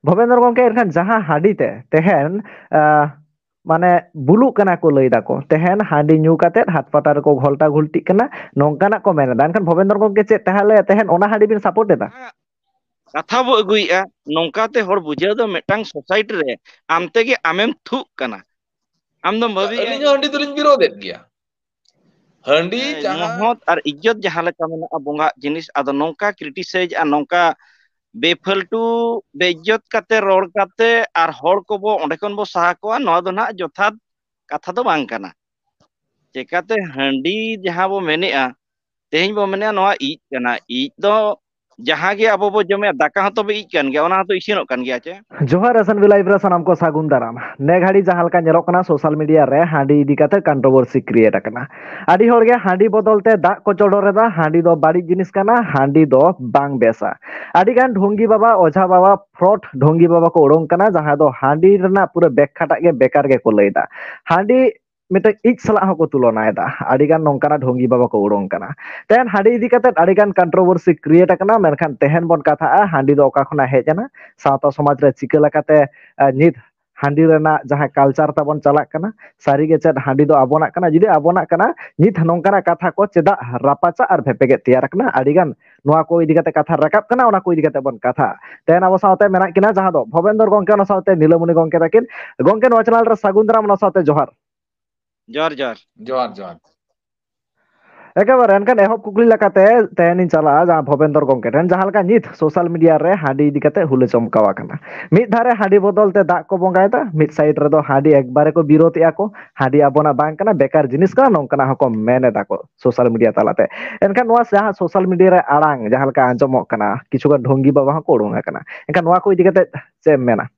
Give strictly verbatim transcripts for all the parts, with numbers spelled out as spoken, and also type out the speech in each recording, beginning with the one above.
ᱵᱷᱚᱵᱮᱱᱫᱨᱚ ᱜᱚᱝᱠᱮ, ᱮᱱᱠᱷᱟᱱ ᱡᱟᱦᱟᱸ ᱦᱟᱺᱰᱤ ᱛᱮ ᱛᱮᱦᱮᱧ, ᱟᱸ, ᱢᱟᱱᱮ ᱵᱩᱞᱩᱜ ᱠᱟᱱᱟ ᱠᱚ ᱞᱟᱹᱭ ᱫᱟᱠᱚ, ᱛᱮᱦᱮᱧ ᱦᱟᱺᱰᱤ ᱧᱩ ᱠᱟᱛᱮᱫ ᱦᱟᱛ ᱯᱟᱛᱟ ᱨᱮᱠᱚ ᱜᱷᱚᱞᱴᱟ ᱜᱷᱩᱞᱴᱤᱜ ᱠᱟᱱᱟ, ᱱᱚᱝᱠᱟᱱᱟᱜ ᱠᱚ ᱢᱮᱱ ᱮᱫᱟ᱾ ᱮᱱᱠᱷᱟᱱ ᱵᱷᱚᱵᱮᱱᱫᱨᱚ ᱜᱚᱝᱠᱮ, ᱪᱮᱫ ᱛᱟᱦᱚᱞᱮ ᱛᱮᱦᱮᱧ ᱚᱱᱟ ᱦᱟᱺᱰᱤ ᱵᱤᱱ ᱥᱟᱯᱳᱨᱴ ᱮᱫᱟ? ᱠᱟᱛᱷᱟ ᱵᱚ ᱟᱹᱜᱩᱭᱮᱫᱼᱟ, ᱱᱚᱝᱠᱟᱛᱮ ᱦᱚᱲ ᱵᱩᱡᱷᱟᱹᱣ ᱫᱚ ᱢᱤᱫᱴᱟᱝ ᱥᱳᱥᱟᱭᱴᱤ ᱨᱮ ᱟᱢ ᱛᱮᱜᱮ ᱟᱢᱮᱢ ᱛᱷᱩᱜ ᱠᱟᱱᱟ᱾ ᱟᱢ ᱫᱚᱢ ᱵᱷᱟᱹᱵᱤᱭᱮᱫᱼᱟ ᱟᱹᱞᱤᱧ ᱦᱚᱸ ᱦᱟᱺᱰᱤ ᱫᱚᱞᱤᱧ ᱵᱤᱨᱳᱫᱮᱫ ᱜᱮᱭᱟ᱾ ᱦᱟᱺᱰᱤ ᱦᱮᱸ, ᱡᱟᱦᱟᱸ ᱢᱚᱦᱚᱛ ᱟᱨ ᱤᱡᱽᱡᱚᱛ ᱡᱟᱦᱟᱸ ᱞᱮᱠᱟ ᱢᱮᱱᱟᱜᱼᱟ, ᱵᱚᱸᱜᱟᱜ ᱡᱤᱱᱤᱥ, ᱟᱫᱚ ᱱᱚᱝᱠᱟ ᱠᱨᱤᱴᱤᱥᱟᱭᱤᱡᱽ ᱟᱨ ᱱᱚᱝᱠᱟ ᱵᱮᱯᱷᱟᱞᱛᱩ ᱵᱮᱤᱡᱽᱡᱚᱛ ᱠᱟᱛᱮ ᱨᱚᱲ ᱠᱟᱛᱮ ᱟᱨ ᱦᱚᱲ ᱠᱚᱵᱚ ᱚᱸᱰᱮ ᱠᱷᱚᱱ ᱵᱚ ᱥᱟᱦᱟ ᱠᱚᱣᱟ, ᱱᱚᱣᱟ ᱫᱚ ᱱᱟᱦᱟᱜ ᱡᱚᱛᱷᱟᱛ ᱠᱟᱛᱷᱟ ᱫᱚ ᱵᱟᱝ ᱠᱟᱱᱟ᱾ ᱪᱮᱠᱟᱛᱮ ᱦᱟᱺᱰᱤ ᱡᱟᱦᱟᱸ ᱵᱚ ᱢᱮᱱᱮᱜᱼᱟ, ᱛᱮᱦᱮᱧ ᱵᱚ ᱢᱮᱱᱮᱜᱼᱟ ᱱᱚᱣᱟ ᱤᱡ ᱠᱟᱱᱟ, ᱤᱡ ᱫᱚ ᱡᱟᱦᱟᱸ ᱜᱮ ᱟᱵᱚ ᱵᱚ ᱡᱚᱢᱮᱜᱼᱟ, ᱫᱟᱠᱟ ᱦᱚᱸᱛᱚ ᱵᱚ ᱤᱡ ᱠᱟᱱ ᱜᱮᱭᱟ, ᱚᱱᱟ ᱦᱚᱸᱛᱚ ᱤᱥᱤᱱᱚᱜ ᱠᱟᱱ ᱜᱮᱭᱟ ᱪᱮ? ᱡᱚᱦᱟᱨ S N V Live ᱨᱮ ᱥᱟᱱᱟᱢ ᱠᱚ ᱥᱟᱹᱜᱩᱱ ᱫᱟᱨᱟᱢ᱾ ᱱᱮ ᱜᱷᱟᱹᱲᱤ ᱡᱟᱦᱟᱸ ᱞᱮᱠᱟ ᱧᱮᱞᱚᱜ ᱠᱟᱱᱟ social media ᱨᱮ ᱦᱟᱺᱰᱤ ᱤᱫᱤ ᱠᱟᱛᱮ controversy create ᱟᱠᱟᱱᱟ᱾ ᱟᱹᱰᱤ ᱦᱚᱲ ᱜᱮ ᱦᱟᱺᱰᱤ ᱵᱚᱫᱚᱞ ᱛᱮ ᱫᱟᱜ ᱠᱚ ᱪᱚᱰᱚᱨ ᱮᱫᱟ, ᱦᱟᱺᱰᱤ ᱫᱚ ᱵᱟᱹᱲᱤᱡ ᱡᱤᱱᱤᱥ ᱠᱟᱱᱟ, ᱦᱟᱺᱰᱤ ᱫᱚ ᱵᱟᱝ ᱵᱮᱥᱟ᱾ ᱟᱹᱰᱤ ᱜᱟᱱ ᱰᱷᱚᱝᱜᱤ ᱵᱟᱵᱟ, ᱚᱡᱷᱟ ᱵᱟᱵᱟ, fraud ᱰᱷᱚᱝᱜᱤ ᱵᱟᱵᱟ ᱠᱚ ᱩᱰᱩᱝ ᱠᱟᱱᱟ, ᱡᱟᱦᱟᱸ ᱫᱚ ᱦᱟᱺᱰᱤ ᱨᱮᱱᱟᱜ ᱯᱩᱨᱟᱹ ᱵᱮᱠᱠᱷᱟᱴᱟᱜ ᱜᱮ ᱵᱮᱠᱟᱨ ᱜᱮᱠᱚ ᱞᱟᱹᱭ ᱮᱫᱟ᱾ ᱦᱟᱺᱰᱤ ᱢᱤᱫᱴᱮᱱ ᱤᱡ ᱥᱟᱞᱟᱜ ᱦᱚᱸᱠᱚ ᱛᱩᱞᱚᱱᱟᱭᱮᱫᱟ᱾ ᱟᱹᱰᱤ ᱜᱟᱱ ᱱᱚᱝᱠᱟᱱᱟᱜ ᱰᱷᱚᱝᱜᱤ ᱵᱟᱵᱟ ᱠᱚ ᱩᱰᱩᱝ ᱠᱟᱱᱟ᱾ ᱛᱮᱦᱮᱧ ᱦᱟᱺᱰᱤ ᱤᱫᱤ ᱠᱟᱛᱮ ᱟᱹᱰᱤ ᱜᱟᱱ controversy create ᱟᱠᱟᱱᱟ, ᱢᱮᱱᱠᱷᱟᱱ ᱛᱮᱦᱮᱧ ᱵᱚᱱ ᱠᱟᱛᱷᱟᱜᱼᱟ ᱦᱟᱺᱰᱤ ᱫᱚ ᱚᱠᱟ ᱠᱷᱚᱱᱟᱜ ᱦᱮᱡ ᱮᱱᱟ, ᱥᱟᱶᱛᱟ ᱥᱚᱢᱟᱡᱽ ᱨᱮ ᱪᱤᱠᱟᱹ ᱞᱮᱠᱟᱛᱮ, ᱟᱸ, ᱱᱤᱛ ᱦᱟᱺᱰᱤ ᱨᱮᱱᱟᱜ ᱡᱟᱦᱟᱸ culture ᱛᱟᱵᱚᱱ ᱪᱟᱞᱟᱜ ᱠᱟᱱᱟ, ᱥᱟᱹᱨᱤ ᱜᱮ ᱪᱮᱫ ᱦᱟᱺᱰᱤ ᱫᱚ ᱟᱵᱚᱱᱟᱜ ᱠᱟᱱᱟ? ᱡᱩᱫᱤ ᱟᱵᱚᱱᱟᱜ ᱠᱟᱱᱟ, ᱱᱤᱛ ᱱᱚᱝᱠᱟᱱᱟᱜ ᱠᱟᱛᱷᱟ ᱠᱚ ᱪᱮᱫᱟᱜ ᱨᱟᱯᱟᱪᱟᱜ ᱟᱨ ᱵᱷᱮᱯᱮᱜᱮᱫ ᱛᱮᱭᱟᱨ ᱟᱠᱟᱱᱟ? ᱟᱹᱰᱤ ᱜᱟᱱ ᱱᱚᱣᱟ ᱠᱚ ᱤᱫᱤ ᱠᱟᱛᱮ ᱠᱟᱛᱷᱟ ᱨᱟᱠᱟᱵ ᱠᱟᱱᱟ, ᱚᱱᱟ ᱠᱚ ᱤᱫᱤ ᱠᱟᱛᱮ ᱵᱚᱱ ᱠᱟᱛᱷᱟᱜᱼᱟ᱾ ᱛᱮᱦᱮᱧ ᱟᱵᱚ ᱥᱟᱶᱛᱮ ᱢᱮᱱᱟᱜ ᱠᱤᱱᱟ ᱡᱟᱦᱟᱸ ᱫᱚ ᱵᱷᱚᱵᱮᱱᱫᱚᱨ ᱜᱚᱝᱠᱮ, ᱚᱱᱟ ᱥᱟᱶᱛᱮ ᱱᱤᱞᱟᱢᱚᱱᱤ ᱜᱚᱝᱠᱮ ᱛᱟᱹᱠᱤᱱ᱾ ᱜᱚᱝᱠᱮ, ᱱᱚᱣᱟ channel ᱨᱮ ᱥᱟᱹᱜᱩᱱ ᱫᱟᱨᱟᱢ, ᱚᱱᱟ ᱥᱟᱶᱛᱮ ᱡᱚᱦᱟᱨ᱾ ᱡᱚᱦᱟᱨ, ᱡᱚᱦᱟᱨ᱾ ᱡᱚᱦᱟᱨ, ᱡᱚᱦᱟᱨ᱾ ᱮᱠᱮᱵᱟᱨᱮ, ᱮᱱᱠᱷᱟᱱ ᱮᱦᱚᱵ ᱠᱩᱠᱞᱤ ᱞᱮᱠᱟᱛᱮ ᱛᱮᱦᱮᱧ ᱤᱧ ᱪᱟᱞᱟᱜᱼᱟ ᱡᱟᱦᱟᱸ ᱵᱷᱚᱵᱮᱱᱫᱚᱨ ᱜᱚᱝᱠᱮ ᱴᱷᱮᱱ, ᱡᱟᱦᱟᱸ ᱞᱮᱠᱟ ᱱᱤᱛ social media ᱨᱮ ᱦᱟᱺᱰᱤ ᱤᱫᱤ ᱠᱟᱛᱮ ᱦᱩᱞᱟᱹ ᱪᱚᱢᱠᱟᱣ ᱟᱠᱟᱱᱟ᱾ ᱢᱤᱫ ᱫᱷᱟᱨᱮ ᱦᱟᱺᱰᱤ ᱵᱚᱫᱚᱞ ᱛᱮ ᱫᱟᱜ ᱠᱚ ᱵᱚᱸᱜᱟᱭᱮᱫᱟ, ᱢᱤᱫ side ᱨᱮᱫᱚ ᱦᱟᱺᱰᱤ ᱮᱠᱵᱟᱨᱮ ᱠᱚ ᱵᱤᱨᱳᱫᱮᱜᱼᱟ ᱠᱚ, ᱦᱟᱺᱰᱤ ᱟᱵᱚᱱᱟᱜ ᱵᱟᱝ ᱠᱟᱱᱟ, ᱵᱮᱠᱟᱨ ᱡᱤᱱᱤᱥ ᱠᱟᱱᱟ, ᱱᱚᱝᱠᱟᱱᱟᱜ ᱦᱚᱸᱠᱚ ᱢᱮᱱ ᱮᱫᱟ ᱠᱚ social media ᱛᱟᱞᱟᱛᱮ᱾ ᱮᱱᱠᱷᱟᱱ ᱱᱚᱣᱟ ᱡᱟᱦᱟᱸ social media ᱨᱮ ᱟᱲᱟᱝ ᱡᱟᱦᱟᱸ ᱞᱮᱠᱟ ᱟᱸᱡᱚᱢᱚᱜ ᱠᱟᱱᱟ, ᱠᱤᱪᱷᱩ ᱜᱟᱱ ᱰᱷᱚᱝᱜᱤ ᱵᱟᱵᱟ ᱦᱚᱸᱠᱚ ᱩᱰᱩᱝ ᱟᱠᱟᱱᱟ, ᱮᱱᱠᱷᱟᱱ ᱱᱚᱣᱟ ᱠᱚ ᱤᱫᱤ ᱠᱟᱛᱮ ᱪᱮᱫ ᱮᱢ ᱢᱮᱱᱟ?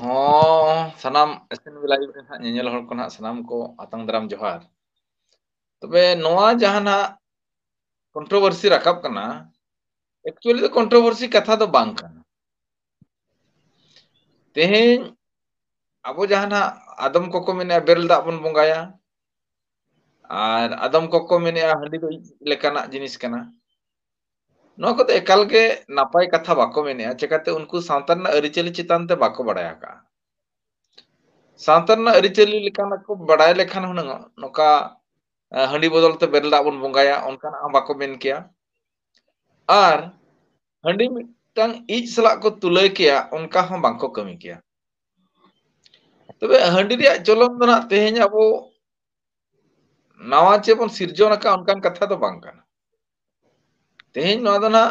ᱦᱚᱸ, ᱥᱟᱱᱟᱢ S N V Live ᱨᱮ ᱱᱟᱦᱟᱜ ᱧᱮᱧᱮᱞ ᱦᱚᱲ ᱠᱚ ᱱᱟᱦᱟᱜ ᱥᱟᱱᱟᱢ ᱠᱚ ᱟᱛᱟᱝ ᱫᱟᱨᱟᱢ ᱡᱚᱦᱟᱨ᱾ ᱛᱚᱵᱮ ᱱᱚᱣᱟ ᱡᱟᱦᱟᱸ ᱱᱟᱦᱟᱜ controversy ᱨᱟᱠᱟᱵ ᱠᱟᱱᱟ, actually ᱫᱚ controversy ᱠᱟᱛᱷᱟ ᱫᱚ ᱵᱟᱝ ᱠᱟᱱᱟ᱾ ᱛᱮᱦᱮᱧ ᱟᱵᱚ ᱡᱟᱦᱟᱸ ᱱᱟᱦᱟᱜ ᱟᱫᱚᱢ ᱠᱚᱠᱚ ᱢᱮᱱᱮᱜᱼᱟ ᱵᱮᱨᱮᱞ ᱫᱟᱜ ᱵᱚᱱ ᱵᱚᱸᱜᱟᱭᱟ, ᱟᱨ ᱟᱫᱚᱢ ᱠᱚᱠᱚ ᱢᱮᱱᱮᱜᱼᱟ ᱦᱟᱺᱰᱤ ᱫᱚ ᱤᱡ ᱞᱮᱠᱟᱱᱟᱜ ᱡᱤᱱᱤᱥ ᱠᱟᱱᱟ᱾ ᱱᱚᱣᱟ ᱠᱚᱫᱚ ᱮᱠᱟᱞ ᱜᱮ ᱱᱟᱯᱟᱭ ᱠᱟᱛᱷᱟ ᱵᱟᱠᱚ ᱢᱮᱱᱮᱜᱼᱟ᱾ ᱪᱮᱠᱟᱛᱮ? ᱩᱱᱠᱩ ᱥᱟᱶᱛᱟ ᱨᱮᱱᱟᱜ ᱟᱹᱨᱤᱪᱟᱹᱞᱤ ᱪᱮᱛᱟᱱ ᱛᱮ ᱵᱟᱠᱚ ᱵᱟᱲᱟᱭ ᱟᱠᱟᱫᱼᱟ᱾ ᱥᱟᱶᱛᱟ ᱨᱮᱱᱟᱜ ᱟᱹᱨᱤᱪᱟᱹᱞᱤ ᱞᱮᱠᱟᱱᱟᱜ ᱠᱚ ᱵᱟᱲᱟᱭ ᱞᱮᱠᱷᱟᱱ ᱦᱩᱱᱟᱹᱝ ᱱᱚᱝᱠᱟ, ᱮ, ᱦᱟᱺᱰᱤ ᱵᱚᱫᱚᱞ ᱛᱮ ᱵᱮᱨᱮᱞ ᱫᱟᱜ ᱵᱚᱱ ᱵᱚᱸᱜᱟᱭᱟ, ᱚᱱᱠᱟᱱᱟᱜ ᱦᱚᱸ ᱵᱟᱠᱚ ᱢᱮᱱ ᱠᱮᱭᱟ᱾ ᱟᱨ ᱦᱟᱺᱰᱤ ᱢᱤᱫᱴᱟᱝ ᱤᱡ ᱥᱟᱞᱟᱜ ᱠᱚ ᱛᱩᱞᱟᱹᱭ ᱠᱮᱭᱟ, ᱚᱱᱠᱟ ᱦᱚᱸ ᱵᱟᱝᱠᱚ ᱠᱟᱹᱢᱤ ᱠᱮᱭᱟ᱾ ᱛᱚᱵᱮ ᱦᱟᱺᱰᱤ ᱨᱮᱭᱟᱜ ᱪᱚᱞᱚᱱ ᱫᱚ ᱱᱟᱜ ᱛᱮᱦᱮᱧ ᱟᱵᱚ ᱱᱟᱣᱟ ᱪᱮᱫ ᱵᱚᱱ ᱥᱤᱨᱡᱚᱱ ᱟᱠᱟᱫ, ᱚᱱᱠᱟᱱ ᱠᱟᱛᱷᱟ ᱫᱚ ᱵᱟᱝ ᱠᱟᱱᱟ᱾ ᱛᱮᱦᱮᱧ ᱱᱚᱣᱟ ᱫᱚ ᱱᱟᱜ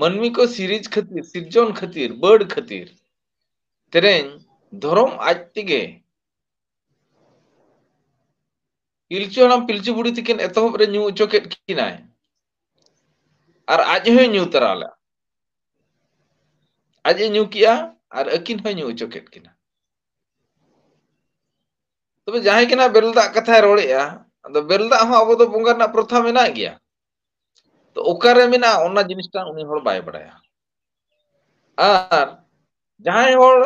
ᱢᱟᱹᱱᱢᱤ ᱠᱚ ᱥᱤᱨᱤᱡᱽ ᱠᱷᱟᱹᱛᱤᱨ, ᱥᱤᱨᱡᱚᱱ ᱠᱷᱟᱹᱛᱤᱨ, ᱵᱟᱹᱰ ᱠᱷᱟᱹᱛᱤᱨ, ᱛᱮᱨᱮᱧ ᱫᱷᱚᱨᱚᱢ ᱟᱡ ᱛᱮᱜᱮ ᱯᱤᱞᱪᱩ ᱦᱟᱲᱟᱢ ᱯᱤᱞᱪᱩ ᱵᱩᱲᱦᱤ ᱛᱤᱠᱤᱱ ᱮᱛᱚᱦᱚᱵ ᱨᱮ ᱧᱩ ᱦᱚᱪᱚ ᱠᱮᱫ ᱠᱤᱱᱟᱭ, ᱟᱨ ᱟᱡ ᱦᱚᱸᱭ ᱧᱩ ᱛᱟᱨᱟ ᱞᱮᱫᱼᱟ᱾ ᱟᱡ ᱮ ᱧᱩ ᱠᱮᱜᱼᱟ ᱟᱨ ᱟᱹᱠᱤᱱ ᱦᱚᱸᱭ ᱧᱩ ᱦᱚᱪᱚ ᱠᱮᱫ ᱠᱤᱱᱟ᱾ ᱛᱚᱵᱮ ᱡᱟᱦᱟᱸᱭ ᱜᱮ ᱱᱟᱜ ᱵᱮᱨᱮᱞ ᱫᱟᱜ ᱠᱟᱛᱷᱟᱭ ᱨᱚᱲᱮᱜᱼᱟ, ᱟᱫᱚ ᱵᱮᱨᱮᱞ ᱫᱟᱜ ᱦᱚᱸ ᱟᱵᱚ ᱫᱚ ᱵᱚᱸᱜᱟ ᱨᱮᱱᱟᱜ ᱯᱨᱚᱛᱷᱟ ᱢᱮᱱᱟᱜ ᱜᱮᱭᱟ᱾ ᱛᱚ ᱚᱠᱟᱨᱮ ᱢᱮᱱᱟᱜᱼᱟ, ᱚᱱᱟ ᱡᱤᱱᱤᱥᱴᱟ ᱩᱱᱤ ᱦᱚᱲ ᱵᱟᱭ ᱵᱟᱲᱟᱭᱟ᱾ ᱟᱨ ᱡᱟᱦᱟᱸᱭ ᱦᱚᱲ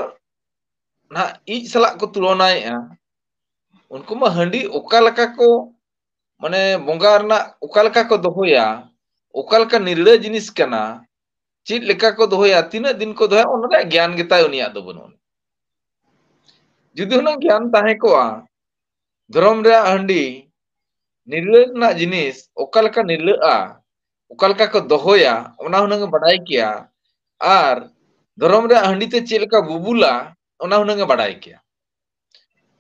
ᱱᱟᱦᱟᱜ ᱤᱡ ᱥᱟᱞᱟᱜ ᱠᱚ ᱛᱩᱞᱚᱱᱟᱭᱮᱜᱼᱟ, ᱩᱱᱠᱩ ᱢᱟ ᱦᱟᱺᱰᱤ ᱚᱠᱟ ᱞᱮᱠᱟ ᱠᱚ, ᱢᱟᱱᱮ, ᱵᱚᱸᱜᱟ ᱨᱮᱱᱟᱜ ᱚᱠᱟ ᱞᱮᱠᱟ ᱠᱚ ᱫᱚᱦᱚᱭᱟ, ᱚᱠᱟ ᱞᱮᱠᱟ ᱱᱤᱨᱲᱟᱹ ᱡᱤᱱᱤᱥ ᱠᱟᱱᱟ, ᱪᱮᱫ ᱞᱮᱠᱟ ᱠᱚ ᱫᱚᱦᱚᱭᱟ, ᱛᱤᱱᱟᱹᱜ ᱫᱤᱱ ᱠᱚ ᱫᱚᱦᱚᱭᱟ, ᱚᱱᱟ ᱨᱮᱭᱟᱜ ᱜᱮᱭᱟᱱ ᱜᱮᱛᱟᱭ ᱩᱱᱤᱭᱟᱜ ᱫᱚ ᱵᱟᱹᱱᱩᱜ ᱟᱹᱱᱤᱡ᱾ ᱡᱩᱫᱤ ᱦᱩᱱᱟᱹᱝ ᱜᱮᱭᱟᱱ ᱛᱟᱦᱮᱸ ᱠᱚᱜᱼᱟ, ᱫᱷᱚᱨᱚᱢ ᱨᱮᱭᱟᱜ ᱦᱟᱺᱰᱤ ᱱᱤᱨᱞᱟᱹ ᱨᱮᱱᱟᱜ ᱡᱤᱱᱤᱥ ᱚᱠᱟ ᱞᱮᱠᱟ ᱱᱤᱨᱞᱟᱹᱜᱼᱟ, ᱚᱠᱟ ᱞᱮᱠᱟ ᱠᱚ ᱫᱚᱦᱚᱭᱟ, ᱚᱱᱟ ᱦᱩᱱᱟᱹᱝ ᱮ ᱵᱟᱰᱟᱭ ᱠᱮᱭᱟ᱾ ᱟᱨ ᱫᱷᱚᱨᱚᱢ ᱨᱮᱭᱟᱜ ᱦᱟᱺᱰᱤ ᱛᱮ ᱪᱮᱫ ᱞᱮᱠᱟ ᱵᱩᱵᱩᱞᱟ, ᱚᱱᱟ ᱦᱩᱱᱟᱹᱝ ᱮ ᱵᱟᱰᱟᱭ ᱠᱮᱭᱟ᱾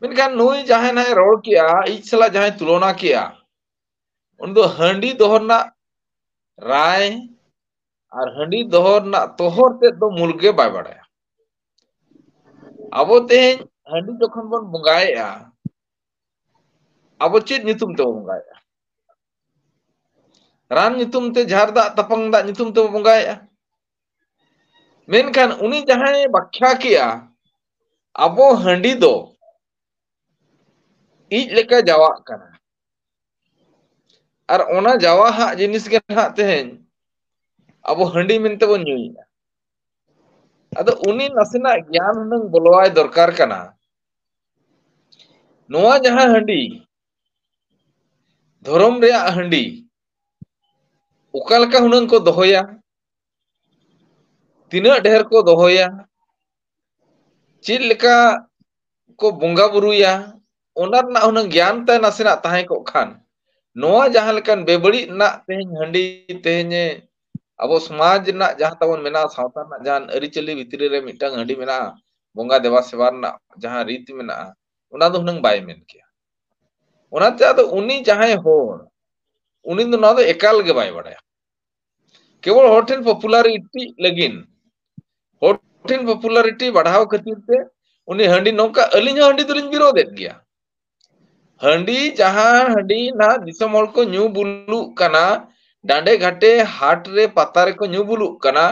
ᱢᱮᱱᱠᱷᱟᱱ ᱱᱩᱭ ᱡᱟᱦᱟᱸᱭ ᱱᱟᱦᱟᱜ ᱮ ᱨᱚᱲ ᱠᱮᱜᱼᱟ, ᱤᱡ ᱥᱟᱞᱟᱜ ᱡᱟᱦᱟᱸᱭ ᱛᱩᱞᱚᱱᱟ ᱠᱮᱜᱼᱟ, ᱩᱱᱤ ᱫᱚ ᱦᱟᱺᱰᱤ ᱫᱚᱦᱚ ᱨᱮᱱᱟᱜ ᱨᱟᱭ ᱟᱨ ᱦᱟᱺᱰᱤ ᱫᱚᱦᱚ ᱨᱮᱱᱟᱜ ᱛᱚᱦᱚᱨ ᱛᱮᱫ ᱫᱚ ᱢᱩᱞ ᱜᱮ ᱵᱟᱭ ᱵᱟᱲᱟᱭᱟ᱾ ᱟᱵᱚ ᱛᱮᱦᱮᱧ ᱦᱟᱺᱰᱤ ᱡᱚᱠᱷᱚᱱ ᱵᱚᱱ ᱵᱚᱸᱜᱟᱭᱮᱜᱼᱟ, ᱟᱵᱚ ᱪᱮᱫ ᱧᱩᱛᱩᱢ ᱛᱮᱵᱚᱱ ᱵᱚᱸᱜᱟᱭᱮᱜᱼᱟ? ᱨᱟᱱ ᱧᱩᱛᱩᱢ ᱛᱮ, ᱡᱷᱟᱨ ᱫᱟᱜ ᱛᱟᱯᱟᱝ ᱫᱟᱜ ᱧᱩᱛᱩᱢ ᱛᱮᱵᱚᱱ ᱵᱚᱸᱜᱟᱭᱮᱜᱼᱟ᱾ ᱢᱮᱱᱠᱷᱟᱱ ᱩᱱᱤ ᱡᱟᱦᱟᱸᱭ ᱵᱟᱠᱷᱭᱟ ᱠᱮᱜᱼᱟ, ᱟᱵᱚ ᱦᱟᱺᱰᱤ ᱫᱚ ᱤᱡ ᱞᱮᱠᱟ ᱡᱟᱣᱟᱜ ᱠᱟᱱᱟ᱾ ᱟᱨ ᱚᱱᱟ ᱡᱟᱣᱟ ᱦᱟᱜ ᱡᱤᱱᱤᱥ ᱜᱮ ᱱᱟᱦᱟᱜ ᱛᱮᱦᱮᱧ ᱟᱵᱚ ᱦᱟᱺᱰᱤ ᱢᱮᱱᱛᱮ ᱵᱚᱱ ᱧᱩᱭᱮᱫᱼᱟ᱾ ᱟᱫᱚ ᱩᱱᱤ ᱱᱟᱥᱮᱱᱟᱜ ᱜᱮᱭᱟᱱ ᱦᱩᱱᱟᱹᱝ ᱵᱚᱞᱚᱣᱟᱭ ᱫᱚᱨᱠᱟᱨ ᱠᱟᱱᱟ᱾ ᱱᱚᱣᱟ ᱡᱟᱦᱟᱸ ᱦᱟᱺᱰᱤ, ᱫᱷᱚᱨᱚᱢ ᱨᱮᱭᱟᱜ ᱦᱟᱺᱰᱤ, ᱚᱠᱟ ᱞᱮᱠᱟ ᱦᱩᱱᱟᱹᱝ ᱠᱚ ᱫᱚᱦᱚᱭᱟ, ᱛᱤᱱᱟᱹᱜ ᱰᱷᱮᱨ ᱠᱚ ᱫᱚᱦᱚᱭᱟ, ᱪᱮᱫ ᱞᱮᱠᱟ ᱠᱚ ᱵᱚᱸᱜᱟ ᱵᱩᱨᱩᱭᱟ, ᱚᱱᱟ ᱨᱮᱱᱟᱜ ᱦᱩᱱᱟᱹᱝ ᱜᱮᱭᱟᱱ ᱛᱟᱭ ᱱᱟᱥᱮᱱᱟᱜ ᱛᱟᱦᱮᱸ ᱠᱚᱜ ᱠᱷᱟᱱ, ᱱᱚᱣᱟ ᱡᱟᱦᱟᱸ ᱞᱮᱠᱟᱱ ᱵᱮᱵᱟᱹᱲᱤᱡ ᱨᱮᱱᱟᱜ ᱛᱮᱦᱮᱧ ᱦᱟᱺᱰᱤ, ᱛᱮᱦᱮᱧ ᱟᱵᱚ ᱥᱚᱢᱟᱡᱽ ᱨᱮᱱᱟᱜ ᱡᱟᱦᱟᱸ ᱛᱟᱵᱚᱱ ᱢᱮᱱᱟᱜᱼᱟ, ᱥᱟᱶᱛᱟ ᱨᱮᱱᱟᱜ ᱡᱟᱦᱟᱸ ᱟᱹᱨᱤᱪᱟᱹᱞᱤ ᱵᱷᱤᱛᱨᱤ ᱨᱮ ᱢᱤᱫᱴᱟᱝ ᱦᱟᱺᱰᱤ ᱢᱮᱱᱟᱜᱼᱟ, ᱵᱚᱸᱜᱟ ᱫᱮᱵᱟ ᱥᱮᱵᱟ ᱨᱮᱱᱟᱜ ᱡᱟᱦᱟᱸ ᱨᱤᱛ ᱢᱮᱱᱟᱜᱼᱟ, ᱚᱱᱟ ᱫᱚ ᱦᱩᱱᱟᱹᱝ ᱵᱟᱭ ᱢᱮᱱ ᱠᱮᱭᱟ᱾ ᱚᱱᱟᱛᱮ ᱟᱫᱚ ᱩᱱᱤ ᱡᱟᱦᱟᱸᱭ ᱦᱚᱲ, ᱩᱱᱤ ᱫᱚ ᱱᱚᱣᱟ ᱫᱚ ᱮᱠᱟᱞ ᱜᱮ ᱵᱟᱭ ᱵᱟᱲᱟᱭᱟ᱾ ᱠᱮᱵᱚᱞ ᱦᱚᱲ ᱴᱷᱮᱱ popularity ᱞᱟᱹᱜᱤᱫ, ᱦᱚᱲ ᱴᱷᱮᱱ popularity ᱵᱟᱲᱦᱟᱣ ᱠᱷᱟᱹᱛᱤᱨ ᱛᱮ ᱩᱱᱤ ᱦᱟᱺᱰᱤ ᱱᱚᱝᱠᱟ, ᱟᱹᱞᱤᱧ ᱦᱚᱸ ᱦᱟᱺᱰᱤ ᱫᱚᱞᱤᱧ ᱵᱤᱨᱳᱫᱮᱫ ᱜᱮᱭᱟ᱾ ᱦᱟᱺᱰᱤ, ᱡᱟᱦᱟᱸ ᱦᱟᱺᱰᱤ ᱱᱟᱦᱟᱜ ᱫᱤᱥᱚᱢ ᱦᱚᱲ ᱠᱚ ᱧᱩ ᱵᱩᱞᱩᱜ ᱠᱟᱱᱟ, ᱰᱟᱸᱰᱮ ᱜᱷᱟᱴᱮ ᱦᱟᱴ ᱨᱮ ᱯᱟᱛᱟ ᱨᱮᱠᱚ ᱧᱩ ᱵᱩᱞᱩᱜ ᱠᱟᱱᱟ,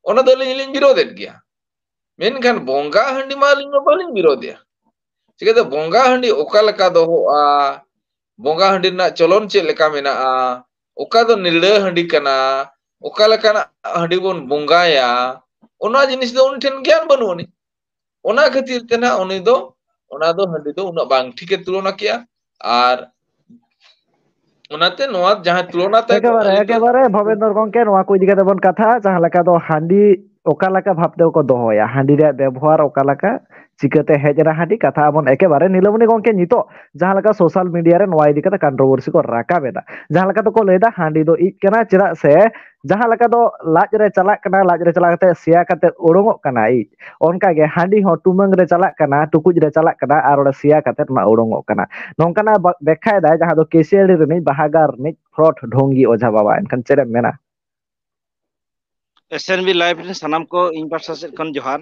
ᱚᱱᱟ ᱫᱚ ᱟᱹᱞᱤᱧ ᱞᱤᱧ ᱵᱤᱨᱳᱫᱮᱫ ᱜᱮᱭᱟ᱾ ᱢᱮᱱᱠᱷᱟᱱ ᱵᱚᱸᱜᱟ ᱦᱟᱺᱰᱤ ᱢᱟ ᱟᱹᱞᱤᱧ ᱢᱟ ᱵᱟᱹᱞᱤᱧ ᱵᱤᱨᱳᱫᱮᱜᱼᱟ᱾ ᱪᱤᱠᱟᱹᱛᱮ ᱵᱚᱸᱜᱟ ᱦᱟᱺᱰᱤ ᱚᱠᱟ ᱞᱮᱠᱟ ᱫᱚᱦᱚᱜᱼᱟ, ᱵᱚᱸᱜᱟ ᱦᱟᱺᱰᱤ ᱨᱮᱱᱟᱜ ᱪᱚᱞᱚᱱ ᱪᱮᱫ ᱞᱮᱠᱟ ᱢᱮᱱᱟᱜᱼᱟ, ᱚᱠᱟ ᱫᱚ ᱱᱤᱲᱲᱟᱹ ᱦᱟᱺᱰᱤ ᱠᱟᱱᱟ, ᱚᱠᱟ ᱞᱮᱠᱟᱱᱟᱜ ᱦᱟᱺᱰᱤ ᱵᱚᱱ ᱵᱚᱸᱜᱟᱭᱟ, ᱚᱱᱟ ᱡᱤᱱᱤᱥ ᱫᱚ ᱩᱱᱤ ᱴᱷᱮᱱ ᱜᱮᱭᱟᱱ ᱵᱟᱹᱱᱩᱜ ᱟᱹᱱᱤᱡ᱾ ᱚᱱᱟ ᱠᱷᱟᱹᱛᱤᱨ ᱛᱮ ᱱᱟᱜ ᱩᱱᱤ ᱫᱚ ᱚᱱᱟ ᱫᱚ ᱦᱟᱺᱰᱤ ᱫᱚ ᱩᱱᱟᱹᱜ ᱵᱟᱝ ᱴᱷᱤᱠᱮ ᱛᱩᱞᱚᱱᱟ ᱠᱮᱜᱼᱟ᱾ ᱟᱨ ᱚᱱᱟᱛᱮ ᱱᱚᱣᱟ ᱡᱟᱦᱟᱸ ᱛᱩᱞᱚᱱᱟ ᱛᱟᱭ ᱫᱚ ᱮᱠᱮᱵᱟᱨᱮ, ᱟᱹᱞᱤᱧ ᱫᱚ ᱮᱠᱮᱵᱟᱨᱮ ᱵᱷᱚᱵᱮᱱᱫᱨ ᱜᱚᱝᱠᱮ, ᱱᱚᱣᱟ ᱠᱚ ᱤᱫᱤ ᱠᱟᱛᱮ ᱵᱚᱱ ᱠᱟᱛᱷᱟᱜᱼᱟ, ᱡᱟᱦᱟᱸ ᱞᱮᱠᱟ ᱫᱚ ᱦᱟᱺᱰᱤ ᱚᱠᱟ ᱞᱮᱠᱟ ᱵᱷᱟᱵ ᱛᱮᱠᱚ ᱫᱚᱦᱚᱭᱟ, ᱦᱟᱺᱰᱤ ᱨᱮᱭᱟᱜ ᱵᱮᱵᱚᱦᱟᱨ ᱚᱠᱟ ᱞᱮᱠᱟ, ᱪᱤᱠᱟᱹᱛᱮ ᱦᱮᱡ ᱮᱱᱟ ᱦᱟᱺᱰᱤ, ᱠᱟᱛᱷᱟ ᱟᱵᱚᱱ ᱮᱠᱮᱵᱟᱨᱮ ᱱᱤᱞᱟᱢᱚᱱᱤ ᱜᱚᱝᱠᱮ ᱱᱤᱛᱚᱜ ᱡᱟᱦᱟᱸ ᱞᱮᱠᱟ social media ᱨᱮ ᱱᱚᱣᱟ ᱤᱫᱤ ᱠᱟᱛᱮ controversy ᱠᱚ ᱨᱟᱠᱟᱵ ᱮᱫᱟ, ᱡᱟᱦᱟᱸ ᱞᱮᱠᱟ ᱫᱚᱠᱚ ᱞᱟᱹᱭ ᱮᱫᱟ ᱦᱟᱺᱰᱤ ᱫᱚ ᱤᱡ ᱠᱟᱱᱟ, ᱪᱮᱫᱟᱜ ᱥᱮ ᱡᱟᱦᱟᱸ ᱞᱮᱠᱟ ᱫᱚ ᱞᱟᱡ ᱨᱮ ᱪᱟᱞᱟᱜ ᱠᱟᱱᱟ, ᱞᱟᱡ ᱨᱮ ᱪᱟᱞᱟᱣ ᱠᱟᱛᱮ ᱥᱮᱭᱟ ᱠᱟᱛᱮ ᱩᱰᱩᱝᱚᱜ ᱠᱟᱱᱟ ᱤᱡ, ᱚᱱᱠᱟ ᱜᱮ ᱦᱟᱺᱰᱤ ᱦᱚᱸ ᱴᱩᱢᱟᱹᱝ ᱨᱮ ᱪᱟᱞᱟᱜ ᱠᱟᱱᱟ, ᱴᱩᱠᱩᱡ ᱨᱮ ᱪᱟᱞᱟᱜ ᱠᱟᱱᱟ ᱟᱨ ᱚᱸᱰᱮ ᱥᱮᱭᱟ ᱠᱟᱛᱮ ᱚᱱᱟ ᱩᱰᱩᱝᱚᱜ ᱠᱟᱱᱟ᱾ ᱱᱚᱝᱠᱟᱱᱟᱜ ᱵᱟ-, ᱵᱮᱠᱠᱷᱟᱭᱮᱫᱟᱭ ᱡᱟᱦᱟᱸ ᱫᱚ ᱠᱮᱥᱤᱭᱟᱹᱲᱤ ᱨᱤᱱᱤᱡ ᱵᱟᱦᱟᱜᱟᱨ ᱨᱤᱱᱤᱡ fraud ᱰᱷᱚᱝᱜᱤ ᱚᱡᱷᱟ ᱵᱟᱵᱟ᱾ ᱮᱱᱠᱷᱟᱱ ᱪᱮᱫ ᱮᱢ ᱢᱮᱱᱟ? S N B live ᱨᱮᱱ ᱥᱟᱱᱟᱢ ᱠᱚ ᱤᱧ ᱯᱟᱦᱴᱟ ᱥᱮᱫ ᱠᱷᱚᱱ ᱡᱚᱦᱟᱨ᱾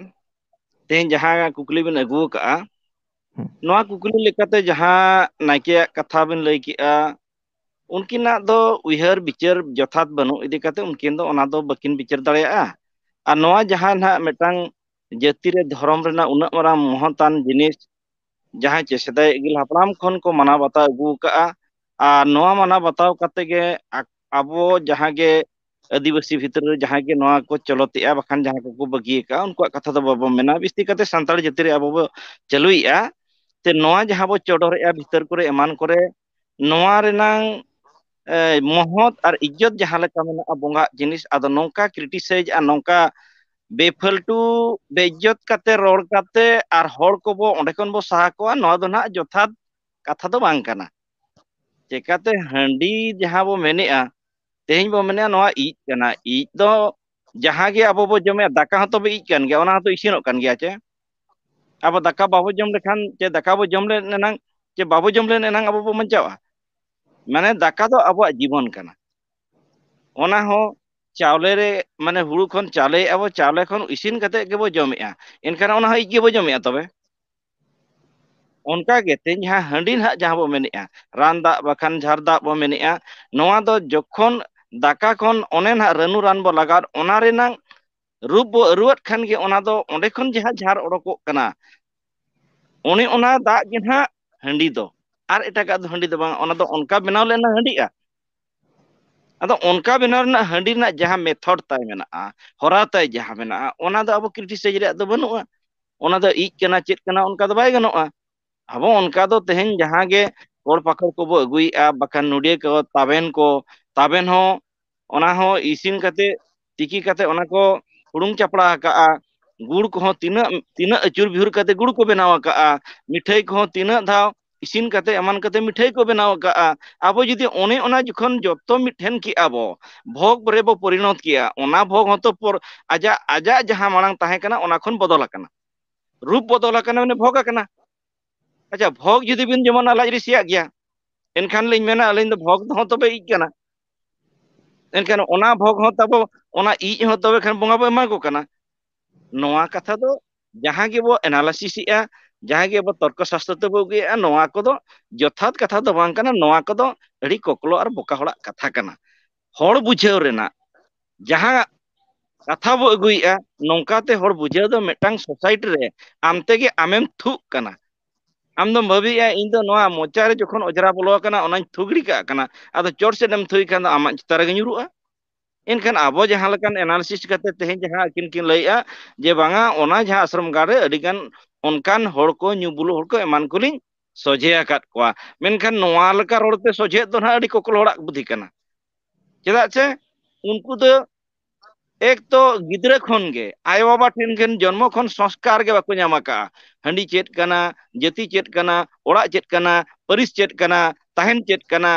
ᱛᱮᱦᱮᱧ ᱡᱟᱦᱟᱸ ᱠᱩᱠᱞᱤ ᱵᱤᱱ ᱟᱹᱜᱩ ᱟᱠᱟᱫᱼᱟ, ᱦᱩᱸ᱾ ᱱᱚᱣᱟ ᱠᱩᱠᱞᱤ ᱞᱮᱠᱟᱛᱮ ᱡᱟᱦᱟᱸ ᱱᱟᱭᱠᱮᱭᱟᱜ ᱠᱟᱛᱷᱟ ᱵᱤᱱ ᱞᱟᱹᱭ ᱠᱮᱜᱼᱟ, ᱩᱱᱠᱤᱱᱟᱜ ᱫᱚ ᱩᱭᱦᱟᱹᱨ ᱵᱤᱪᱟᱹᱨ ᱡᱚᱛᱷᱟᱛ ᱵᱟᱹᱱᱩᱜ ᱤᱫᱤ ᱠᱟᱛᱮ ᱩᱱᱠᱤᱱ ᱫᱚ ᱚᱱᱟ ᱫᱚ ᱵᱟᱹᱠᱤᱱ ᱵᱤᱪᱟᱹᱨ ᱫᱟᱲᱮᱭᱟᱜᱼᱟ᱾ ᱟᱨ ᱱᱚᱣᱟ ᱡᱟᱦᱟᱸ ᱱᱟᱦᱟᱜ ᱢᱤᱫᱴᱟᱝ ᱡᱟᱹᱛᱤ ᱨᱮ ᱫᱷᱚᱨᱚᱢ ᱨᱮᱱᱟᱜ ᱩᱱᱟᱹᱜ ᱢᱟᱨᱟᱝ ᱢᱚᱦᱚᱛᱟᱱ ᱡᱤᱱᱤᱥ, ᱡᱟᱦᱟᱸ ᱪᱮ ᱥᱮᱫᱟᱭ ᱟᱹᱜᱤᱞ ᱦᱟᱯᱲᱟᱢ ᱠᱷᱚᱱ ᱠᱚ ᱢᱟᱱᱟᱣ ᱵᱟᱛᱟᱣ ᱟᱹᱜᱩ ᱟᱠᱟᱫᱼᱟ, ᱟᱨ ᱱᱚᱣᱟ ᱢᱟᱱᱟᱣ ᱵᱟᱛᱟᱣ ᱠᱟᱛᱮ ᱜᱮ ᱟ-, ᱟᱵᱚ ᱡᱟᱦᱟᱸ ᱜᱮ ᱟᱹᱫᱤᱵᱟᱹᱥᱤ ᱵᱷᱤᱛᱨᱤ ᱨᱮ ᱡᱟᱦᱟᱸᱭ ᱜᱮ ᱱᱚᱣᱟ ᱠᱚ ᱪᱚᱞᱚᱛᱮᱜᱼᱟ, ᱵᱟᱠᱷᱟᱱ ᱡᱟᱦᱟᱸᱭ ᱠᱚᱠᱚ ᱵᱟᱹᱜᱤᱭᱟᱠᱟᱫᱼᱟ, ᱩᱱᱠᱩᱣᱟᱜ ᱠᱟᱛᱷᱟ ᱫᱚ ᱵᱟᱵᱚ ᱢᱮᱱᱟ᱾ ᱵᱤᱥᱛᱤ ᱠᱟᱛᱮ ᱥᱟᱱᱛᱟᱲ ᱡᱟᱹᱛᱤ ᱨᱮ ᱟᱵᱚ ᱵᱚ ᱪᱟᱹᱞᱩᱭᱮᱫᱼᱟ᱾ ᱛᱮ ᱱᱚᱣᱟ ᱡᱟᱦᱟᱸ ᱵᱚ ᱪᱚᱰᱚᱨᱮᱜᱼᱟ ᱵᱷᱤᱛᱟᱹᱨ ᱠᱚᱨᱮ ᱮᱢᱟᱱ ᱠᱚᱨᱮ, ᱱᱚᱣᱟ ᱨᱮᱱᱟᱝ ᱮ, ᱢᱚᱦᱚᱛ ᱟᱨ ᱤᱡᱽᱡᱚᱛ ᱡᱟᱦᱟᱸ ᱞᱮᱠᱟ ᱢᱮᱱᱟᱜᱼᱟ ᱵᱚᱸᱜᱟᱜ ᱡᱤᱱᱤᱥ, ᱟᱫᱚ ᱱᱚᱝᱠᱟ ᱠᱨᱤᱴᱤᱥᱟᱭᱤᱡᱽ ᱟᱨ ᱱᱚᱝᱠᱟ ᱵᱮᱯᱷᱟᱞᱛᱩ ᱵᱮᱤᱡᱽᱡᱚᱛ ᱠᱟᱛᱮ ᱨᱚᱲ ᱠᱟᱛᱮ ᱟᱨ ᱦᱚᱲ ᱠᱚᱵᱚ ᱚᱸᱰᱮ ᱠᱷᱚᱱ ᱵᱚ ᱥᱟᱦᱟ ᱠᱚᱣᱟ, ᱱᱚᱣᱟ ᱫᱚ ᱱᱟᱦᱟᱜ ᱡᱚᱛᱷᱟᱛ ᱠᱟᱛᱷᱟ ᱫᱚ ᱵᱟᱝ ᱠᱟᱱᱟ᱾ ᱪᱮᱠᱟᱛᱮ ᱦᱟᱺᱰᱤ ᱡᱟᱦᱟᱸ ᱵᱚ ᱢᱮᱱᱮᱜᱼᱟ, ᱛᱮᱦᱮᱧ ᱵᱚ ᱢᱮᱱᱮᱜᱼᱟ ᱱᱚᱣᱟ ᱤᱡ ᱠᱟᱱᱟ, ᱤᱡ ᱫᱚ ᱡᱟᱦᱟᱸ ᱜᱮ ᱟᱵᱚ ᱵᱚ ᱡᱚᱢᱮᱜᱼᱟ, ᱫᱟᱠᱟ ᱦᱚᱸ ᱛᱚᱵᱮ ᱤᱡ ᱠᱟᱱ ᱜᱮᱭᱟ, ᱚᱱᱟ ᱦᱚᱸᱛᱚ ᱤᱥᱤᱱᱚᱜ ᱠᱟᱱ ᱜᱮᱭᱟ ᱪᱮ? ᱟᱵᱚ ᱫᱟᱠᱟ ᱵᱟᱵᱚ ᱡᱚᱢ ᱞᱮᱠᱷᱟᱱ ᱪᱮ ᱫᱟᱠᱟ ᱵᱚ ᱡᱚᱢ ᱞᱮ ᱮᱱᱟᱝ ᱪᱮ ᱵᱟᱵᱚ ᱡᱚᱢ ᱞᱮ ᱮᱱᱟᱝ ᱟᱵᱚ ᱵᱚ ᱵᱟᱧᱪᱟᱣᱟ? ᱢᱟᱱᱮ ᱫᱟᱠᱟ ᱫᱚ ᱟᱵᱚᱣᱟᱜ ᱡᱤᱵᱚᱱ ᱠᱟᱱᱟ᱾ ᱚᱱᱟ ᱦᱚᱸ ᱪᱟᱣᱞᱮ ᱨᱮ, ᱢᱟᱱᱮ ᱦᱩᱲᱩ ᱠᱷᱚᱱ ᱪᱟᱣᱞᱮᱭᱮᱜᱼᱟ ᱵᱚ, ᱪᱟᱣᱞᱮ ᱠᱷᱚᱱ ᱤᱥᱤᱱ ᱠᱟᱛᱮ ᱜᱮᱵᱚ ᱡᱚᱢᱮᱜᱼᱟ᱾ ᱮᱱᱠᱷᱟᱱ ᱚᱱᱟ ᱦᱚᱸ ᱤᱡ ᱜᱮᱵᱚ ᱡᱚᱢᱮᱜᱼᱟ ᱛᱚᱵᱮ᱾ ᱚᱱᱠᱟ ᱜᱮ ᱛᱮᱦᱮᱧ ᱡᱟᱦᱟᱸ ᱦᱟᱺᱰᱤ ᱱᱟᱦᱟᱜ ᱡᱟᱦᱟᱸ ᱵᱚ ᱢᱮᱱᱮᱜᱼᱟ, ᱨᱟᱱ ᱫᱟᱜ ᱵᱟᱠᱷᱟᱱ ᱡᱷᱟᱨ ᱫᱟᱜ ᱵᱚ ᱢᱮᱱᱮᱜᱼᱟ, ᱱᱚᱣᱟ ᱫᱚ ᱡᱚᱠᱷᱚᱱ ᱫᱟᱠᱟ ᱠᱷᱚᱱ ᱚᱱᱮ ᱱᱟᱦᱟᱜ ᱨᱟᱹᱱᱩ ᱨᱟᱱ ᱵᱚ ᱞᱟᱜᱟᱣ, ᱚᱱᱟ ᱨᱮᱱᱟᱝ ᱨᱩᱯ ᱵᱚ ᱟᱹᱨᱩᱣᱟᱹᱫ ᱠᱷᱟᱱ ᱜᱮ ᱚᱱᱟ ᱫᱚ ᱚᱸᱰᱮ ᱠᱷᱚᱱ ᱡᱟᱦᱟᱸ ᱡᱷᱟᱨ ᱚᱰᱚᱠᱚᱜ ᱠᱟᱱᱟ, ᱚᱱᱮ ᱚᱱᱟ ᱫᱟᱜ ᱜᱮ ᱱᱟᱦᱟᱜ ᱦᱟᱺᱰᱤ ᱫᱚ, ᱟᱨ ᱮᱴᱟᱜᱟᱜ ᱫᱚ ᱦᱟᱺᱰᱤ ᱫᱚ ᱵᱟᱝ, ᱚᱱᱟ ᱫᱚ ᱚᱱᱠᱟ ᱵᱮᱱᱟᱣ ᱞᱮᱱᱟ ᱦᱟᱺᱰᱤᱜᱼᱟ᱾ ᱟᱫᱚ ᱚᱱᱠᱟ ᱵᱮᱱᱟᱣ ᱨᱮᱱᱟᱜ ᱦᱟᱺᱰᱤ ᱨᱮᱱᱟᱜ ᱡᱟᱦᱟᱸ ᱢᱮᱛᱷᱚᱰ ᱛᱟᱭ ᱢᱮᱱᱟᱜᱼᱟ, ᱦᱚᱨᱟ ᱛᱟᱭ ᱡᱟᱦᱟᱸ ᱢᱮᱱᱟᱜᱼᱟ, ᱚᱱᱟ ᱫᱚ ᱟᱵᱚ ᱠᱨᱤᱴᱤᱥᱟᱭᱤᱡᱽ ᱨᱮᱭᱟᱜ ᱫᱚ ᱵᱟᱹᱱᱩᱜᱼᱟ᱾ ᱚᱱᱟ ᱫᱚ ᱤᱡ ᱠᱟᱱᱟ, ᱪᱮᱫ ᱠᱟᱱᱟ, ᱚᱱᱠᱟ ᱫᱚ ᱵᱟᱭ ᱜᱟᱱᱚᱜᱼᱟ᱾ ᱟᱵᱚ ᱚᱱᱠᱟ ᱫᱚ ᱛᱮᱦᱮᱧ ᱡᱟᱦᱟᱸ ᱜᱮ ᱠᱚᱲ ᱯᱟᱠᱚᱲ ᱠᱚᱵᱚ ᱟᱹᱜᱩᱭᱮᱜᱼᱟ, ᱵᱟᱠᱷᱟᱱ ᱱᱚᱰᱤᱭᱟᱹ ᱠᱚ, ᱛᱟᱵᱮᱱ ᱠᱚ, ᱛᱟᱵᱮᱱ ᱦᱚᱸ ᱚᱱᱟ ᱦᱚᱸ ᱤᱥᱤᱱ ᱠᱟᱛᱮ, ᱛᱤᱠᱤ ᱠᱟᱛᱮ ᱚᱱᱟ ᱠᱚ ᱦᱩᱲᱩᱝ ᱪᱟᱯᱲᱟ ᱟᱠᱟᱜᱼᱟ᱾ ᱜᱩᱲ ᱠᱚᱦᱚᱸ ᱛᱤᱱᱟᱹᱜ, ᱛᱤᱱᱟᱹᱜ ᱟᱹᱪᱩᱨ ᱵᱤᱦᱩᱨ ᱠᱟᱛᱮ ᱜᱩᱲ ᱠᱚ ᱵᱮᱱᱟᱣ ᱟᱠᱟᱜᱼᱟ᱾ ᱢᱤᱴᱷᱟᱹᱭ ᱠᱚᱦᱚᱸ ᱛᱤᱱᱟᱹᱜ ᱫᱷᱟᱣ ᱤᱥᱤᱱ ᱠᱟᱛᱮ ᱮᱢᱟᱱ ᱠᱟᱛᱮ ᱢᱤᱴᱷᱟᱹᱭ ᱠᱚ ᱵᱮᱱᱟᱣ ᱟᱠᱟᱜᱼᱟ᱾ ᱟᱵᱚ ᱡᱩᱫᱤ ᱚᱱᱮ ᱚᱱᱟ ᱡᱚᱠᱷᱚᱱ ᱡᱚᱛᱚ ᱢᱤᱫ ᱴᱷᱮᱱ ᱠᱮᱜᱼᱟ ᱵᱚ, ᱵᱷᱳᱜᱽ ᱨᱮᱵᱚ ᱯᱚᱨᱤᱱᱚᱛ ᱠᱮᱜᱼᱟ, ᱚᱱᱟ ᱵᱷᱳᱜᱽ ᱦᱚᱸᱛᱚ ᱯᱚᱨ-, ᱟᱡᱟᱜ, ᱟᱡᱟᱜ ᱡᱟᱦᱟᱸ ᱢᱟᱲᱟᱝ ᱛᱟᱦᱮᱸ ᱠᱟᱱᱟ, ᱚᱱᱟ ᱠᱷᱚᱱ ᱵᱚᱫᱚᱞ ᱟᱠᱟᱱᱟ, ᱨᱩᱯ ᱵᱚᱫᱚᱞ ᱟᱠᱟᱱᱟ, ᱢᱟᱱᱮ ᱵᱷᱳᱜᱽ ᱟᱠᱟᱱᱟ᱾ ᱟᱪᱪᱷᱟ, ᱵᱷᱳᱜᱽ ᱡᱩᱫᱤ ᱵᱤᱱ ᱡᱚᱢᱟ, ᱚᱱᱟ ᱞᱟᱡ ᱨᱮ ᱥᱮᱭᱟᱜ ᱜᱮᱭᱟ, ᱮᱱᱠᱷᱟᱱ ᱞᱤᱧ ᱢᱮᱱᱟ ᱟᱹᱞᱤᱧ ᱫᱚ ᱵᱷᱳᱜᱽ ᱦᱚᱸ ᱛᱚᱵᱮ ᱤᱡ ᱠᱟᱱᱟ᱾ ᱮᱱᱠᱷᱟᱱ ᱚᱱᱟ ᱵᱷᱳᱜᱽ ᱦᱚᱸ ᱛᱟᱵᱚ, ᱚᱱᱟ ᱤᱡ ᱦᱚᱸ ᱛᱚᱵᱮ ᱠᱷᱟᱱ ᱵᱚᱸᱜᱟ ᱵᱚ ᱮᱢᱟ ᱠᱚ ᱠᱟᱱᱟ᱾ ᱱᱚᱣᱟ ᱠᱟᱛᱷᱟ ᱫᱚ ᱡᱟᱦᱟᱸ ᱜᱮᱵᱚ ᱮᱱᱟᱞᱟᱭᱥᱤᱥ ᱮᱜᱼᱟ, ᱡᱟᱦᱟᱸ ᱜᱮᱵᱚ ᱛᱚᱨᱠᱚ ᱥᱟᱥᱛᱨᱚ ᱛᱮᱵᱚ ᱟᱹᱜᱩᱭᱮᱜᱼᱟ, ᱱᱚᱣᱟ ᱠᱚᱫᱚ ᱡᱚᱛᱷᱟᱛ ᱠᱟᱛᱷᱟ ᱫᱚ ᱵᱟᱝ ᱠᱟᱱᱟ᱾ ᱱᱚᱣᱟ ᱠᱚᱫᱚ ᱟᱹᱰᱤ ᱠᱚᱠᱞᱚ ᱟᱨ ᱵᱚᱠᱟ ᱦᱚᱲᱟᱜ ᱠᱟᱛᱷᱟ ᱠᱟᱱᱟ᱾ ᱦᱚᱲ ᱵᱩᱡᱷᱟᱹᱣ ᱨᱮᱱᱟᱜ ᱡᱟᱦᱟᱸ ᱠᱟᱛᱷᱟ ᱵᱚ ᱟᱹᱜᱩᱭᱮᱜᱼᱟ, ᱱᱚᱝᱠᱟᱛᱮ ᱦᱚᱲ ᱵᱩᱡᱷᱟᱹᱣ ᱫᱚ ᱢᱤᱫᱴᱟᱝ ᱥᱳᱥᱟᱭᱴᱤ ᱨᱮ ᱟᱢ ᱛᱮᱜᱮ ᱟᱢᱮᱢ ᱛᱷᱩᱜ ᱠᱟᱱᱟ᱾ ᱟᱢ ᱫᱚᱢ ᱵᱷᱟᱹᱵᱤᱭᱮᱜᱼᱟ, ᱤᱧ ᱫᱚ ᱱᱚᱣᱟ ᱢᱚᱪᱟ ᱨᱮ ᱡᱚᱠᱷᱚᱱ ᱚᱡᱽᱨᱟ ᱵᱚᱞᱚ ᱟᱠᱟᱱᱟ, ᱚᱱᱟᱧ ᱛᱷᱩᱜᱲᱤ ᱠᱟᱜ ᱠᱟᱱᱟ᱾ ᱟᱫᱚ ᱪᱚᱴ ᱥᱮᱫ ᱮᱢ ᱛᱷᱩᱭ ᱠᱷᱟᱱ ᱫᱚ ᱟᱢᱟᱜ ᱪᱮᱛᱟᱱ ᱨᱮᱜᱮ ᱧᱩᱨᱩᱜᱼᱟ᱾ ᱮᱱᱠᱷᱟᱱ ᱟᱵᱚ ᱡᱟᱦᱟᱸ ᱞᱮᱠᱟᱱ ᱮᱱᱟᱞᱤᱥᱤᱥ ᱠᱟᱛᱮ ᱛᱮᱦᱮᱧ ᱡᱟᱦᱟᱸ ᱟᱹᱠᱤᱱ ᱠᱤᱱ ᱞᱟᱹᱭᱮᱜᱼᱟ ᱡᱮ ᱵᱟᱝᱟ, ᱚᱱᱟ ᱡᱟᱦᱟᱸ ᱟᱥᱨᱚᱢ ᱜᱟᱲ ᱨᱮ ᱟᱹᱰᱤ ᱜᱟᱱ ᱚᱱᱠᱟᱱ ᱦᱚᱲ ᱠᱚ, ᱧᱩ ᱵᱩᱞᱩᱜ ᱦᱚᱲ ᱠᱚ ᱮᱢᱟᱱ ᱠᱚᱞᱤᱧ ᱥᱚᱡᱷᱮ ᱟᱠᱟᱫ ᱠᱚᱣᱟ᱾ ᱢᱮᱱᱠᱷᱟᱱ ᱱᱚᱣᱟ ᱞᱮᱠᱟ ᱨᱚᱲᱛᱮ ᱥᱚᱡᱷᱮᱜ ᱫᱚ ᱱᱟᱦᱟᱜ ᱟᱹᱰᱤ ᱠᱚᱠᱞᱚ ᱦᱚᱲᱟᱜ ᱵᱩᱫᱷᱤ ᱠᱟᱱᱟ᱾ ᱪᱮᱫᱟᱜ ᱪᱮ ᱩᱱᱠᱩ ᱫᱚ ᱮᱠ ᱛᱚ ᱜᱤᱫᱽᱨᱟᱹ ᱠᱷᱚᱱ ᱜᱮ ᱟᱭᱳ ᱵᱟᱵᱟ ᱴᱷᱮᱱ ᱠᱷᱚᱱ ᱡᱚᱱᱢᱚ ᱠᱷᱚᱱ ᱥᱚᱝᱥᱠᱟᱨ ᱜᱮ ᱵᱟᱠᱚ ᱧᱟᱢ ᱟᱠᱟᱫᱼᱟ᱾ ᱦᱟᱺᱰᱤ ᱪᱮᱫ ᱠᱟᱱᱟ, ᱡᱟᱹᱛᱤ ᱪᱮᱫ ᱠᱟᱱᱟ, ᱚᱲᱟᱜ ᱪᱮᱫ ᱠᱟᱱᱟ, ᱯᱟᱹᱨᱤᱥ ᱪᱮᱫ ᱠᱟᱱᱟ, ᱛᱟᱦᱮᱱ ᱪᱮᱫ ᱠᱟᱱᱟ,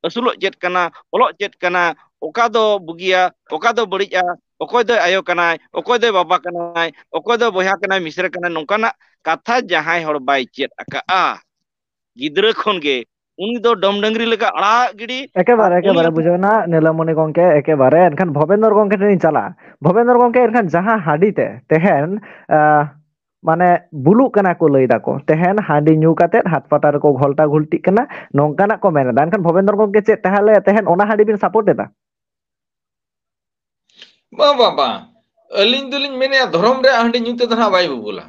ᱚᱞᱚᱜ ᱪᱮᱫ ᱠᱟᱱᱟ, ᱚᱠᱟ ᱫᱚ ᱵᱩᱜᱤᱭᱟ, ᱚᱠᱟ ᱫᱚ ᱵᱟᱹᱲᱤᱡᱼᱟ, ᱚᱠᱚᱭ ᱫᱚᱭ ᱟᱭᱳ ᱠᱟᱱᱟᱭ, ᱚᱠᱚᱭ ᱫᱚᱭ ᱵᱟᱵᱟ ᱠᱟᱱᱟᱭ, ᱚᱠᱚᱭ ᱫᱚ ᱵᱚᱭᱦᱟ ᱠᱟᱱᱟᱭ, ᱢᱤᱥᱨᱟ ᱠᱟᱱᱟᱭ, ᱱᱚᱝᱠᱟᱱᱟᱜ ᱠᱟᱛᱷᱟ ᱡᱟᱦᱟᱸᱭ ᱦᱚᱲ ᱵᱟᱭ ᱪᱮᱫ ᱟᱠᱟᱫᱼᱟ ᱜᱤᱫᱽᱨᱟᱹ ᱠᱷᱚᱱ ᱜᱮ, ᱩᱱᱤ ᱫᱚ ᱰᱚᱢ ᱰᱟᱹᱝᱨᱤ ᱞᱮᱠᱟ ᱟᱲᱟᱜ ᱜᱤᱰᱤ᱾ ᱮᱠᱮᱵᱟᱨᱮ, ᱟᱨ ᱩᱱᱤ ᱮᱠᱮᱵᱟᱨᱮ ᱵᱩᱡᱷᱟᱹᱣ ᱮᱱᱟ ᱱᱤᱞᱟᱢᱚᱱᱤ ᱜᱚᱝᱠᱮ, ᱮᱠᱮᱵᱟᱨᱮ᱾ ᱮᱱᱠᱷᱟᱱ ᱵᱷᱚᱵᱮᱱᱫᱚᱨ ᱜᱚᱝᱠᱮ ᱴᱷᱮᱱ ᱤᱧ ᱪᱟᱞᱟᱜᱼᱟ᱾ ᱵᱷᱚᱵᱮᱱᱫᱚᱨ ᱜᱚᱝᱠᱮ, ᱮᱱᱠᱷᱟᱱ ᱡᱟᱦᱟᱸ ᱦᱟᱺᱰᱤ ᱛᱮ ᱛᱮᱦᱮᱧ, ᱟᱸ, ᱢᱟᱱᱮ ᱵᱩᱞᱩᱜ ᱠᱟᱱᱟ ᱠᱚ ᱞᱟᱹᱭ ᱫᱟᱠᱚ, ᱛᱮᱦᱮᱧ ᱦᱟᱺᱰᱤ ᱧᱩ ᱠᱟᱛᱮᱫ ᱦᱟᱴ ᱯᱟᱛᱟ ᱨᱮᱠᱚ ᱜᱷᱚᱞᱴᱟ ᱜᱷᱩᱞᱴᱤᱜ ᱠᱟᱱᱟ, ᱱᱚᱝᱠᱟᱱᱟᱜ ᱠᱚ ᱢᱮᱱ ᱮᱫᱟ᱾ ᱮᱱᱠᱷᱟᱱ ᱵᱷᱚᱵᱮᱱᱫᱚᱨ ᱜᱚᱝᱠᱮ ᱪᱮᱫ ᱛᱟᱦᱚᱞᱮ ᱛᱮᱦᱮᱧ ᱚᱱᱟ ᱦᱟᱺᱰᱤ ᱵᱤᱱ ᱥᱟᱯᱳᱨᱴ ᱮᱫᱟ? ᱵᱟᱝ, ᱵᱟᱝ, ᱵᱟᱝ᱾ ᱟᱹᱞᱤᱧ ᱫᱚᱞᱤᱧ ᱢᱮᱱᱮᱫᱼᱟ, ᱫᱷᱚᱨᱚᱢ ᱨᱮᱭᱟᱜ ᱦᱟᱺᱰᱤ ᱧᱩ ᱛᱮᱫᱚ ᱱᱟᱦᱟᱜ ᱵᱟᱭ ᱵᱩᱵᱩᱞᱟ᱾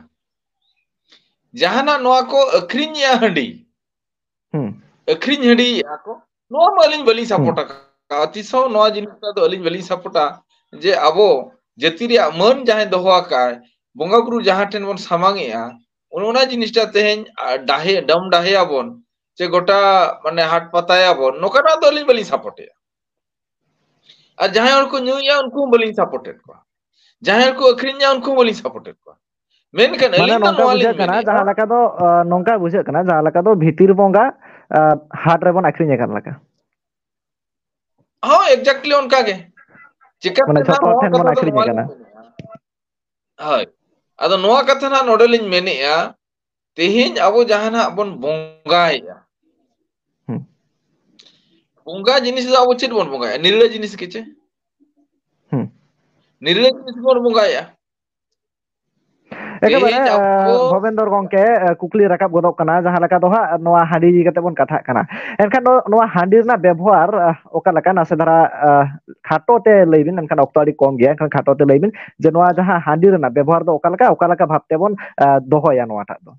ᱡᱟᱦᱟᱱᱟᱜ ᱱᱚᱣᱟ ᱠᱚ ᱟᱹᱠᱷᱨᱤᱧᱮᱜᱼᱟ ᱦᱟᱺᱰᱤ, ᱦᱩᱸ᱾ ᱟᱹᱠᱷᱨᱤᱧ ᱦᱟᱺᱰᱤᱭᱮᱜᱼᱟ ᱠᱚ, ᱱᱚᱣᱟ ᱢᱟ ᱟᱹᱞᱤᱧ ᱵᱟᱹᱞᱤᱧ ᱦᱩᱸ᱾ ᱥᱟᱯᱳᱨᱴ ᱟᱠᱟᱫᱼᱟ᱾ ᱛᱤᱥ ᱦᱚᱸ ᱱᱚᱣᱟ ᱡᱤᱱᱤᱥᱴᱟ ᱫᱚ ᱟᱹᱞᱤᱧ ᱵᱟᱹᱞᱤᱧ ᱥᱟᱯᱳᱨᱴᱟ, ᱡᱮ ᱟᱵᱚ ᱡᱟᱹᱛᱤ ᱨᱮᱭᱟᱜ ᱢᱟᱹᱱ ᱡᱟᱦᱟᱸᱭ ᱫᱚᱦᱚ ᱟᱠᱟᱫᱼᱟᱭ, ᱵᱚᱸᱜᱟ ᱵᱩᱨᱩ ᱡᱟᱦᱟᱸ ᱴᱷᱮᱱ ᱵᱚᱱ ᱥᱟᱢᱟᱝ ᱮᱜᱼᱟ, ᱚᱱ-, ᱚᱱᱟ ᱡᱤᱱᱤᱥᱴᱟ ᱛᱮᱦᱮᱧ, ᱟ, ᱰᱟᱦᱮ-, ᱰᱟᱢ ᱰᱟᱦᱮᱭᱟᱵᱚᱱ, ᱪᱮ ᱜᱚᱴᱟ ᱢᱟᱱᱮ ᱦᱟᱴ ᱯᱟᱛᱟᱭᱟᱵᱚᱱ, ᱱᱚᱝᱠᱟᱱᱟᱜ ᱫᱚ ᱟᱹᱞᱤᱧ ᱵᱟᱹᱞᱤᱧ ᱥᱟᱯᱳᱨᱴᱮᱜᱼᱟ᱾ ᱟᱨ ᱡᱟᱦᱟᱸᱭ ᱦᱚᱲ ᱠᱚ ᱧᱩᱭᱮᱜᱼᱟ, ᱩᱱᱠᱩ ᱦᱚᱸ ᱵᱟᱹᱞᱤᱧ ᱥᱟᱯᱳᱨᱴᱮᱫ ᱠᱚᱣᱟ᱾ ᱡᱟᱦᱟᱸᱭ ᱦᱚᱲ ᱠᱚ ᱟᱹᱠᱷᱨᱤᱧᱮᱜᱼᱟ, ᱩᱱᱠᱩ ᱦᱚᱸ ᱵᱟᱹᱞᱤᱧ ᱥᱟᱯᱳᱨᱴᱮᱫ ᱠᱚᱣᱟ᱾ ᱢᱮᱱᱠᱷᱟᱱ ᱢᱟᱱᱮ ᱟᱹᱞᱤᱧ ᱫᱚ ᱱᱚᱝᱠᱟ ᱱᱚᱣᱟ ᱞᱤᱧ ᱵᱩᱡᱷᱟᱹᱜ ᱠᱟᱱᱟ, ᱢᱮᱱᱮᱫᱼᱟ, ᱡᱟᱦᱟᱸ ᱞᱮᱠᱟ ᱫᱚ, ᱟ, ᱱᱚᱝᱠᱟ ᱵᱩᱡᱷᱟᱹᱜ ᱠᱟᱱᱟ, ᱡᱟᱦᱟᱸ ᱞᱮᱠᱟ ᱫᱚ ᱵᱷᱤᱛᱤᱨ ᱵᱚᱸᱜᱟ, ᱟ, ᱦᱟᱴ ᱨᱮᱵᱚᱱ ᱟᱹᱠᱷᱨᱤᱧ ᱟᱠᱟᱱ ᱞᱮᱠᱟ᱾ ᱦᱳᱭ, exactly ᱚᱱᱠᱟ ᱜᱮ᱾ ᱪᱤᱠᱟᱹᱛᱮ ᱢᱟᱱᱮ ᱱᱟᱜ ᱡᱷᱚᱛᱚ ᱦᱚᱲ ᱱᱚᱣᱟ ᱴᱷᱮᱱ ᱵᱚᱱ ᱠᱟᱛᱷᱟ ᱫᱚ ᱟᱹᱠᱷᱨᱤᱧ ᱱᱚᱣᱟ ᱞᱤᱧ ᱟᱠᱟᱱᱟ᱾ ᱢᱮᱱᱮᱫᱼᱟ᱾ ᱦᱳᱭ᱾ ᱟᱫᱚ ᱱᱚᱣᱟ ᱠᱟᱛᱷᱟ ᱱᱟᱜ ᱱᱚᱰᱮ ᱞᱤᱧ ᱢᱮᱱᱮᱫᱼᱟ, ᱛᱮᱦᱮᱧ ᱟᱵᱚ ᱡᱟᱦᱟᱸ ᱱᱟᱜ ᱵᱚᱱ ᱵᱚᱸᱜᱟᱭᱮᱫᱼᱟ, ᱦᱩᱸ᱾ ᱵᱚᱸᱜᱟ ᱡᱤᱱᱤᱥ ᱫᱚ ᱟᱵᱚ ᱪᱮᱫ ᱵᱚᱱ ᱵᱚᱸᱜᱟᱭᱟ? ᱱᱤᱨᱞᱟᱹ ᱡᱤᱱᱤᱥ ᱜᱮ ᱪᱮ? ᱦᱩᱸ᱾ ᱱᱤᱨᱞᱟᱹ ᱡᱤᱱᱤᱥ ᱵᱚᱱ ᱵᱚᱸᱜᱟᱭᱟ᱾ ᱮᱠᱮᱵᱟᱨᱮ, ᱛᱮᱦᱮᱧ ᱟᱵᱚ ᱮ, ᱵᱷᱚᱵᱮᱱᱫᱚᱨ ᱜᱚᱝᱠᱮ, ᱮ, ᱠᱩᱠᱞᱤ ᱨᱟᱠᱟᱵ ᱜᱚᱫᱚᱜ ᱠᱟᱱᱟ, ᱡᱟᱦᱟᱸ ᱞᱮᱠᱟ ᱫᱚ ᱦᱟᱸᱜ ᱱᱚᱣᱟ ᱦᱟᱺᱰᱤ ᱤᱫᱤ ᱠᱟᱛᱮ ᱵᱚᱱ ᱠᱟᱛᱷᱟᱜ ᱠᱟᱱᱟ᱾ ᱮᱱᱠᱷᱟᱱ ᱫᱚ ᱱᱚᱣᱟ ᱦᱟᱺᱰᱤ ᱨᱮᱱᱟᱜ ᱵᱮᱵᱚᱦᱟᱨ, ᱮ, ᱚᱠᱟ ᱞᱮᱠᱟ? ᱱᱟᱥᱮ ᱫᱷᱟᱨᱟ, ᱮ, ᱠᱷᱟᱴᱚ ᱛᱮ ᱞᱟᱹᱭ ᱵᱤᱱ, ᱮᱱᱠᱷᱟᱱ ᱚᱠᱛᱚ ᱟᱹᱰᱤ ᱠᱚᱢ ᱜᱮᱭᱟ, ᱮᱱᱠᱷᱟᱱ ᱠᱷᱟᱴᱚ ᱛᱮ ᱞᱟᱹᱭ ᱵᱤᱱ ᱡᱮ ᱱᱚᱣᱟ ᱡᱟᱦᱟᱸ ᱦᱟᱺᱰᱤ ᱨᱮᱱᱟᱜ ᱵᱮᱵᱚᱦᱟᱨ ᱫᱚ ᱚᱠᱟ ᱞᱮᱠᱟ, ᱚᱠᱟ ᱞᱮᱠᱟ ᱵᱷᱟᱵ ᱛᱮᱵᱚᱱ, ᱮ, ᱫᱚᱦᱚᱭᱟ ᱱᱚᱣᱟᱴᱟᱜ ᱫᱚ?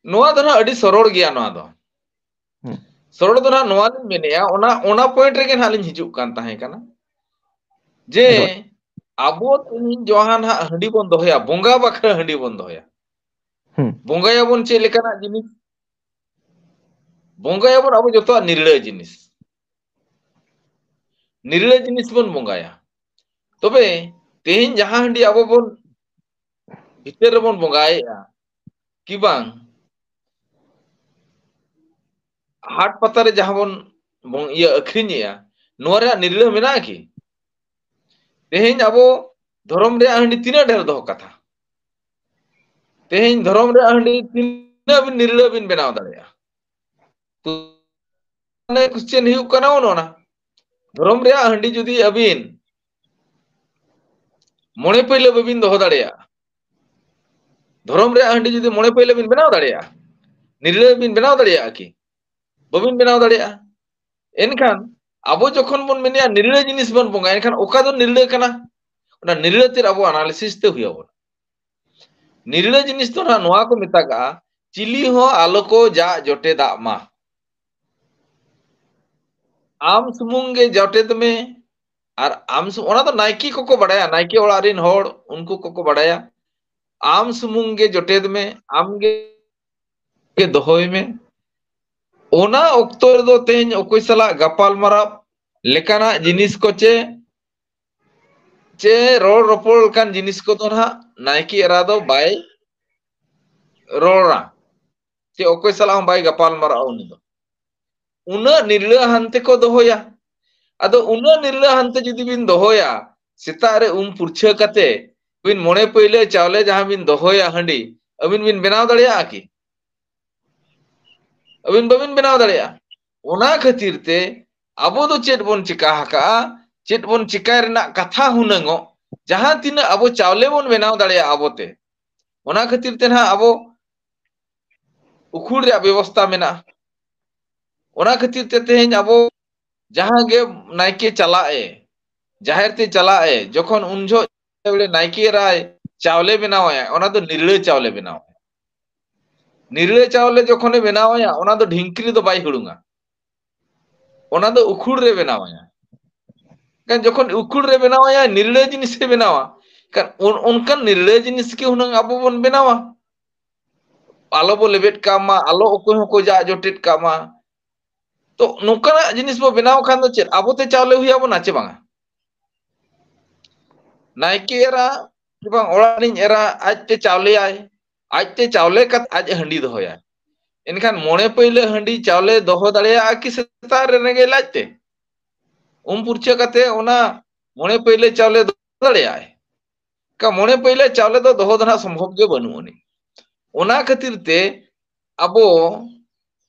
ᱱᱚᱣᱟ ᱫᱚ ᱱᱟᱦᱟᱜ ᱟᱹᱰᱤ ᱥᱚᱨᱚᱲ ᱜᱮᱭᱟ᱾ ᱱᱚᱣᱟ ᱫᱚ ᱦᱩᱸ᱾ ᱥᱚᱨᱚᱲ ᱫᱚ ᱱᱟᱦᱟᱜ ᱱᱚᱣᱟ ᱞᱤᱧ ᱢᱮᱱᱮᱫᱼᱟ, ᱚᱱᱟ, ᱚᱱᱟ ᱯᱚᱭᱮᱱᱴ ᱨᱮᱜᱮ ᱱᱟᱦᱟᱜ ᱞᱤᱧ ᱦᱤᱡᱩᱜ ᱠᱟᱱ ᱛᱟᱦᱮᱸ ᱠᱟᱱᱟ ᱡᱮ ᱮᱠᱵᱟᱨ᱾ ᱟᱵᱚ ᱛᱮᱦᱮᱧ ᱡᱟᱦᱟᱸ ᱱᱟᱦᱟᱜ ᱦᱟᱺᱰᱤ ᱵᱚᱱ ᱫᱚᱦᱚᱭᱟ, ᱵᱚᱸᱜᱟ ᱵᱟᱠᱷᱨᱟ ᱦᱟᱺᱰᱤ ᱵᱚᱱ ᱫᱚᱦᱚᱭᱟ, ᱦᱩᱸ᱾ ᱵᱚᱸᱜᱟᱭᱟᱵᱚᱱ ᱪᱮᱫ ᱞᱮᱠᱟᱱᱟᱜ ᱡᱤᱱᱤᱥ? ᱵᱚᱸᱜᱟᱭᱟᱵᱚᱱ ᱟᱵᱚ ᱡᱚᱛᱚᱣᱟᱜ ᱱᱤᱨᱞᱟᱹ ᱡᱤᱱᱤᱥ᱾ ᱱᱤᱨᱞᱟᱹ ᱡᱤᱱᱤᱥ ᱵᱚᱱ ᱵᱚᱸᱜᱟᱭᱟ᱾ ᱛᱚᱵᱮ ᱛᱮᱦᱮᱧ ᱡᱟᱦᱟᱸ ᱦᱟᱺᱰᱤ ᱟᱵᱚ ᱵᱚᱱ ᱵᱷᱤᱛᱟᱹᱨ ᱨᱮᱵᱚᱱ ᱵᱚᱸᱜᱟᱭᱮᱫᱼᱟ, ᱠᱤ ᱵᱟᱝ ᱦᱟᱴ ᱯᱟᱛᱟ ᱨᱮ ᱡᱟᱦᱟᱸ ᱵᱚᱱ, ᱵᱚᱱ ᱤᱭᱟᱹ ᱟᱹᱠᱷᱨᱤᱧᱮᱜᱼᱟ, ᱱᱚᱣᱟ ᱨᱮᱭᱟᱜ ᱱᱤᱨᱞᱟᱹ ᱢᱮᱱᱟᱜᱼᱟ ᱠᱤ? ᱛᱮᱦᱮᱧ ᱟᱵᱚ ᱫᱷᱚᱨᱚᱢ ᱨᱮᱭᱟᱜ ᱦᱟᱺᱰᱤ ᱛᱤᱱᱟᱹᱜ ᱰᱷᱮᱨ ᱫᱚᱦᱚ ᱠᱟᱛᱷᱟ? ᱛᱮᱦᱮᱧ ᱫᱷᱚᱨᱚᱢ ᱨᱮᱭᱟᱜ ᱦᱟᱺᱰᱤ ᱛᱤᱱᱟᱹᱜ ᱵᱤᱱ ᱱᱤᱨᱞᱟᱹ ᱵᱤᱱ ᱵᱮᱱᱟᱣ ᱫᱟᱲᱮᱭᱟᱜᱼᱟ? ᱢᱟᱱᱮ question ᱦᱩᱭᱩᱜ ᱠᱟᱱᱟ ᱚᱱ ᱚᱱᱟ, ᱫᱷᱚᱨᱚᱢ ᱨᱮᱭᱟᱜ ᱦᱟᱺᱰᱤ ᱡᱩᱫᱤ ᱟᱹᱵᱤᱱ ᱢᱚᱬᱮ ᱯᱟᱹᱭᱞᱟᱹ ᱵᱟᱹᱵᱤᱱ ᱫᱚᱦᱚ ᱫᱟᱲᱮᱭᱟᱜᱼᱟ, ᱫᱷᱚᱨᱚᱢ ᱨᱮᱭᱟᱜ ᱦᱟᱺᱰᱤ ᱡᱩᱫᱤ ᱢᱚᱬᱮ ᱯᱟᱹᱭᱞᱟᱹ ᱵᱤᱱ ᱵᱮᱱᱟᱣ ᱫᱟᱲᱮᱭᱟᱜᱼᱟ, ᱱᱤᱨᱞᱟᱹ ᱵᱤᱱ ᱵᱮᱱᱟᱣ ᱫᱟᱲᱮᱭᱟᱜᱼᱟ ᱠᱤ? ᱵᱟᱹᱵᱤᱱ ᱵᱮᱱᱟᱣ ᱫᱟᱲᱮᱭᱟᱜᱼᱟ᱾ ᱮᱱᱠᱷᱟᱱ ᱟᱵᱚ ᱡᱚᱠᱷᱚᱱ ᱵᱚᱱ ᱢᱮᱱᱮᱜᱼᱟ ᱱᱤᱨᱞᱟᱹ ᱡᱤᱱᱤᱥ ᱵᱚᱱ ᱵᱚᱸᱜᱟᱭᱟ, ᱮᱱᱠᱷᱟᱱ ᱚᱠᱟ ᱫᱚ ᱱᱤᱨᱞᱟᱹ ᱠᱟᱱᱟ? ᱚᱱᱟ ᱱᱤᱨᱞᱟᱹ ᱛᱮᱫ ᱟᱵᱚ analysis ᱛᱮ ᱦᱩᱭ ᱟᱵᱚᱱᱟ᱾ ᱱᱤᱨᱞᱟᱹ ᱡᱤᱱᱤᱥ ᱫᱚ ᱱᱟᱦᱟᱜ ᱱᱚᱣᱟ ᱠᱚ ᱢᱮᱛᱟᱜᱟᱜᱼᱟ, ᱪᱤᱞᱤ ᱦᱚᱸ ᱟᱞᱚ ᱠᱚ ᱡᱟᱜ ᱡᱚᱴᱮᱫᱟᱜ ᱢᱟ᱾ ᱟᱢ ᱥᱩᱢᱩᱝ ᱜᱮ ᱡᱚᱴᱮᱫ ᱢᱮ, ᱟᱨ ᱟᱢ ᱥᱩ-, ᱚᱱᱟ ᱫᱚ ᱱᱟᱭᱠᱮ ᱠᱚᱠᱚ ᱵᱟᱰᱟᱭᱟ, ᱱᱟᱭᱠᱮ ᱚᱲᱟᱜ ᱨᱤᱱ ᱦᱚᱲ ᱩᱱᱠᱩ ᱠᱚᱠᱚ ᱵᱟᱰᱟᱭᱟ᱾ ᱟᱢ ᱥᱩᱢᱩᱝ ᱜᱮ ᱡᱚᱴᱮᱫ ᱢᱮ, ᱟᱢ ᱜᱮ ᱜᱮ ᱫᱚᱦᱚᱭ ᱢᱮ᱾ ᱚᱱᱟ ᱚᱠᱛᱚ ᱨᱮᱫᱚ ᱛᱮᱦᱮᱧ ᱚᱠᱚᱭ ᱥᱟᱞᱟᱜ ᱜᱟᱯᱟᱞ ᱢᱟᱨᱟᱣ ᱞᱮᱠᱟᱱᱟᱜ ᱡᱤᱱᱤᱥ ᱠᱚ ᱪᱮ, ᱪᱮ ᱨᱚᱲ ᱨᱚᱯᱚᱲ ᱞᱮᱠᱟᱱ ᱡᱤᱱᱤᱥ ᱠᱚᱫᱚ ᱱᱟᱦᱟᱜ ᱱᱟᱭᱠᱮ ᱮᱨᱟ ᱫᱚ ᱵᱟᱭ ᱨᱚᱲᱟ, ᱪᱮ ᱚᱠᱚᱭ ᱥᱟᱞᱟᱜ ᱦᱚᱸ ᱵᱟᱭ ᱜᱟᱯᱟᱞ ᱢᱟᱨᱟᱜᱼᱟ ᱩᱱᱤ ᱫᱚ᱾ ᱩᱱᱟᱹᱜ ᱱᱤᱨᱞᱟᱹ ᱦᱟᱱᱛᱮ ᱠᱚ ᱫᱚᱦᱚᱭᱟ᱾ ᱟᱫᱚ ᱩᱱᱟᱹᱜ ᱱᱤᱨᱞᱟᱹ ᱦᱟᱱᱛᱮ ᱡᱩᱫᱤ ᱵᱤᱱ ᱫᱚᱦᱚᱭᱟ, ᱥᱮᱛᱟᱜ ᱨᱮ ᱩᱢ ᱯᱩᱨᱪᱷᱟᱹ ᱠᱟᱛᱮ ᱵᱤᱱ ᱢᱚᱬᱮ ᱯᱟᱹᱭᱞᱟᱹ ᱪᱟᱣᱞᱮ ᱡᱟᱦᱟᱸ ᱵᱤᱱ ᱫᱚᱦᱚᱭᱟ ᱦᱟᱺᱰᱤ, ᱟᱹᱵᱤᱱ ᱵᱤᱱ ᱵᱮᱱᱟᱣ ᱫᱟᱲᱮᱭᱟᱜᱼᱟ ᱠᱤ? ᱟᱹᱵᱤᱱ ᱵᱟᱹᱵᱤᱱ ᱵᱮᱱᱟᱣ ᱫᱟᱲᱮᱭᱟᱜᱼᱟ᱾ ᱚᱱᱟ ᱠᱷᱟᱹᱛᱤᱨ ᱛᱮ ᱟᱵᱚ ᱫᱚ ᱪᱮᱫ ᱵᱚᱱ ᱪᱤᱠᱟ ᱟᱠᱟᱜᱼᱟ, ᱪᱮᱫ ᱵᱚᱱ ᱪᱤᱠᱟᱭ ᱨᱮᱱᱟᱜ ᱠᱟᱛᱷᱟ ᱦᱩᱱᱟᱹᱝᱚᱜ, ᱡᱟᱦᱟᱸ ᱛᱤᱱᱟᱹᱜ ᱟᱵᱚ ᱪᱟᱣᱞᱮ ᱵᱚᱱ ᱵᱮᱱᱟᱣ ᱫᱟᱲᱮᱭᱟᱜᱼᱟ ᱟᱵᱚᱛᱮ, ᱚᱱᱟ ᱠᱷᱟᱹᱛᱤᱨ ᱛᱮ ᱱᱟᱦᱟᱜ ᱟᱵᱚ ᱩᱠᱷᱩᱲ ᱨᱮᱭᱟᱜ ᱵᱮᱵᱚᱥᱛᱟ ᱢᱮᱱᱟᱜᱼᱟ᱾ ᱚᱱᱟ ᱠᱷᱟᱹᱛᱤᱨ ᱛᱮ ᱛᱮᱦᱮᱧ ᱟᱵᱚ ᱡᱟᱦᱟᱸ ᱜᱮ ᱱᱟᱭᱠᱮ ᱪᱟᱞᱟᱜ ᱮ, ᱡᱟᱦᱮᱨ ᱛᱮ ᱪᱟᱞᱟᱜ ᱮ, ᱡᱚᱠᱷᱚᱱ ᱩᱱ ᱡᱚᱦᱚᱜ ᱱᱟᱭᱠᱮ ᱮᱨᱟᱭ ᱪᱟᱣᱞᱮ ᱵᱮᱱᱟᱣᱟᱭᱟ, ᱚᱱᱟ ᱫᱚ ᱱᱤᱨᱞᱟᱹ ᱪᱟᱣᱞᱮ ᱵᱮᱱᱟᱣᱟᱭᱟ᱾ ᱱᱤᱨᱞᱟᱹ ᱪᱟᱣᱞᱮ ᱡᱚᱠᱷᱚᱱᱮ ᱵᱮᱱᱟᱣᱟᱭᱟ, ᱚᱱᱟ ᱫᱚ ᱰᱷᱤᱝᱠᱤ ᱨᱮᱫᱚ ᱵᱟᱭ ᱦᱩᱲᱩᱝᱟ, ᱚᱱᱟ ᱫᱚ ᱩᱠᱷᱩᱲ ᱨᱮ ᱵᱮᱱᱟᱣᱟᱭᱟ᱾ ᱠᱷᱟᱱ ᱡᱚᱠᱷᱚᱱ ᱩᱠᱷᱩᱲ ᱨᱮ ᱵᱮᱱᱟᱣᱟᱭᱟ, ᱱᱤᱨᱞᱟᱹ ᱡᱤᱱᱤᱥᱮ ᱵᱮᱱᱟᱣᱟ, ᱠᱷᱟᱱ ᱚᱱ-, ᱚᱱᱠᱟᱱ ᱱᱤᱨᱞᱟᱹ ᱡᱤᱱᱤᱥ ᱜᱮ ᱦᱩᱱᱟᱹᱝ ᱟᱵᱚ ᱵᱚᱱ ᱵᱮᱱᱟᱣᱟ᱾ ᱟᱞᱚ ᱵᱚ ᱞᱮᱵᱮᱫ ᱠᱟᱜ ᱢᱟ, ᱟᱞᱚ ᱚᱠᱚᱭ ᱦᱚᱸᱠᱚ ᱡᱟᱜ ᱡᱚᱴᱮᱫ ᱠᱟᱜ ᱢᱟ᱾ ᱛᱚ ᱱᱚᱝᱠᱟᱱᱟᱜ ᱡᱤᱱᱤᱥ ᱵᱚ ᱵᱮᱱᱟᱣ ᱠᱷᱟᱱ ᱫᱚ ᱪᱮᱫ ᱟᱵᱚᱛᱮ ᱪᱟᱣᱞᱮ ᱦᱩᱭ ᱟᱵᱚᱱᱟ ᱪᱮ ᱵᱟᱝᱟ? ᱱᱟᱭᱠᱮ ᱮᱨᱟ ᱠᱤ ᱵᱟᱝ ᱚᱲᱟᱜ ᱨᱤᱱᱤᱡ ᱮᱨᱟ ᱟᱡᱛᱮ ᱪᱟᱣᱞᱮᱭᱟᱭ, ᱟᱡᱛᱮ ᱪᱟᱣᱞᱮ ᱠᱟᱛᱮ ᱟᱡ ᱮ ᱦᱟᱺᱰᱤ ᱫᱚᱦᱚᱭᱟ᱾ ᱮᱱᱠᱷᱟᱱ ᱢᱚᱬᱮ ᱯᱟᱹᱭᱞᱟᱹ ᱦᱟᱺᱰᱤ ᱪᱟᱣᱞᱮ ᱫᱚᱦᱚ ᱫᱟᱲᱮᱭᱟᱜᱼᱟ ᱠᱤ ᱥᱮᱛᱟᱜ ᱨᱮ ᱨᱮᱸᱜᱮᱡ ᱞᱟᱡ ᱛᱮ? ᱩᱢ ᱯᱩᱨᱪᱷᱟᱹ ᱠᱟᱛᱮ ᱚᱱᱟ ᱢᱚᱬᱮ ᱯᱟᱹᱭᱞᱟᱹ ᱪᱟᱣᱞᱮ ᱫᱚᱦᱚ ᱫᱟᱲᱮᱭᱟᱜᱼᱟᱭ? ᱠᱟ ᱢᱚᱬᱮ ᱯᱟᱹᱭᱞᱟᱹ ᱪᱟᱣᱞᱮ ᱫᱚ ᱫᱚᱦᱚ ᱫᱚ ᱱᱟᱦᱟᱜ ᱥᱚᱢᱵᱷᱚᱵ ᱜᱮ ᱵᱟᱹᱱᱩᱜ ᱟᱹᱱᱤᱡ᱾ ᱚᱱᱟ ᱠᱷᱟᱹᱛᱤᱨ ᱛᱮ ᱟᱵᱚ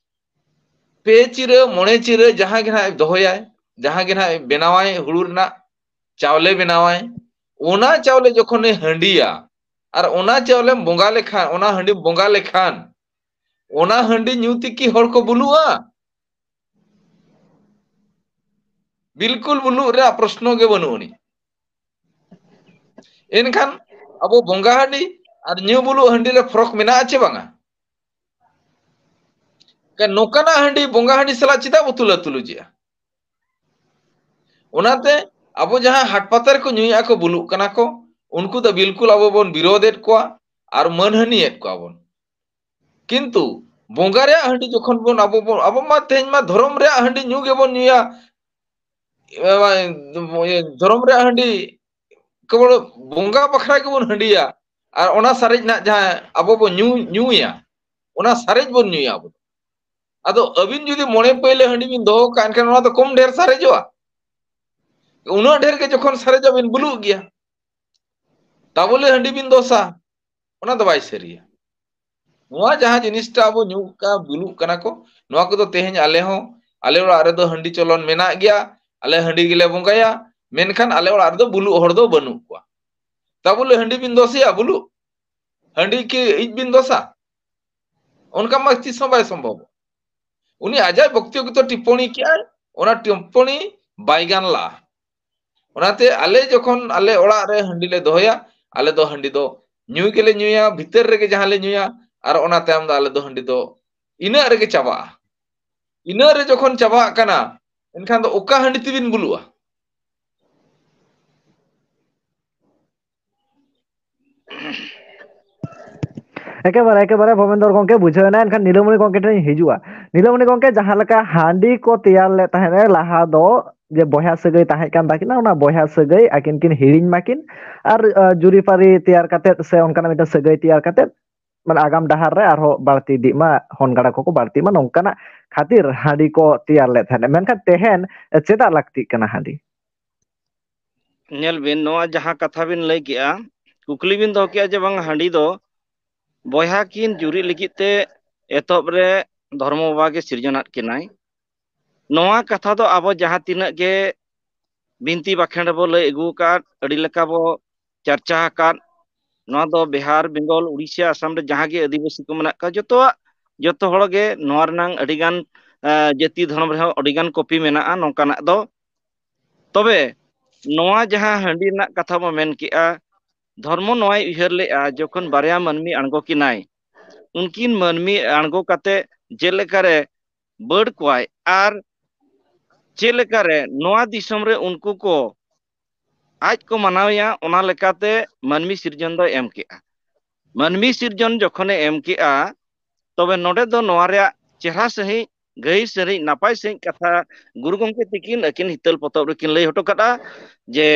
ᱯᱮ ᱪᱤᱨᱟᱹ, ᱢᱚᱬᱮ ᱪᱤᱨᱟᱹ ᱡᱟᱦᱟᱸ ᱜᱮ ᱱᱟᱦᱟᱜ ᱫᱚᱦᱚᱭᱟᱭ, ᱡᱟᱦᱟᱸ ᱜᱮ ᱱᱟᱦᱟᱜ ᱵᱮᱱᱟᱣᱟᱭ, ᱦᱩᱲᱩ ᱨᱮᱱᱟᱜ ᱪᱟᱣᱞᱮ ᱵᱮᱱᱟᱣᱟᱭ, ᱚᱱᱟ ᱪᱟᱣᱞᱮ ᱡᱚᱠᱷᱚᱱᱮ ᱦᱟᱺᱰᱤᱭᱟ ᱟᱨ ᱚᱱᱟ ᱪᱟᱣᱞᱮᱢ ᱵᱚᱸᱜᱟ ᱞᱮᱠᱷᱟᱱ, ᱚᱱᱟ ᱦᱟᱺᱰᱤᱢ ᱵᱚᱸᱜᱟ ᱞᱮᱠᱷᱟᱱ, ᱚᱱᱟ ᱦᱟᱺᱰᱤ ᱧᱩ ᱛᱮᱠᱤ ᱦᱚᱲ ᱠᱚ ᱵᱩᱞᱩᱜᱼᱟ? ᱵᱤᱞᱠᱩᱞ ᱵᱩᱞᱩᱜ ᱨᱮᱭᱟᱜ ᱯᱨᱚᱥᱱᱚ ᱜᱮ ᱵᱟᱹᱱᱩᱜ ᱟᱹᱱᱤᱡ᱾ ᱮᱱᱠᱷᱟᱱ ᱟᱵᱚ ᱵᱚᱸᱜᱟ ᱦᱟᱺᱰᱤ ᱟᱨ ᱧᱩ ᱵᱩᱞᱩᱜ ᱦᱟᱺᱰᱤ ᱨᱮ ᱯᱷᱚᱨᱚᱠ ᱢᱮᱱᱟᱜᱼᱟ ᱪᱮ ᱵᱟᱝᱟ? ᱠᱟ-, ᱱᱚᱝᱠᱟᱱᱟᱜ ᱦᱟᱺᱰᱤ ᱵᱚᱸᱜᱟ ᱦᱟᱺᱰᱤ ᱥᱟᱞᱟᱜ ᱪᱮᱫᱟᱜ ᱵᱚ ᱛᱩᱞᱟᱹ ᱛᱩᱞᱩᱡᱮᱜᱼᱟ? ᱚᱱᱟᱛᱮ ᱟᱵᱚ ᱡᱟᱦᱟᱸ ᱦᱟᱴ ᱯᱟᱛᱟ ᱨᱮᱠᱚ ᱧᱩᱭᱮᱜᱼᱟ ᱠᱚ, ᱵᱩᱞᱩᱜ ᱠᱟᱱᱟ ᱠᱚ, ᱩᱱᱠᱩ ᱫᱚ ᱵᱤᱞᱠᱩᱞ ᱟᱵᱚ ᱵᱚᱱ ᱵᱤᱨᱳᱫᱷᱮᱫ ᱠᱚᱣᱟ ᱟᱨ ᱢᱟᱹᱱᱦᱟᱹᱱᱤᱭᱮᱫ ᱠᱚᱣᱟ ᱵᱚᱱ᱾ ᱠᱤᱱᱛᱩ ᱵᱚᱸᱜᱟ ᱨᱮᱭᱟᱜ ᱦᱟᱺᱰᱤ ᱡᱚᱠᱷᱚᱱ ᱵᱚᱱ ᱟᱵᱚ ᱵᱚᱱ, ᱟᱵᱚ ᱢᱟ ᱛᱮᱦᱮᱧ ᱢᱟ ᱫᱷᱚᱨᱚᱢ ᱨᱮᱭᱟᱜ ᱦᱟᱺᱰᱤ ᱧᱩ ᱜᱮᱵᱚᱱ ᱧᱩᱭᱟ, ᱮ, ᱫᱷᱚᱨᱚᱢ ᱨᱮᱭᱟᱜ ᱦᱟᱺᱰᱤ ᱠᱮᱵᱚᱞ ᱵᱚᱸᱜᱟ ᱵᱟᱠᱷᱨᱟ ᱜᱮᱵᱚᱱ ᱦᱟᱺᱰᱤᱭᱟ, ᱟᱨ ᱚᱱᱟ ᱥᱟᱨᱮᱡ ᱱᱟᱜ ᱡᱟᱦᱟᱸ ᱟᱵᱚ ᱵᱚ ᱧᱩ, ᱧᱩᱭᱟ, ᱚᱱᱟ ᱥᱟᱨᱮᱡ ᱵᱚᱱ ᱧᱩᱭᱟ ᱟᱵᱚ ᱫᱚ᱾ ᱟᱫᱚ ᱟᱹᱵᱤᱱ ᱡᱩᱫᱤ ᱢᱚᱬᱮ ᱯᱟᱹᱭᱞᱟᱹ ᱦᱟᱺᱰᱤ ᱵᱤᱱ ᱫᱚᱦᱚ ᱠᱟᱜᱼᱟ, ᱮᱱᱠᱷᱟᱱ ᱚᱱᱟ ᱫᱚ ᱠᱚᱢ ᱰᱷᱮᱨ ᱥᱟᱨᱮᱡᱚᱜᱼᱟ᱾ ᱩᱱᱟᱹᱜ ᱰᱷᱮᱨ ᱜᱮ ᱡᱚᱠᱷᱚᱱ ᱥᱟᱨᱮᱡᱚᱜ, ᱵᱤᱱ ᱵᱩᱞᱩᱜ ᱜᱮᱭᱟ, ᱛᱟᱵᱚᱞᱮ ᱦᱟᱺᱰᱤ ᱵᱤᱱ ᱫᱚᱥᱟ, ᱚᱱᱟ ᱫᱚ ᱵᱟᱭ ᱥᱟᱹᱨᱤᱭᱟ᱾ ᱱᱚᱣᱟ ᱡᱟᱦᱟᱸ ᱡᱤᱱᱤᱥᱴᱟ ᱟᱵᱚ ᱧᱩ ᱠᱟ-, ᱵᱩᱞᱩᱜ ᱠᱟᱱᱟ ᱠᱚ, ᱱᱚᱣᱟ ᱠᱚᱫᱚ ᱛᱮᱦᱮᱧ ᱟᱞᱮ ᱦᱚᱸ, ᱟᱞᱮ ᱚᱲᱟᱜ ᱨᱮᱫᱚ ᱦᱟᱺᱰᱤ ᱪᱚᱞᱚᱱ ᱢᱮᱱᱟᱜ ᱜᱮᱭᱟ, ᱟᱞᱮ ᱦᱟᱺᱰᱤ ᱜᱮᱞᱮ ᱵᱚᱸᱜᱟᱭᱟ, ᱢᱮᱱᱠᱷᱟᱱ ᱟᱞᱮ ᱚᱲᱟᱜ ᱨᱮᱫᱚ ᱵᱩᱞᱩᱜ ᱦᱚᱲ ᱫᱚ ᱵᱟᱹᱱᱩᱜ ᱠᱚᱣᱟ᱾ ᱛᱟᱵᱚᱞᱮ ᱦᱟᱺᱰᱤ ᱵᱤᱱ ᱫᱚᱥᱮᱭᱟ ᱵᱩᱞᱩᱜ? ᱦᱟᱺᱰᱤ ᱠᱤ ᱤᱡ ᱵᱤᱱ ᱫᱚᱥᱟ? ᱚᱱᱠᱟ ᱢᱟ ᱛᱤᱥ ᱦᱚᱸ ᱵᱟᱭ ᱥᱚᱢᱵᱷᱚᱵᱚᱜ᱾ ᱩᱱᱤ ᱟᱡᱟᱜ ᱵᱚᱠᱛᱤᱜᱚᱛᱚ ᱴᱤᱯᱯᱚᱬᱤ ᱠᱮᱜᱼᱟᱭ, ᱚᱱᱟ ᱴᱤᱯᱯᱚᱬᱤ ᱵᱟᱭ ᱜᱟᱱ ᱞᱟᱜᱼᱟ᱾ ᱚᱱᱟᱛᱮ ᱟᱞᱮ ᱡᱚᱠᱷᱚᱱ ᱟᱞᱮ ᱚᱲᱟᱜ ᱨᱮ ᱦᱟᱺᱰᱤ ᱞᱮ ᱫᱚᱦᱚᱭᱟ, ᱟᱞᱮ ᱫᱚ ᱦᱟᱺᱰᱤ ᱫᱚ ᱧᱩ ᱜᱮᱞᱮ ᱧᱩᱭᱟ, ᱵᱷᱤᱛᱟᱹᱨ ᱨᱮᱜᱮ ᱡᱟᱦᱟᱸ ᱞᱮ ᱧᱩᱭᱟ, ᱟᱨ ᱚᱱᱟ ᱛᱟᱭᱚᱢ ᱫᱚ ᱟᱞᱮ ᱫᱚ ᱦᱟᱺᱰᱤ ᱫᱚ ᱤᱱᱟᱹᱜ ᱨᱮᱜᱮ ᱪᱟᱵᱟᱜᱼᱟ᱾ ᱤᱱᱟᱹᱜ ᱨᱮ ᱡᱚᱠᱷᱚᱱ ᱪᱟᱵᱟᱜ ᱠᱟᱱᱟ, ᱮᱱᱠᱷᱟᱱ ᱫᱚ ᱚᱠᱟ ᱦᱟᱺᱰᱤ ᱛᱮᱵᱤᱱ ᱵᱩᱞᱩᱜᱼᱟ? ᱮᱠᱮᱵᱟᱨᱮ, ᱮᱠᱮᱵᱟᱨᱮ ᱵᱷᱚᱵᱮᱱᱫᱚᱨ ᱜᱚᱝᱠᱮ, ᱵᱩᱡᱷᱟᱹᱣ ᱮᱱᱟ᱾ ᱮᱱᱠᱷᱟᱱ ᱱᱤᱞᱟᱢᱚᱱᱤ ᱜᱚᱝᱠᱮ ᱴᱷᱮᱱ ᱤᱧ ᱦᱤᱡᱩᱜᱼᱟ᱾ ᱱᱤᱞᱟᱢᱚᱱᱤ ᱜᱚᱝᱠᱮ, ᱡᱟᱦᱟᱸ ᱞᱮᱠᱟ ᱦᱟᱺᱰᱤ ᱠᱚ ᱛᱮᱭᱟᱨ ᱞᱮᱫ ᱛᱟᱦᱮᱸᱫ ᱞᱟᱦᱟ ᱫᱚ, ᱡᱮ ᱵᱚᱭᱦᱟ ᱥᱟᱹᱜᱟᱹᱭ ᱛᱟᱦᱮᱸ ᱠᱟᱱ ᱛᱟᱹᱠᱤᱱᱟ, ᱚᱱᱟ ᱵᱚᱭᱦᱟ ᱥᱟᱹᱜᱟᱹᱭ ᱟᱹᱠᱤᱱ ᱠᱤᱱ ᱦᱤᱲᱤᱧ ᱢᱟᱠᱤᱱ, ᱟᱨ ᱟᱸ, ᱡᱩᱨᱤᱯᱟᱹᱨᱤ ᱛᱮᱭᱟᱨ ᱠᱟᱛᱮᱫ ᱥᱮ ᱚᱱᱠᱟᱱᱟᱜ ᱢᱤᱫᱴᱟᱝ ᱥᱟᱹᱜᱟᱹᱭ ᱛᱮᱭᱟᱨ ᱠᱟᱛᱮᱫ, ᱢᱟᱱᱮ ᱟᱜᱟᱢ ᱰᱟᱦᱟᱨ ᱨᱮ ᱟᱨᱦᱚᱸ ᱵᱟᱹᱲᱛᱤ ᱤᱫᱤᱜ ᱢᱟ, ᱦᱚᱱ ᱜᱟᱬᱟ ᱠᱚᱠᱚ ᱵᱟᱹᱲᱛᱤᱜ ᱢᱟ, ᱱᱚᱝᱠᱟᱱᱟᱜ ᱠᱷᱟᱹᱛᱤᱨ ᱦᱟᱺᱰᱤ ᱠᱚ ᱛᱮᱭᱟᱨ ᱞᱮᱫ ᱛᱟᱦᱮᱸᱫ᱾ ᱢᱮᱱᱠᱷᱟᱱ ᱛᱮᱦᱮᱧ ᱪᱮᱫᱟᱜ ᱞᱟᱹᱠᱛᱤᱜ ᱠᱟᱱᱟ ᱦᱟᱺᱰᱤ? ᱧᱮᱞ ᱵᱤᱱ, ᱱᱚᱣᱟ ᱡᱟᱦᱟᱸ ᱠᱟᱛᱷᱟ ᱵᱤᱱ ᱞᱟᱹᱭ ᱠᱮᱜᱼᱟ, ᱠᱩᱠᱞᱤ ᱵᱤᱱ ᱫᱚᱦᱚ ᱠᱮᱜᱼᱟ ᱡᱮ ᱵᱟᱝ ᱦᱟᱺᱰᱤ ᱫᱚ ᱵᱚᱭᱦᱟ ᱠᱤᱱ ᱡᱩᱨᱤᱜ ᱞᱟᱹᱜᱤᱫ ᱛᱮ ᱮᱛᱚᱦᱚᱵ ᱨᱮ ᱫᱷᱚᱨᱢᱚ ᱵᱟᱵᱟ ᱜᱮ ᱥᱤᱨᱡᱚᱱᱟᱫ ᱠᱤᱱᱟᱭ᱾ ᱱᱚᱣᱟ ᱠᱟᱛᱷᱟ ᱫᱚ ᱟᱵᱚ ᱡᱟᱦᱟᱸ ᱛᱤᱱᱟᱹᱜ ᱜᱮ ᱵᱤᱱᱛᱤ ᱵᱟᱠᱷᱮᱬ ᱨᱮᱵᱚ ᱞᱟᱹᱭ ᱟᱹᱜᱩ ᱟᱠᱟᱫ, ᱟᱹᱰᱤ ᱞᱮᱠᱟ ᱵᱚ ᱪᱟᱨᱪᱟ ᱟᱠᱟᱫ, ᱱᱚᱣᱟ ᱫᱚ ᱵᱤᱦᱟᱨ, ᱵᱮᱝᱜᱚᱞ, ᱩᱲᱤᱥᱥᱟ, ᱟᱥᱟᱢ ᱨᱮ ᱡᱟᱦᱟᱸ ᱜᱮ ᱟᱹᱫᱤᱵᱟᱹᱥᱤ ᱠᱚ ᱢᱮᱱᱟᱜ ᱠᱚᱣᱟ, ᱡᱚᱛᱚᱣᱟᱜ, ᱡᱚᱛᱚ ᱦᱚᱲ ᱜᱮ ᱱᱚᱣᱟ ᱨᱮᱱᱟᱝ ᱟᱹᱰᱤ ᱜᱟᱱ, ᱮ, ᱡᱟᱹᱛᱤ ᱫᱷᱚᱨᱚᱢ ᱨᱮᱦᱚᱸ ᱟᱹᱰᱤ ᱜᱟᱱ ᱠᱚᱯᱤ ᱢᱮᱱᱟᱜᱼᱟ ᱱᱚᱝᱠᱟᱱᱟᱜ ᱫᱚ᱾ ᱛᱚᱵᱮ ᱱᱚᱣᱟ ᱡᱟᱦᱟᱸ ᱦᱟᱺᱰᱤ ᱨᱮᱱᱟᱜ ᱠᱟᱛᱷᱟ ᱵᱚ ᱢᱮᱱ ᱠᱮᱜᱼᱟ, ᱫᱷᱚᱨᱢᱚ ᱱᱚᱣᱟᱭ ᱩᱭᱦᱟᱹᱨ ᱞᱮᱜᱼᱟ, ᱡᱚᱠᱷᱚᱱ ᱵᱟᱨᱭᱟ ᱢᱟᱹᱱᱢᱤ ᱟᱬᱜᱚ ᱠᱤᱱᱟᱭ, ᱩᱱᱠᱤᱱ ᱢᱟᱹᱱᱢᱤ ᱟᱬᱜᱚ ᱠᱟᱛᱮ ᱪᱮᱫ ᱞᱮᱠᱟᱨᱮ ᱵᱟᱹᱲ ᱠᱚᱣᱟᱭ ᱟᱨ ᱪᱮᱫ ᱞᱮᱠᱟᱨᱮ ᱱᱚᱣᱟ ᱫᱤᱥᱚᱢ ᱨᱮ ᱩᱱᱠᱩ ᱠᱚ ᱟᱡ ᱠᱚ ᱢᱟᱱᱟᱣᱮᱭᱟ, ᱚᱱᱟ ᱞᱮᱠᱟᱛᱮ ᱢᱟᱹᱱᱢᱤ ᱥᱤᱨᱡᱚᱱ ᱫᱚᱭ ᱮᱢ ᱠᱮᱜᱼᱟ᱾ ᱢᱟᱹᱱᱢᱤ ᱥᱤᱨᱡᱚᱱ ᱡᱚᱠᱷᱚᱱᱮ ᱮᱢ ᱠᱮᱜᱼᱟ, ᱛᱚᱵᱮ ᱱᱚᱰᱮ ᱫᱚ ᱱᱚᱣᱟ ᱨᱮᱭᱟᱜ ᱪᱮᱦᱨᱟ ᱥᱟᱺᱦᱤᱡ, ᱜᱟᱹᱦᱤᱨ ᱥᱟᱺᱦᱤᱡ, ᱱᱟᱯᱟᱭ ᱥᱟᱺᱦᱤᱡ ᱠᱟᱛᱷᱟ ᱜᱩᱨᱩ ᱜᱚᱢᱠᱮ ᱛᱤᱠᱤᱱ ᱟᱹᱠᱤᱱ ᱦᱤᱛᱟᱹᱞ ᱯᱚᱛᱚᱵ ᱨᱮᱠᱤᱱ ᱞᱟᱹᱭ ᱦᱚᱴᱚ ᱠᱟᱫᱼᱟ ᱡᱮ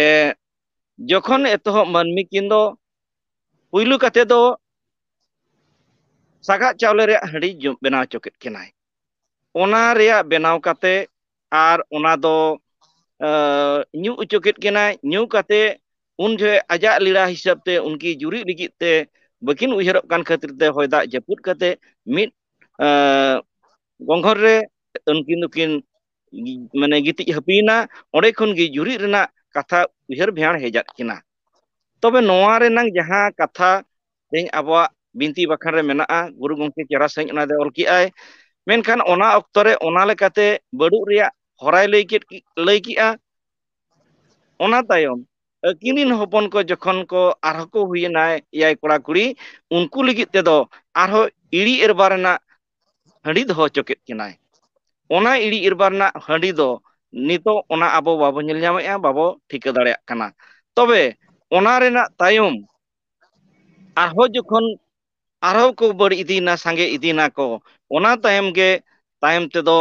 ᱡᱚᱠᱷᱚᱱ ᱮᱛᱚᱦᱚᱵ ᱢᱟᱹᱱᱢᱤ ᱠᱤᱱ ᱫᱚ ᱯᱩᱭᱞᱩ ᱠᱟᱛᱮ ᱫᱚ ᱥᱟᱜᱟᱫ ᱪᱟᱣᱞᱮ ᱨᱮᱭᱟᱜ ᱦᱟᱺᱰᱤ ᱡᱚ-, ᱵᱮᱱᱟᱣ ᱦᱚᱪᱚ ᱠᱮᱫ ᱠᱤᱱᱟᱭ᱾ ᱚᱱᱟ ᱨᱮᱭᱟᱜ ᱵᱮᱱᱟᱣ ᱠᱟᱛᱮ ᱟᱨ ᱚᱱᱟ ᱫᱚ, ᱟᱸ, ᱧᱩ ᱦᱚᱪᱚ ᱠᱮᱫ ᱠᱤᱱᱟᱭ᱾ ᱧᱩ ᱠᱟᱛᱮ ᱩᱱ ᱡᱚᱦᱚᱜ ᱟᱡᱟᱜ ᱞᱤᱲᱟ ᱦᱤᱥᱟᱹᱵ ᱛᱮ ᱩᱱᱠᱤ ᱡᱩᱨᱤᱜ ᱞᱟᱹᱜᱤᱫ ᱛᱮ ᱵᱟᱹᱠᱤᱱ ᱩᱭᱦᱟᱹᱨᱚᱜ ᱠᱟᱱ ᱠᱷᱟᱹᱛᱤᱨ ᱛᱮ ᱦᱚᱭ ᱫᱟᱜ ᱡᱟᱹᱯᱩᱫ ᱠᱟᱛᱮ ᱢᱤᱫ, ᱟᱸ, ᱜᱚᱸᱜᱷᱚᱨ ᱨᱮ ᱩᱱᱠᱤᱱ ᱫᱚᱠᱤᱱ ᱜᱤ-, ᱢᱟᱱᱮ ᱜᱤᱛᱤᱡ ᱦᱟᱹᱯᱤᱭᱮᱱᱟ᱾ ᱚᱸᱰᱮ ᱠᱷᱚᱱ ᱜᱮ ᱡᱩᱨᱤᱜ ᱨᱮᱱᱟᱜ ᱠᱟᱛᱷᱟ ᱩᱭᱦᱟᱹᱨ ᱵᱷᱮᱭᱟᱲ ᱦᱮᱡ ᱟᱫ ᱠᱤᱱᱟ᱾ ᱛᱚᱵᱮ ᱱᱚᱣᱟ ᱨᱮᱱᱟᱝ ᱡᱟᱦᱟᱸ ᱠᱟᱛᱷᱟ ᱛᱮᱦᱮᱧ ᱟᱵᱚᱣᱟᱜ ᱵᱤᱱᱛᱤ ᱵᱟᱠᱷᱮᱬ ᱨᱮ ᱢᱮᱱᱟᱜᱼᱟ, ᱜᱩᱨᱩ ᱜᱚᱢᱠᱮ ᱪᱮᱦᱨᱟ ᱥᱟᱺᱦᱤᱡ ᱚᱱᱟ ᱫᱚᱭ ᱚᱞ ᱠᱮᱜᱼᱟᱭ᱾ ᱢᱮᱱᱠᱷᱟᱱ ᱚᱱᱟ ᱚᱠᱛᱚ ᱨᱮ ᱚᱱᱟ ᱞᱮᱠᱟᱛᱮ ᱵᱟᱹᱰᱩᱜ ᱨᱮᱭᱟᱜ ᱦᱚᱨᱟᱭ ᱞᱟᱹᱭ ᱠᱮᱫ, ᱞᱟᱹᱭ ᱠᱮᱜᱼᱟ᱾ ᱚᱱᱟ ᱛᱟᱭᱚᱢ ᱟᱹᱠᱤᱱ ᱨᱤᱱ ᱦᱚᱯᱚᱱ ᱠᱚ ᱡᱚᱠᱷᱚᱱ ᱠᱚ ᱟᱨᱦᱚᱸ ᱠᱚ ᱦᱩᱭᱮᱱᱟ ᱮᱭᱟᱭ ᱠᱚᱲᱟ ᱠᱩᱲᱤ, ᱩᱱᱠᱩ ᱞᱟᱹᱜᱤᱫ ᱛᱮᱫᱚ ᱟᱨᱦᱚᱸ ᱤᱲᱤ ᱮᱨᱵᱟ ᱨᱮᱱᱟᱜ ᱦᱟᱺᱰᱤ ᱫᱚᱦᱚ ᱦᱚᱪᱚ ᱠᱮᱫ ᱠᱤᱱᱟᱭ᱾ ᱚᱱᱟ ᱤᱲᱤ ᱮᱨᱵᱟ ᱨᱮᱱᱟᱜ ᱦᱟᱺᱰᱤ ᱫᱚ ᱱᱤᱛᱚᱜ ᱚᱱᱟ ᱟᱵᱚ ᱵᱟᱵᱚ ᱧᱮᱞ ᱧᱟᱢᱮᱫᱼᱟ, ᱵᱟᱵᱚ ᱴᱷᱤᱠᱟᱹ ᱫᱟᱲᱮᱭᱟᱜ ᱠᱟᱱᱟ᱾ ᱛᱚᱵᱮ ᱚᱱᱟ ᱨᱮᱱᱟᱜ ᱛᱟᱭᱚᱢ ᱟᱨᱦᱚᱸ ᱡᱚᱠᱷᱚᱱ ᱟᱨᱦᱚᱸ ᱠᱚ ᱵᱟᱹᱲᱤᱡ ᱤᱫᱤᱭᱮᱱᱟ, ᱥᱟᱸᱜᱮ ᱤᱫᱤᱭᱮᱱᱟ ᱠᱚ᱾ ᱚᱱᱟ ᱛᱟᱭᱚᱢ ᱜᱮ, ᱛᱟᱭᱚᱢ ᱛᱮᱫᱚ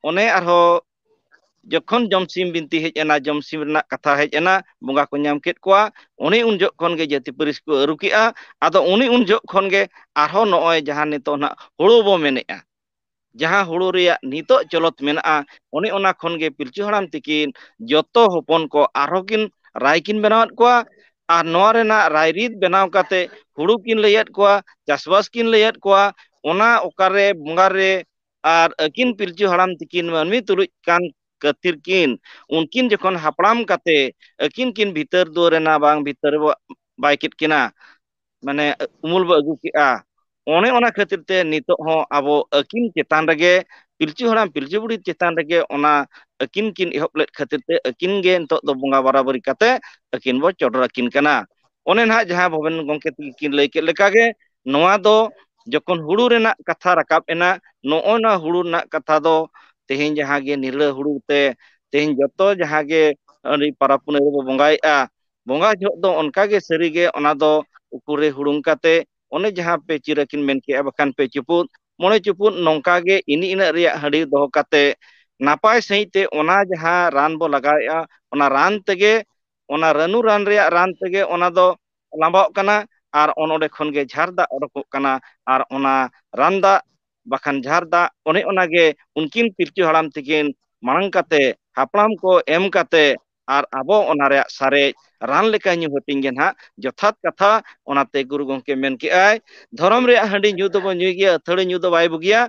ᱚᱱᱮ ᱟᱨᱦᱚᱸ ᱡᱚᱠᱷᱚᱱ ᱡᱚᱢᱥᱤᱢ ᱵᱤᱱᱛᱤ ᱦᱮᱡ ᱮᱱᱟ, ᱡᱚᱢᱥᱤᱢ ᱨᱮᱱᱟᱜ ᱠᱟᱛᱷᱟ ᱦᱮᱡ ᱮᱱᱟ, ᱵᱚᱸᱜᱟ ᱠᱚ ᱧᱟᱢ ᱠᱮᱫ ᱠᱚᱣᱟ, ᱩᱱᱤ ᱩᱱ ᱡᱚᱦᱚᱜ ᱠᱷᱚᱱ ᱜᱮ ᱡᱟᱹᱛᱤ ᱯᱟᱹᱨᱤᱥ ᱠᱚ ᱟᱹᱨᱩ ᱠᱮᱜᱼᱟ᱾ ᱟᱫᱚ ᱩᱱᱤ ᱩᱱ ᱡᱚᱦᱚᱜ ᱠᱷᱚᱱ ᱜᱮ ᱟᱨᱦᱚᱸ ᱱᱚᱜᱼᱚᱭ ᱡᱟᱦᱟᱸ ᱱᱤᱛᱚᱜ ᱱᱟᱜ ᱦᱩᱲᱩ ᱵᱚ ᱢᱮᱱᱮᱜᱼᱟ, ᱡᱟᱦᱟᱸ ᱦᱩᱲᱩ ᱨᱮᱭᱟᱜ ᱱᱤᱛᱚᱜ ᱪᱚᱞᱚᱛ ᱢᱮᱱᱟᱜᱼᱟ, ᱚᱱᱮ ᱚᱱᱟ ᱠᱷᱚᱱ ᱜᱮ ᱯᱤᱞᱪᱩ ᱦᱟᱲᱟᱢ ᱛᱤᱠᱤᱱ ᱡᱚᱛᱚ ᱦᱚᱯᱚᱱ ᱠᱚ ᱟᱨᱦᱚᱸ ᱠᱤᱱ ᱨᱟᱭ ᱠᱤᱱ ᱵᱮᱱᱟᱣᱟᱫ ᱠᱚᱣᱟ᱾ ᱟᱨ ᱱᱚᱣᱟ ᱨᱮᱱᱟᱜ ᱨᱟᱭᱨᱤᱛ ᱵᱮᱱᱟᱣ ᱠᱟᱛᱮ ᱦᱩᱲᱩ ᱠᱤᱱ ᱞᱟᱹᱭᱟᱫ ᱠᱚᱣᱟ, ᱪᱟᱥᱵᱟᱥ ᱠᱤᱱ ᱞᱟᱹᱭᱟᱫ ᱠᱚᱣᱟ, ᱚᱱᱟ ᱚᱠᱟᱨᱮ ᱵᱚᱸᱜᱟ ᱨᱮ ᱟᱨ ᱟᱹᱠᱤᱱ ᱯᱤᱞᱪᱩ ᱦᱟᱲᱟᱢ ᱛᱤᱠᱤᱱ ᱢᱟᱹᱱᱢᱤ ᱛᱩᱞᱩᱡ ᱠᱟᱱ ᱠᱷᱟᱹᱛᱤᱨ ᱠᱤᱱ, ᱩᱱᱠᱤᱱ ᱡᱚᱠᱷᱚᱱ ᱦᱟᱯᱲᱟᱢ ᱠᱟᱛᱮ ᱟᱹᱠᱤᱱ ᱠᱤᱱ ᱵᱷᱤᱛᱟᱹᱨ ᱫᱩᱣᱟᱹᱨ ᱮᱱᱟ, ᱵᱟᱝ ᱵᱷᱤᱛᱟᱹᱨ ᱵᱟᱭ ᱠᱮᱫ ᱠᱤᱱᱟ, ᱢᱟᱱᱮ ᱩᱢᱩᱞ ᱵᱚ ᱟᱹᱜᱩ ᱠᱮᱜᱼᱟ᱾ ᱚᱱᱮ ᱚᱱᱟ ᱠᱷᱟᱹᱛᱤᱨ ᱛᱮ ᱱᱤᱛᱚᱜ ᱦᱚᱸ ᱟᱵᱚ ᱟᱹᱠᱤᱱ ᱪᱮᱛᱟᱱ ᱨᱮᱜᱮ, ᱯᱤᱞᱪᱩ ᱦᱟᱲᱟᱢ ᱯᱤᱞᱪᱩ ᱵᱩᱲᱦᱤ ᱪᱮᱛᱟᱱ ᱨᱮᱜᱮ ᱚᱱᱟ ᱟᱹᱠᱤᱱ ᱠᱤᱱ ᱮᱦᱚᱵ ᱞᱮᱫ ᱠᱷᱟᱹᱛᱤᱨ ᱛᱮ ᱟᱹᱠᱤᱱ ᱜᱮ ᱱᱤᱛᱚᱜ ᱫᱚ ᱵᱚᱸᱜᱟ ᱵᱟᱨᱟᱵᱟᱹᱨᱤ ᱠᱟᱛᱮ ᱟᱹᱠᱤᱱ ᱵᱚ ᱪᱚᱰᱚᱨ ᱟᱹᱠᱤᱱ ᱠᱟᱱᱟ᱾ ᱚᱱᱮ ᱱᱟᱦᱟᱜ ᱡᱟᱦᱟᱸ ᱵᱷᱚᱵᱮᱱ ᱜᱚᱢᱠᱮ ᱛᱤᱠᱤᱱ ᱞᱟᱹᱭ ᱠᱮᱫ ᱞᱮᱠᱟᱜᱮ, ᱱᱚᱣᱟ ᱫᱚ ᱡᱚᱠᱷᱚᱱ ᱦᱩᱲᱩ ᱨᱮᱱᱟᱜ ᱠᱟᱛᱷᱟ ᱨᱟᱠᱟᱵ ᱮᱱᱟ, ᱱᱚᱜᱼᱚ ᱱᱟ ᱦᱩᱲᱩ ᱨᱮᱱᱟᱜ ᱠᱟᱛᱷᱟ ᱫᱚ ᱛᱮᱦᱮᱧ ᱡᱟᱦᱟᱸ ᱜᱮ ᱱᱤᱨᱞᱟᱹ ᱦᱩᱲᱩ ᱛᱮ ᱛᱮᱦᱮᱧ ᱡᱚᱛᱚ ᱡᱟᱦᱟᱸ ᱜᱮ ᱟᱹᱰᱤ ᱯᱟᱨᱟᱵᱽ ᱯᱩᱱᱟᱹᱭ ᱨᱮᱵᱚ ᱵᱚᱸᱜᱟᱭᱮᱫᱼᱟ, ᱵᱚᱸᱜᱟ ᱡᱚᱦᱚᱜ ᱫᱚ ᱚᱱᱠᱟ ᱜᱮ ᱥᱟᱹᱨᱤ ᱜᱮ ᱚᱱᱟ ᱫᱚ ᱩᱠᱩ ᱨᱮ ᱦᱩᱲᱩᱝ ᱠᱟᱛᱮ ᱚᱱᱮ ᱡᱟᱦᱟᱸ ᱯᱮ ᱪᱤᱨᱟᱹ ᱠᱤᱱ ᱢᱮᱱ ᱠᱮᱜᱼᱟ, ᱵᱟᱠᱷᱟᱱ ᱯᱮ ᱪᱩᱯᱩᱫ, ᱢᱚᱬᱮ ᱪᱩᱯᱩᱫ ᱱᱚᱝᱠᱟ ᱜᱮ ᱤᱱᱤ ᱤᱱᱟᱹᱜ ᱨᱮᱭᱟᱜ ᱦᱟᱺᱰᱤ ᱫᱚᱦᱚ ᱠᱟᱛᱮ ᱱᱟᱯᱟᱭ ᱥᱟᱺᱦᱤᱡ ᱛᱮ ᱚᱱᱟ ᱡᱟᱦᱟᱸ ᱨᱟᱱ ᱵᱚ ᱞᱟᱜᱟᱣᱮᱫᱼᱟ, ᱚᱱᱟ ᱨᱟᱱ ᱛᱮᱜᱮ, ᱚᱱᱟ ᱨᱟᱹᱱᱩ ᱨᱟᱱ ᱨᱮᱭᱟᱜ ᱨᱟᱱ ᱛᱮᱜᱮ ᱚᱱᱟ ᱫᱚ ᱞᱟᱸᱵᱟᱣᱜ ᱠᱟᱱᱟ ᱟᱨ ᱚᱱ ᱚᱸᱰᱮ ᱠᱷᱚᱱ ᱜᱮ ᱡᱷᱟᱨ ᱫᱟᱜ ᱚᱰᱚᱠᱚᱜ ᱠᱟᱱᱟ᱾ ᱟᱨ ᱚᱱᱟ ᱨᱟᱱ ᱫᱟᱜ ᱵᱟᱠᱷᱟᱱ ᱡᱷᱟᱨ ᱫᱟᱜ ᱚᱱᱮ ᱚᱱᱟ ᱜᱮ ᱩᱱᱠᱤᱱ ᱯᱤᱞᱪᱩ ᱦᱟᱲᱟᱢ ᱛᱤᱠᱤᱱ ᱢᱟᱲᱟᱝ ᱠᱟᱛᱮ ᱦᱟᱯᱲᱟᱢ ᱠᱚ ᱮᱢ ᱠᱟᱛᱮ ᱟᱨ ᱟᱵᱚ ᱚᱱᱟ ᱨᱮᱭᱟᱜ ᱥᱟᱨᱮᱡ ᱨᱟᱱ ᱞᱮᱠᱟ ᱧᱩ ᱦᱟᱹᱴᱤᱧ ᱜᱮ ᱱᱟᱦᱟᱜ ᱡᱚᱛᱷᱟᱛ ᱠᱟᱛᱷᱟ᱾ ᱚᱱᱟᱛᱮ ᱜᱩᱨᱩ ᱜᱚᱢᱠᱮ ᱢᱮᱱ ᱠᱮᱜᱼᱟᱭ, ᱫᱷᱚᱨᱚᱢ ᱨᱮᱭᱟᱜ ᱦᱟᱺᱰᱤ ᱧᱩ ᱫᱚᱵᱚ ᱧᱩᱭ ᱜᱮᱭᱟ, ᱟᱹᱛᱷᱟᱹᱲᱤ ᱧᱩ ᱫᱚ ᱵᱟᱭ ᱵᱩᱜᱤᱭᱟ,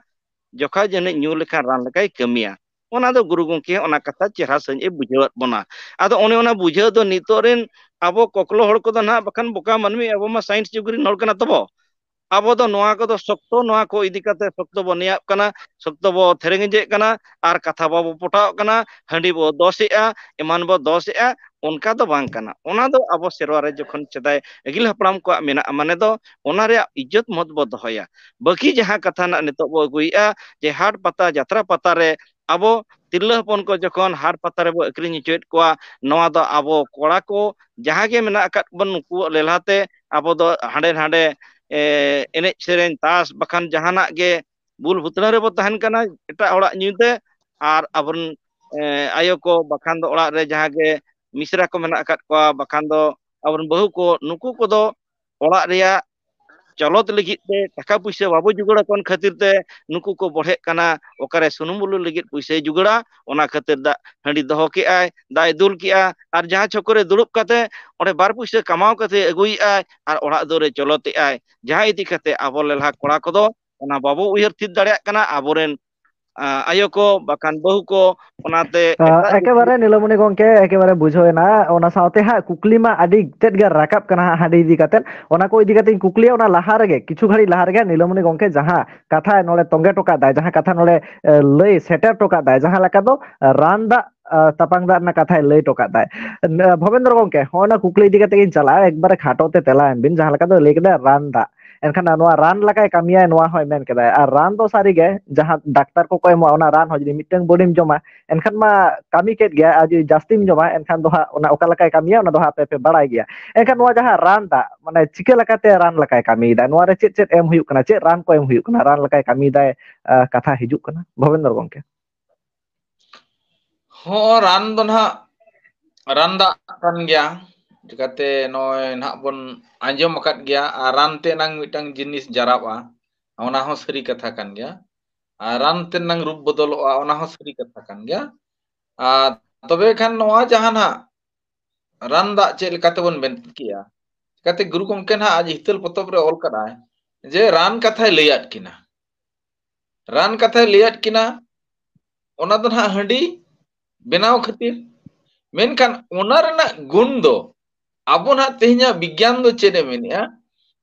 ᱡᱚᱠᱷᱟ ᱡᱟᱹᱱᱤᱡ ᱧᱩ ᱞᱮᱠᱷᱟᱱ ᱨᱟᱱ ᱞᱮᱠᱟᱭ ᱠᱟᱹᱢᱤᱭᱟ᱾ ᱚᱱᱟ ᱫᱚ ᱜᱩᱨᱩ ᱜᱚᱢᱠᱮ ᱚᱱᱟ ᱠᱟᱛᱷᱟ ᱪᱮᱦᱨᱟ ᱥᱟᱺᱦᱤᱡ ᱮ ᱵᱩᱡᱷᱟᱹᱣᱟᱫ ᱵᱚᱱᱟ᱾ ᱟᱫᱚ ᱚᱱᱮ ᱚᱱᱟ ᱵᱩᱡᱷᱟᱹᱣ ᱫᱚ ᱱᱤᱛᱚᱜ ᱨᱮᱱ ᱟᱵᱚ ᱠᱚᱠᱞᱚ ᱦᱚᱲ ᱠᱚᱫᱚ ᱱᱟᱦᱟᱜ, ᱵᱟᱠᱷᱟᱱ ᱵᱚᱠᱟ ᱢᱟᱹᱱᱢᱤ, ᱟᱵᱚ ᱢᱟ ᱥᱟᱭᱮᱱᱥ ᱡᱩᱜᱽ ᱨᱮᱱ ᱦᱚᱲ ᱠᱟᱱᱟ ᱛᱟᱵᱚ, ᱟᱵᱚ ᱫᱚ ᱱᱚᱣᱟ ᱠᱚᱫᱚ ᱥᱚᱠᱛᱚ, ᱱᱚᱣᱟ ᱠᱚ ᱤᱫᱤ ᱠᱟᱛᱮ ᱥᱚᱠᱛᱚ ᱵᱚ ᱱᱮᱭᱟᱜ ᱠᱟᱱᱟ, ᱥᱚᱠᱛᱚ ᱵᱚ ᱛᱷᱮᱨᱮᱸᱜᱮᱡᱮᱜ ᱠᱟᱱᱟ, ᱟᱨ ᱠᱟᱛᱷᱟ ᱵᱟᱵᱚ ᱯᱚᱴᱟᱣᱚᱜ ᱠᱟᱱᱟ, ᱦᱟᱺᱰᱤ ᱵᱚ ᱫᱚᱥᱮᱜᱼᱟ, ᱮᱢᱟᱱ ᱵᱚ ᱫᱚᱥᱮᱜᱼᱟ᱾ ᱚᱱᱠᱟ ᱫᱚ ᱵᱟᱝ ᱠᱟᱱᱟ᱾ ᱚᱱᱟ ᱫᱚ ᱟᱵᱚ ᱥᱮᱨᱣᱟ ᱨᱮ ᱡᱚᱠᱷᱚᱱ ᱥᱮᱫᱟᱭ ᱟᱹᱜᱤᱞ ᱦᱟᱯᱲᱟᱢ ᱠᱚᱣᱟᱜ ᱢᱮᱱᱟᱜᱼᱟ, ᱢᱟᱱᱮ ᱫᱚ ᱚᱱᱟ ᱨᱮᱭᱟᱜ ᱤᱡᱽᱡᱚᱛ ᱢᱚᱛ ᱵᱚ ᱫᱚᱦᱚᱭᱟ᱾ ᱵᱟᱹᱠᱤ ᱡᱟᱦᱟᱸ ᱠᱟᱛᱷᱟ ᱱᱟᱜ ᱱᱤᱛᱚᱜ ᱵᱚ ᱟᱹᱜᱩᱭᱮᱜᱼᱟ ᱡᱮ ᱦᱟᱴ ᱯᱟᱛᱟ, ᱡᱟᱛᱨᱟ ᱯᱟᱛᱟ ᱨᱮ ᱟᱵᱚ ᱛᱤᱨᱞᱟᱹ ᱦᱚᱯᱚᱱ ᱠᱚ ᱡᱚᱠᱷᱚᱱ ᱦᱟᱴ ᱯᱟᱛᱟ ᱨᱮᱵᱚ ᱟᱹᱠᱷᱨᱤᱧ ᱦᱚᱪᱚᱭᱮᱫ ᱠᱚᱣᱟ, ᱱᱚᱣᱟ ᱫᱚ ᱟᱵᱚ ᱠᱚᱲᱟ ᱠᱚ ᱡᱟᱦᱟᱸ ᱜᱮ ᱢᱮᱱᱟᱜ ᱟᱠᱟᱫ ᱵᱚᱱ, ᱱᱩᱠᱩᱣᱟᱜ ᱞᱮᱞᱦᱟ ᱛᱮ ᱟᱵᱚ ᱫᱚ ᱦᱟᱸᱰᱮ ᱱᱟᱰᱮ ᱮ, ᱮᱱᱮᱡ ᱥᱮᱨᱮᱧ, ᱛᱟᱥ, ᱵᱟᱠᱷᱟᱱ ᱡᱟᱦᱟᱱᱟᱜ ᱜᱮ ᱵᱩᱞ ᱵᱷᱩᱛᱲᱟᱹ ᱨᱮᱵᱚ ᱛᱟᱦᱮᱱ ᱠᱟᱱᱟ ᱮᱴᱟᱜ ᱚᱲᱟᱜ ᱧᱩᱛᱮ᱾ ᱟᱨ ᱟᱵᱚᱨᱮᱱ, ᱮ, ᱟᱭᱳ ᱠᱚ ᱵᱟᱠᱷᱟᱱ ᱫᱚ ᱚᱲᱟᱜ ᱨᱮ ᱡᱟᱦᱟᱸ ᱜᱮ ᱢᱤᱥᱨᱟ ᱠᱚ ᱢᱮᱱᱟᱜ ᱟᱠᱟᱫ ᱠᱚᱣᱟ, ᱵᱟᱠᱷᱟᱱ ᱫᱚ ᱟᱵᱚᱨᱮᱱ ᱵᱟᱹᱦᱩ ᱠᱚ, ᱱᱩᱠᱩ ᱠᱚᱫᱚ ᱚᱲᱟᱜ ᱨᱮᱭᱟᱜ ᱪᱚᱞᱚᱛ ᱞᱟᱹᱜᱤᱫ ᱛᱮ ᱴᱟᱠᱟ ᱯᱩᱭᱥᱟᱹ ᱵᱟᱵᱚ ᱡᱩᱜᱟᱹᱲ ᱟᱠᱚ ᱠᱷᱟᱹᱛᱤᱨ ᱛᱮ ᱱᱩᱠᱩ ᱠᱚ ᱵᱚᱲᱦᱮᱜ ᱠᱟᱱᱟ, ᱚᱠᱟᱨᱮ ᱥᱩᱱᱩᱢ ᱵᱩᱞᱩᱝ ᱞᱟᱹᱜᱤᱫ ᱯᱩᱭᱥᱟᱹᱭ ᱡᱩᱜᱟᱹᱲᱟ, ᱚᱱᱟ ᱠᱷᱟᱹᱛᱤᱨ ᱫᱟᱜ ᱦᱟᱺᱰᱤ ᱫᱚᱦᱚ ᱠᱮᱜᱼᱟᱭ, ᱫᱟᱜ ᱮ ᱫᱩᱞ ᱠᱮᱜᱼᱟ, ᱟᱨ ᱡᱟᱦᱟᱸ ᱪᱷᱚᱠᱚ ᱨᱮ ᱫᱩᱲᱩᱵ ᱠᱟᱛᱮ ᱚᱸᱰᱮ ᱵᱟᱨ ᱯᱩᱭᱥᱟᱹ ᱠᱟᱢᱟᱣ ᱠᱟᱛᱮ ᱟᱹᱜᱩᱭᱮᱜᱼᱟᱭ ᱟᱨ ᱚᱲᱟᱜ ᱫᱩᱣᱟᱹᱨᱮ ᱪᱚᱞᱚᱛᱮᱜᱼᱟᱭ, ᱡᱟᱦᱟᱸ ᱤᱫᱤ ᱠᱟᱛᱮ ᱟᱵᱚ ᱞᱮᱞᱦᱟ ᱠᱚᱲᱟ ᱠᱚᱫᱚ ᱚᱱᱟ ᱵᱟᱵᱚ ᱩᱭᱦᱟᱹᱨ ᱛᱷᱤᱨ ᱫᱟᱲᱮᱭᱟᱜ ᱠᱟᱱᱟ᱾ ᱟᱵᱚᱨᱮᱱ, ᱟ, ᱟᱭᱳ ᱠᱚ ᱵᱟᱠᱷᱟᱱ ᱵᱟᱹᱦᱩ ᱠᱚ ᱚᱱᱟᱛᱮ ᱟ, ᱮᱴᱟᱜ ᱮᱠᱮᱵᱟᱨᱮ ᱱᱤᱞᱚᱢᱚᱱᱤ ᱜᱚᱝᱠᱮ, ᱮᱠᱮᱵᱟᱨᱮ ᱵᱩᱡᱷᱟᱹᱣ ᱮᱱᱟ᱾ ᱚᱱᱟ ᱥᱟᱶᱛᱮ ᱦᱟᱸᱜ ᱠᱩᱠᱞᱤ ᱢᱟ ᱟᱹᱰᱤ ᱛᱮᱫ ᱜᱮ ᱨᱟᱠᱟᱵ ᱠᱟᱱᱟ ᱦᱟᱸᱜ ᱦᱟᱺᱰᱤ ᱤᱫᱤ ᱠᱟᱛᱮᱫ᱾ ᱚᱱᱟ ᱠᱚ ᱤᱫᱤ ᱠᱟᱛᱮ ᱤᱧ ᱠᱩᱠᱞᱤᱭᱟ, ᱚᱱᱟ ᱞᱟᱦᱟ ᱨᱮᱜᱮ, ᱠᱤᱪᱷᱩ ᱜᱷᱟᱹᱲᱤᱡ ᱞᱟᱦᱟ ᱨᱮᱜᱮ ᱱᱤᱞᱚᱢᱚᱱᱤ ᱜᱚᱝᱠᱮ ᱡᱟᱦᱟᱸ ᱠᱟᱛᱷᱟ ᱱᱚᱰᱮ ᱛᱚᱸᱜᱮ ᱦᱚᱴᱚ ᱠᱟᱜ ᱫᱟᱭ, ᱡᱟᱦᱟᱸ ᱠᱟᱛᱷᱟ ᱱᱚᱰᱮ, ᱮ, ᱞᱟᱹᱭ ᱥᱮᱴᱮᱨ ᱦᱚᱴᱚ ᱠᱟᱜ ᱫᱟᱭ, ᱡᱟᱦᱟᱸ ᱞᱮᱠᱟ ᱫᱚ, ᱮ, ᱨᱟᱱ ᱫᱟᱜ, ᱮ, ᱛᱟᱯᱟᱝ ᱫᱟᱜ ᱨᱮᱱᱟᱜ ᱠᱟᱛᱷᱟᱭ ᱞᱟᱹᱭ ᱦᱚᱴᱚ ᱠᱟᱜ ᱫᱟᱭ᱾ ᱮ, ᱵᱷᱚᱵᱮᱱᱫᱨᱚ ᱜᱚᱝᱠᱮ, ᱦᱚᱸᱜᱼᱚ ᱱᱟ ᱠᱩᱠᱞᱤ ᱤᱫᱤ ᱠᱟᱛᱮ ᱜᱤᱧ ᱪᱟᱞᱟᱜᱼᱟ, ᱮᱠᱵᱟᱨᱮ ᱠᱷᱟᱴᱚ ᱛᱮ ᱛᱮᱞᱟ ᱮᱢ ᱵᱤᱱ, ᱡᱟᱦᱟᱸ ᱞᱮᱠᱟ ᱫᱚ ᱞᱟᱹᱭ ᱠᱮᱫᱟ ᱨᱟᱱ ᱫᱟᱜ᱾ ᱮᱱᱠᱷᱟᱱ ᱱᱚᱣᱟ ᱨᱟᱱ ᱞᱮᱠᱟᱭ ᱠᱟᱹᱢᱤᱭᱟᱭ, ᱱᱚᱣᱟ ᱦᱚᱸᱭ ᱢᱮᱱ ᱠᱮᱫᱟᱭ᱾ ᱟᱨ ᱨᱟᱱ ᱫᱚ ᱥᱟᱹᱨᱤᱜᱮ ᱡᱟᱦᱟᱸ ᱰᱟᱠᱛᱟᱨ ᱠᱚᱠᱚ ᱮᱢᱚᱜᱼᱟ, ᱚᱱᱟ ᱨᱟᱱ ᱦᱚᱸ ᱡᱩᱫᱤ ᱢᱤᱫᱴᱟᱝ ᱵᱚᱰᱤᱢ ᱡᱚᱢᱟ, ᱮᱱᱠᱷᱟᱱ ᱢᱟ ᱠᱟᱹᱢᱤ ᱠᱮᱫ ᱜᱮᱭᱟ, ᱟᱨ ᱡᱩᱫᱤ ᱡᱟᱹᱥᱛᱤᱢ ᱡᱚᱢᱟ, ᱮᱱᱠᱷᱟᱱ ᱫᱚ ᱦᱟᱸᱜ ᱚᱱᱟ ᱚᱠᱟ ᱞᱮᱠᱟᱭ ᱠᱟᱹᱢᱤᱭᱟ, ᱚᱱᱟ ᱫᱚ ᱦᱟᱸᱜ ᱟᱯᱮ ᱯᱮ ᱵᱟᱲᱟᱭ ᱜᱮᱭᱟ᱾ ᱮᱱᱠᱷᱟᱱ ᱱᱚᱣᱟ ᱡᱟᱦᱟᱸ ᱨᱟᱱ ᱫᱟᱜ, ᱢᱟᱱᱮ ᱪᱤᱠᱟᱹ ᱞᱮᱠᱟᱛᱮ ᱨᱟᱱ ᱞᱮᱠᱟᱭ ᱠᱟᱹᱢᱤᱭᱮᱫᱟ, ᱱᱚᱣᱟ ᱨᱮ ᱪᱮᱫ ᱪᱮᱫ ᱮᱢ ᱦᱩᱭᱩᱜ ᱠᱟᱱᱟ, ᱪᱮᱫ ᱨᱟᱱ ᱠᱚ ᱮᱢ ᱦᱩᱭᱩᱜ ᱠᱟᱱᱟ, ᱨᱟᱱ ᱞᱮᱠᱟᱭ ᱠᱟᱹᱢᱤᱭᱮᱫᱟᱭ, ᱟᱸ, ᱠᱟᱛᱷᱟ ᱦᱤᱡᱩᱜ ᱠᱟᱱᱟ, ᱵᱷᱚᱵᱮᱱᱫᱨᱚ ᱜᱚᱝᱠᱮ? ᱦᱚᱸ, ᱨᱟᱱ ᱫᱚ ᱱᱟᱦᱟᱜ ᱨᱟᱱ ᱫᱟᱜ ᱠᱟᱱ ᱜᱮᱭᱟ᱾ ᱪᱤᱠᱟᱛᱮ ᱱᱚᱜᱼᱚᱭ ᱱᱟᱦᱟᱜ ᱵᱚᱱ ᱟᱸᱡᱚᱢ ᱟᱠᱟᱫ ᱜᱮᱭᱟ, ᱟᱨ ᱨᱟᱱ ᱛᱮ ᱮᱱᱟᱝ ᱢᱤᱫᱴᱟᱝ ᱡᱤᱱᱤᱥ ᱡᱟᱨᱟᱜᱼᱟ, ᱚᱱᱟ ᱦᱚᱸ ᱥᱟᱹᱨᱤ ᱠᱟᱛᱷᱟ ᱠᱟᱱ ᱜᱮᱭᱟ᱾ ᱟᱨ ᱨᱟᱱ ᱛᱮ ᱮᱱᱟᱝ ᱨᱩᱯ ᱵᱚᱫᱚᱞᱚᱜᱼᱟ, ᱚᱱᱟ ᱦᱚᱸ ᱥᱟᱹᱨᱤ ᱠᱟᱛᱷᱟ ᱠᱟᱱ ᱜᱮᱭᱟ᱾ ᱟᱨ ᱛᱚᱵᱮ ᱠᱷᱟᱱ ᱱᱚᱣᱟ ᱡᱟᱦᱟᱸ ᱱᱟᱦᱟᱜ ᱨᱟᱱ ᱫᱟᱜ ᱪᱮᱫ ᱞᱮᱠᱟ ᱛᱮᱵᱚᱱ ᱢᱮᱱ ᱠᱮᱜᱼᱟ? ᱪᱤᱠᱟᱛᱮ ᱜᱩᱨᱩ ᱜᱚᱢᱠᱮ ᱱᱟᱦᱟᱜ ᱟᱡ ᱦᱤᱛᱟᱹᱞ ᱯᱚᱛᱚᱵ ᱨᱮ ᱚᱞ ᱠᱟᱫᱟᱭ ᱡᱮ ᱨᱟᱱ ᱠᱟᱛᱷᱟᱭ ᱞᱟᱹᱭᱟᱫ ᱠᱤᱱᱟ᱾ ᱨᱟᱱ ᱠᱟᱛᱷᱟᱭ ᱞᱟᱹᱭᱟᱫ ᱠᱤᱱᱟ, ᱚᱱᱟ ᱫᱚ ᱱᱟᱦᱟᱜ ᱦᱟᱺᱰᱤ ᱵᱮᱱᱟᱣ ᱠᱷᱟᱹᱛᱤᱨ᱾ ᱢᱮᱱᱠᱷᱟᱱ ᱚᱱᱟ ᱨᱮᱱᱟᱜ ᱜᱩᱱ ᱫᱚ ᱟᱵᱚ ᱱᱟᱦᱟᱜ ᱛᱮᱦᱮᱧᱟᱜ ᱵᱤᱜᱽᱜᱟᱱ ᱫᱚ ᱪᱮᱫ ᱮ ᱢᱮᱱᱮᱜᱼᱟ?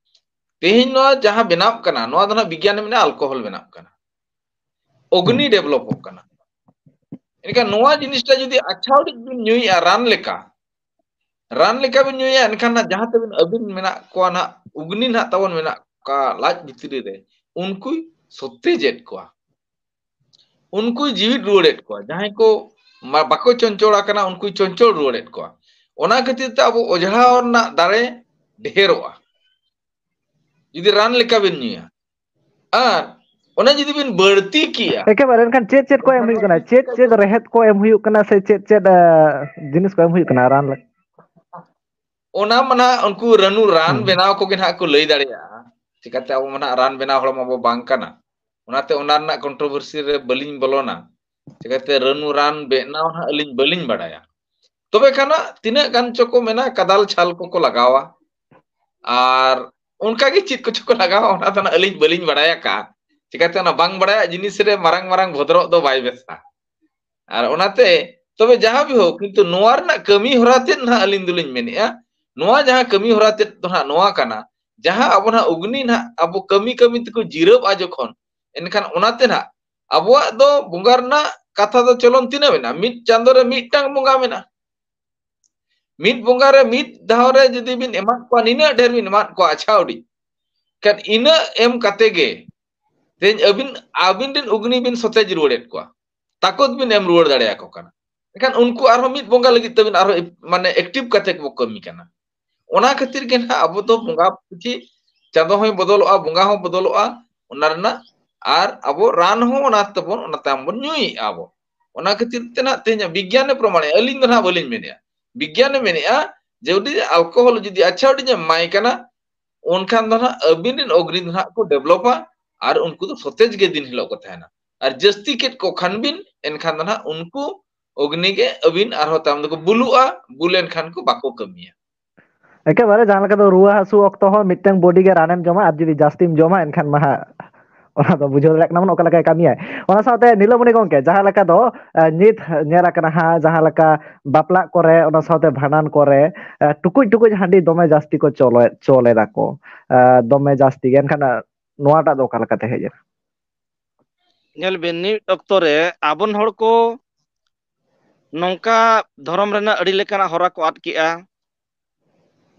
ᱛᱮᱦᱮᱧ ᱱᱚᱣᱟ ᱡᱟᱦᱟᱸ ᱵᱮᱱᱟᱜ ᱠᱟᱱᱟ, ᱱᱚᱣᱟ ᱫᱚ ᱱᱟᱦᱟᱜ ᱵᱤᱜᱽᱜᱟᱱ ᱮ ᱢᱮᱱᱟ, ᱟᱞᱠᱳᱦᱚᱞ ᱵᱮᱱᱟᱜ ᱠᱟᱱᱟ, ᱚᱜᱽᱱᱤ ᱰᱮᱵᱷᱞᱚᱯᱚᱜ ᱠᱟᱱᱟ᱾ ᱮᱱᱠᱷᱟᱱ ᱱᱚᱣᱟ ᱡᱤᱱᱤᱥᱴᱟ ᱡᱩᱫᱤ ᱟᱪᱷᱟᱣ ᱰᱤᱡ ᱵᱤᱱ ᱧᱩᱭᱮᱜᱼᱟ ᱨᱟᱱ ᱞᱮᱠᱟ, ᱨᱟᱱ ᱞᱮᱠᱟ ᱵᱤᱱ ᱧᱩᱭᱟ, ᱮᱱᱠᱷᱟᱱ ᱱᱟᱜ ᱡᱟᱦᱟᱸ ᱛᱮᱵᱤᱱ ᱟᱹᱵᱤᱱ ᱢᱮᱱᱟᱜ ᱠᱚᱣᱟ ᱱᱟᱜ, ᱚᱜᱽᱱᱤ ᱱᱟᱜ ᱛᱟᱵᱚᱱ ᱢᱮᱱᱟᱜ ᱠᱚᱣᱟ ᱞᱟᱡ ᱵᱷᱤᱛᱨᱤ ᱨᱮ, ᱩᱱᱠᱩᱭ ᱥᱚᱛᱮᱡᱮᱫ ᱠᱚᱣᱟ, ᱩᱱᱠᱩᱭ ᱡᱤᱣᱤᱫ ᱨᱩᱣᱟᱹᱲᱮᱫ ᱠᱚᱣᱟ᱾ ᱡᱟᱦᱟᱸᱭ ᱠᱚ ᱢᱟ-, ᱵᱟᱠᱚ ᱪᱚᱧᱪᱚᱞ ᱟᱠᱟᱱᱟ, ᱩᱱᱠᱩᱭ ᱪᱚᱧᱪᱚᱞ ᱨᱩᱣᱟᱹᱲᱮᱫ ᱠᱚᱣᱟ᱾ ᱚᱱᱟ ᱠᱷᱟᱹᱛᱤᱨ ᱛᱮ ᱟᱵᱚ ᱚᱡᱽᱦᱟ ᱨᱮᱱᱟᱜ ᱫᱟᱲᱮ ᱰᱷᱮᱨᱚᱜᱼᱟ᱾ ᱡᱩᱫᱤ ᱨᱟᱱ ᱞᱮᱠᱟ ᱵᱤᱱ ᱧᱩᱭᱟ᱾ ᱟᱨ ᱚᱱᱟ ᱡᱩᱫᱤ ᱵᱤᱱ ᱵᱟᱹᱲᱛᱤ ᱠᱮᱭᱟ, ᱮᱠᱮᱵᱟᱨᱮ ᱮᱱᱠᱷᱟᱱ ᱪᱮᱫ ᱪᱮᱫ ᱠᱚ ᱮᱢ ᱦᱩᱭᱩᱜ ᱠᱟᱱᱟ? ᱪᱮᱫ ᱪᱮᱫ ᱨᱮᱦᱮᱫ ᱠᱚ ᱮᱢ ᱦᱩᱭᱩᱜ ᱠᱟᱱᱟ ᱥᱮ ᱪᱮᱫ ᱪᱮᱫ, ᱟ, ᱡᱤᱱᱤᱥ ᱠᱚ ᱮᱢ ᱦᱩᱭᱩᱜ ᱠᱟᱱᱟ ᱨᱟᱱ ᱞᱮᱠᱟ? ᱚᱱᱟ ᱢᱟ ᱱᱟᱦᱟᱜ ᱩᱱᱠᱩ ᱨᱟᱹᱱᱩ ᱨᱟᱱ ᱦᱩᱸ᱾ ᱵᱮᱱᱟᱣ ᱠᱚᱜᱮ ᱱᱟᱦᱟᱜ ᱠᱚ ᱞᱟᱹᱭ ᱫᱟᱲᱮᱭᱟᱜᱼᱟ᱾ ᱪᱤᱠᱟᱹᱛᱮ ᱟᱵᱚ ᱢᱟ ᱱᱟᱦᱟᱜ ᱨᱟᱱ ᱵᱮᱱᱟᱣ ᱦᱚᱲ ᱢᱟᱵᱚ ᱵᱟᱝ ᱠᱟᱱᱟ᱾ ᱚᱱᱟᱛᱮ ᱚᱱᱟ ᱨᱮᱱᱟᱜ controversy ᱨᱮ ᱵᱟᱹᱞᱤᱧ ᱵᱚᱞᱚᱱᱟ᱾ ᱪᱤᱠᱟᱹᱛᱮ ᱨᱟᱹᱱᱩ ᱨᱟᱱ ᱵᱮᱱᱟᱣ ᱱᱟᱦᱟᱜ ᱟᱹᱞᱤᱧ ᱵᱟᱹᱞᱤᱧ ᱵᱟᱲᱟᱭᱟ᱾ ᱛᱚᱵᱮ ᱠᱷᱟᱱ ᱛᱤᱱᱟᱹᱜ ᱜᱟᱱ ᱪᱚ ᱠᱚ ᱢᱮᱱᱟ ᱠᱟᱫᱟᱞ ᱪᱷᱟᱞ ᱠᱚᱠᱚ ᱞᱟᱜᱟᱣᱟ᱾ ᱟᱨ ᱚᱱᱠᱟᱜᱮ ᱪᱮᱫ ᱠᱚᱪᱚ ᱠᱚ ᱞᱟᱜᱟᱣᱟ, ᱚᱱᱟ ᱫᱚ ᱱᱟᱦᱟᱜ ᱟᱹᱞᱤᱧ ᱵᱟᱹᱞᱤᱧ ᱵᱟᱲᱟᱭ ᱟᱠᱟᱫᱼᱟ᱾ ᱪᱤᱠᱟᱹᱛᱮ ᱚᱱᱟ ᱵᱟᱝ ᱵᱟᱲᱟᱭᱟᱜ ᱡᱤᱱᱤᱥ ᱨᱮ ᱢᱟᱨᱟᱝ ᱢᱟᱨᱟᱝ ᱵᱷᱚᱫᱨᱚᱜ ᱫᱚ ᱵᱟᱭ ᱵᱮᱥᱟ᱾ ᱟᱨ ᱚᱱᱟᱛᱮ ᱛᱚᱵᱮ ᱡᱟᱦᱟᱸ ᱵᱤ ᱦᱳᱠ, ᱠᱤᱱᱛᱩ ᱱᱚᱣᱟ ᱨᱮᱱᱟᱜ ᱠᱟᱹᱢᱤ ᱦᱚᱨᱟ ᱛᱮᱫ ᱱᱟᱦᱟᱜ ᱟᱹᱞᱤᱧ ᱫᱚᱞᱤᱧ ᱢᱮᱱᱮᱫᱼᱟ, ᱱᱚᱣᱟ ᱡᱟᱦᱟᱸ ᱠᱟᱹᱢᱤ ᱦᱚᱨᱟ ᱛᱮᱫ ᱫᱚ ᱱᱟᱦᱟᱜ ᱱᱚᱣᱟ ᱠᱟᱱᱟ, ᱡᱟᱦᱟᱸ ᱟᱵᱚ ᱱᱟᱦᱟᱜ ᱚᱜᱽᱱᱤ ᱱᱟᱦᱟᱜ ᱟᱵᱚ ᱠᱟᱹᱢᱤ ᱠᱟᱹᱢᱤ ᱛᱮᱠᱚ ᱡᱤᱨᱟᱹᱜᱼᱟ ᱡᱚᱠᱷᱚᱱ, ᱮᱱᱠᱷᱟᱱ ᱚᱱᱟᱛᱮ ᱱᱟᱦᱟᱜ ᱟᱵᱚᱣᱟᱜ ᱫᱚ ᱵᱚᱸᱜᱟ ᱨᱮᱱᱟᱜ ᱠᱟᱛᱷᱟ ᱫᱚ ᱪᱚᱞᱚᱱ ᱛᱤᱱᱟᱹᱜ ᱢᱮᱱᱟᱜᱼᱟ? ᱢᱤᱫ ᱪᱟᱸᱫᱳ ᱨᱮ ᱢᱤᱫᱴᱟᱝ ᱵᱚᱸᱜᱟ ᱢᱮᱱᱟᱜᱼᱟ᱾ ᱢᱤᱫ ᱵᱚᱸᱜᱟ ᱨᱮ ᱢᱤᱫ ᱫᱷᱟᱣ ᱨᱮ ᱡᱩᱫᱤ ᱵᱤᱱ ᱮᱢᱟᱫ ᱠᱚᱣᱟ, ᱱᱤᱱᱟᱹᱜ ᱰᱷᱮᱨ ᱵᱤᱱ ᱮᱢᱟᱫ ᱠᱚᱣᱟ, ᱟᱪᱪᱷᱟ ᱩᱰᱤ, ᱠᱷᱟᱱ ᱤᱱᱟᱹᱜ ᱮᱢ ᱠᱟᱛᱮ ᱜᱮ ᱛᱮᱦᱮᱧ ᱟᱹᱵᱤᱱ, ᱟᱹᱵᱤᱱ ᱨᱮᱱ ᱚᱜᱽᱱᱤ ᱵᱤᱱ ᱥᱚᱛᱮᱡ ᱨᱩᱣᱟᱹᱲᱮᱫ ᱠᱚᱣᱟ, ᱛᱟᱠᱚᱛ ᱵᱤᱱ ᱮᱢ ᱨᱩᱣᱟᱹᱲ ᱫᱟᱲᱮᱭᱟᱠᱚ ᱠᱟᱱᱟ᱾ ᱮᱱᱠᱷᱟᱱ ᱩᱱᱠᱩ ᱟᱨᱦᱚᱸ ᱢᱤᱫ ᱵᱚᱸᱜᱟ ᱞᱟᱹᱜᱤᱫ ᱛᱮᱵᱤᱱ ᱟᱨᱦᱚᱸ ᱮ-, ᱢᱟᱱᱮ active ᱠᱟᱛᱮ ᱠᱚ ᱠᱟᱹᱢᱤ ᱠᱟᱱᱟ᱾ ᱚᱱᱟ ᱠᱷᱟᱹᱛᱤᱨ ᱜᱮ ᱱᱟᱦᱟᱜ ᱟᱵᱚ ᱫᱚ ᱵᱚᱸᱜᱟ ᱯᱩᱛᱷᱤ, ᱪᱟᱸᱫᱚ ᱦᱚᱸᱭ ᱵᱚᱫᱚᱞᱚᱜᱼᱟ, ᱵᱚᱸᱜᱟ ᱦᱚᱸ ᱵᱚᱫᱚᱞᱚᱜᱼᱟ, ᱚᱱᱟ ᱨᱮᱱᱟᱜ, ᱟᱨ ᱟᱵᱚ ᱨᱟᱱ ᱦᱚᱸ ᱚᱱᱟ ᱛᱮᱵᱚᱱ, ᱚᱱᱟ ᱛᱟᱭᱚᱢ ᱵᱚᱱ ᱧᱩᱭᱮᱫᱼᱟ ᱟᱵᱚ᱾ ᱚᱱᱟ ᱠᱷᱟᱹᱛᱤᱨ ᱛᱮ ᱱᱟᱦᱟᱜ ᱛᱮᱦᱮᱧ ᱵᱤᱜᱽᱜᱟᱱᱮ ᱯᱨᱚᱢᱟᱬᱮᱜᱼᱟ, ᱟᱹᱞᱤᱧ ᱫᱚ ᱱᱟᱦᱟᱜ ᱵᱟᱹᱞᱤᱧ ᱢᱮᱱᱮᱫᱼᱟ, ᱵᱤᱜᱽᱜᱟᱱᱮ ᱢᱮᱱᱮᱫᱼᱟ ᱡᱮ ᱡᱩᱫᱤ alcohol ᱡᱩᱫᱤ ᱟᱪᱪᱷᱟ ᱦᱩᱰᱤᱧ ᱮᱢᱟᱭ ᱠᱟᱱᱟ, ᱩᱱᱠᱷᱟᱱ ᱫᱚ ᱱᱟᱦᱟᱜ ᱟᱹᱵᱤᱱ ᱨᱮᱱ ᱚᱜᱽᱱᱤ ᱫᱚ ᱱᱟᱦᱟᱜ ᱠᱚ developᱟ ᱟᱨ ᱩᱱᱠᱩ ᱫᱚ ᱥᱚᱛᱮᱡ ᱜᱮ ᱫᱤᱱ ᱦᱤᱞᱳᱜ ᱠᱚ ᱛᱟᱦᱮᱱᱟ᱾ ᱟᱨ ᱡᱟᱹᱥᱛᱤ ᱠᱮᱫ ᱠᱚ ᱠᱷᱟᱱ ᱵᱤᱱ, ᱮᱱᱠᱷᱟᱱ ᱫᱚ ᱱᱟᱦᱟᱜ ᱩᱱᱠᱩ ᱚᱜᱽᱱᱤ ᱜᱮ ᱟᱹᱵᱤᱱ ᱟᱨᱦᱚᱸ ᱛᱟᱭᱚᱢ ᱫᱚᱠᱚ ᱵᱩᱞᱩᱜᱼᱟ, ᱵᱩᱞ ᱮᱱᱠᱷᱟᱱ ᱠᱚ ᱵᱟᱠᱚ ᱠᱟᱹᱢᱤᱭᱟ᱾ ᱮᱠᱮᱵᱟᱨᱮ ᱡᱟᱦᱟᱸ ᱞᱮᱠᱟ ᱫᱚ ᱨᱩᱣᱟᱹ ᱦᱟᱹᱥᱩ ᱚᱠᱛᱚ ᱦᱚᱸ ᱢᱤᱫᱴᱟᱝ body ᱜᱮ ᱨᱟᱱᱮᱢ ᱡᱚᱢᱟ, ᱟᱨ ᱡᱩᱫᱤ ᱡᱟᱹᱥᱛᱤᱢ ᱡᱚᱢᱟ ᱮᱱᱠᱷᱟᱱ ᱢᱟ ᱦᱟᱸᱜ ᱚᱱᱟ ᱫᱚ ᱵᱩᱡᱷᱟᱹᱣ ᱫᱟᱲᱮᱭᱟᱜ ᱠᱟᱱᱟ ᱵᱚᱱ ᱚᱠᱟ ᱞᱮᱠᱟᱭ ᱠᱟᱹᱢᱤᱭᱟᱭ᱾ ᱚᱱᱟ ᱥᱟᱶᱛᱮ ᱱᱤᱞᱟᱹᱢᱚᱱᱤ ᱜᱚᱢᱠᱮ, ᱡᱟᱦᱟᱸ ᱞᱮᱠᱟ ᱫᱚ, ᱮ, ᱱᱤᱛ ᱧᱮᱞ ᱟᱠᱟᱱᱟ ᱦᱟᱸᱜ, ᱡᱟᱦᱟᱸ ᱞᱮᱠᱟ ᱵᱟᱯᱞᱟᱜ ᱠᱚᱨᱮ, ᱚᱱᱟ ᱥᱟᱶᱛᱮ ᱵᱷᱟᱸᱰᱟᱱ ᱠᱚᱨᱮ, ᱮ, ᱴᱩᱠᱩᱡ ᱴᱩᱠᱩᱡ ᱦᱟᱺᱰᱤ ᱫᱚᱢᱮ ᱡᱟᱹᱥᱛᱤ ᱠᱚ ᱪᱚᱞᱮ-, ᱪᱚᱞᱮᱫᱟ ᱠᱚ, ᱮ, ᱫᱚᱢᱮ ᱡᱟᱹᱥᱛᱤ ᱜᱮ᱾ ᱮᱱᱠᱷᱟᱱ, ᱮ, ᱱᱚᱣᱟᱴᱟᱜ ᱫᱚ ᱚᱠᱟ ᱞᱮᱠᱟᱛᱮ ᱦᱮᱡ ᱮᱱᱟ? ᱧᱮᱞ ᱵᱤᱱ, ᱱᱤᱛ ᱚᱠᱛᱚ ᱨᱮ ᱟᱵᱚᱱ ᱦᱚᱲ ᱠᱚ ᱱᱚᱝᱠᱟ ᱫᱷᱚᱨᱚᱢ ᱨᱮᱱᱟᱜ ᱟᱹᱰᱤ ᱞᱮᱠᱟᱱᱟᱜ ᱦᱚᱨᱟ ᱠᱚ ᱟᱫ ᱠᱮᱜᱼᱟ,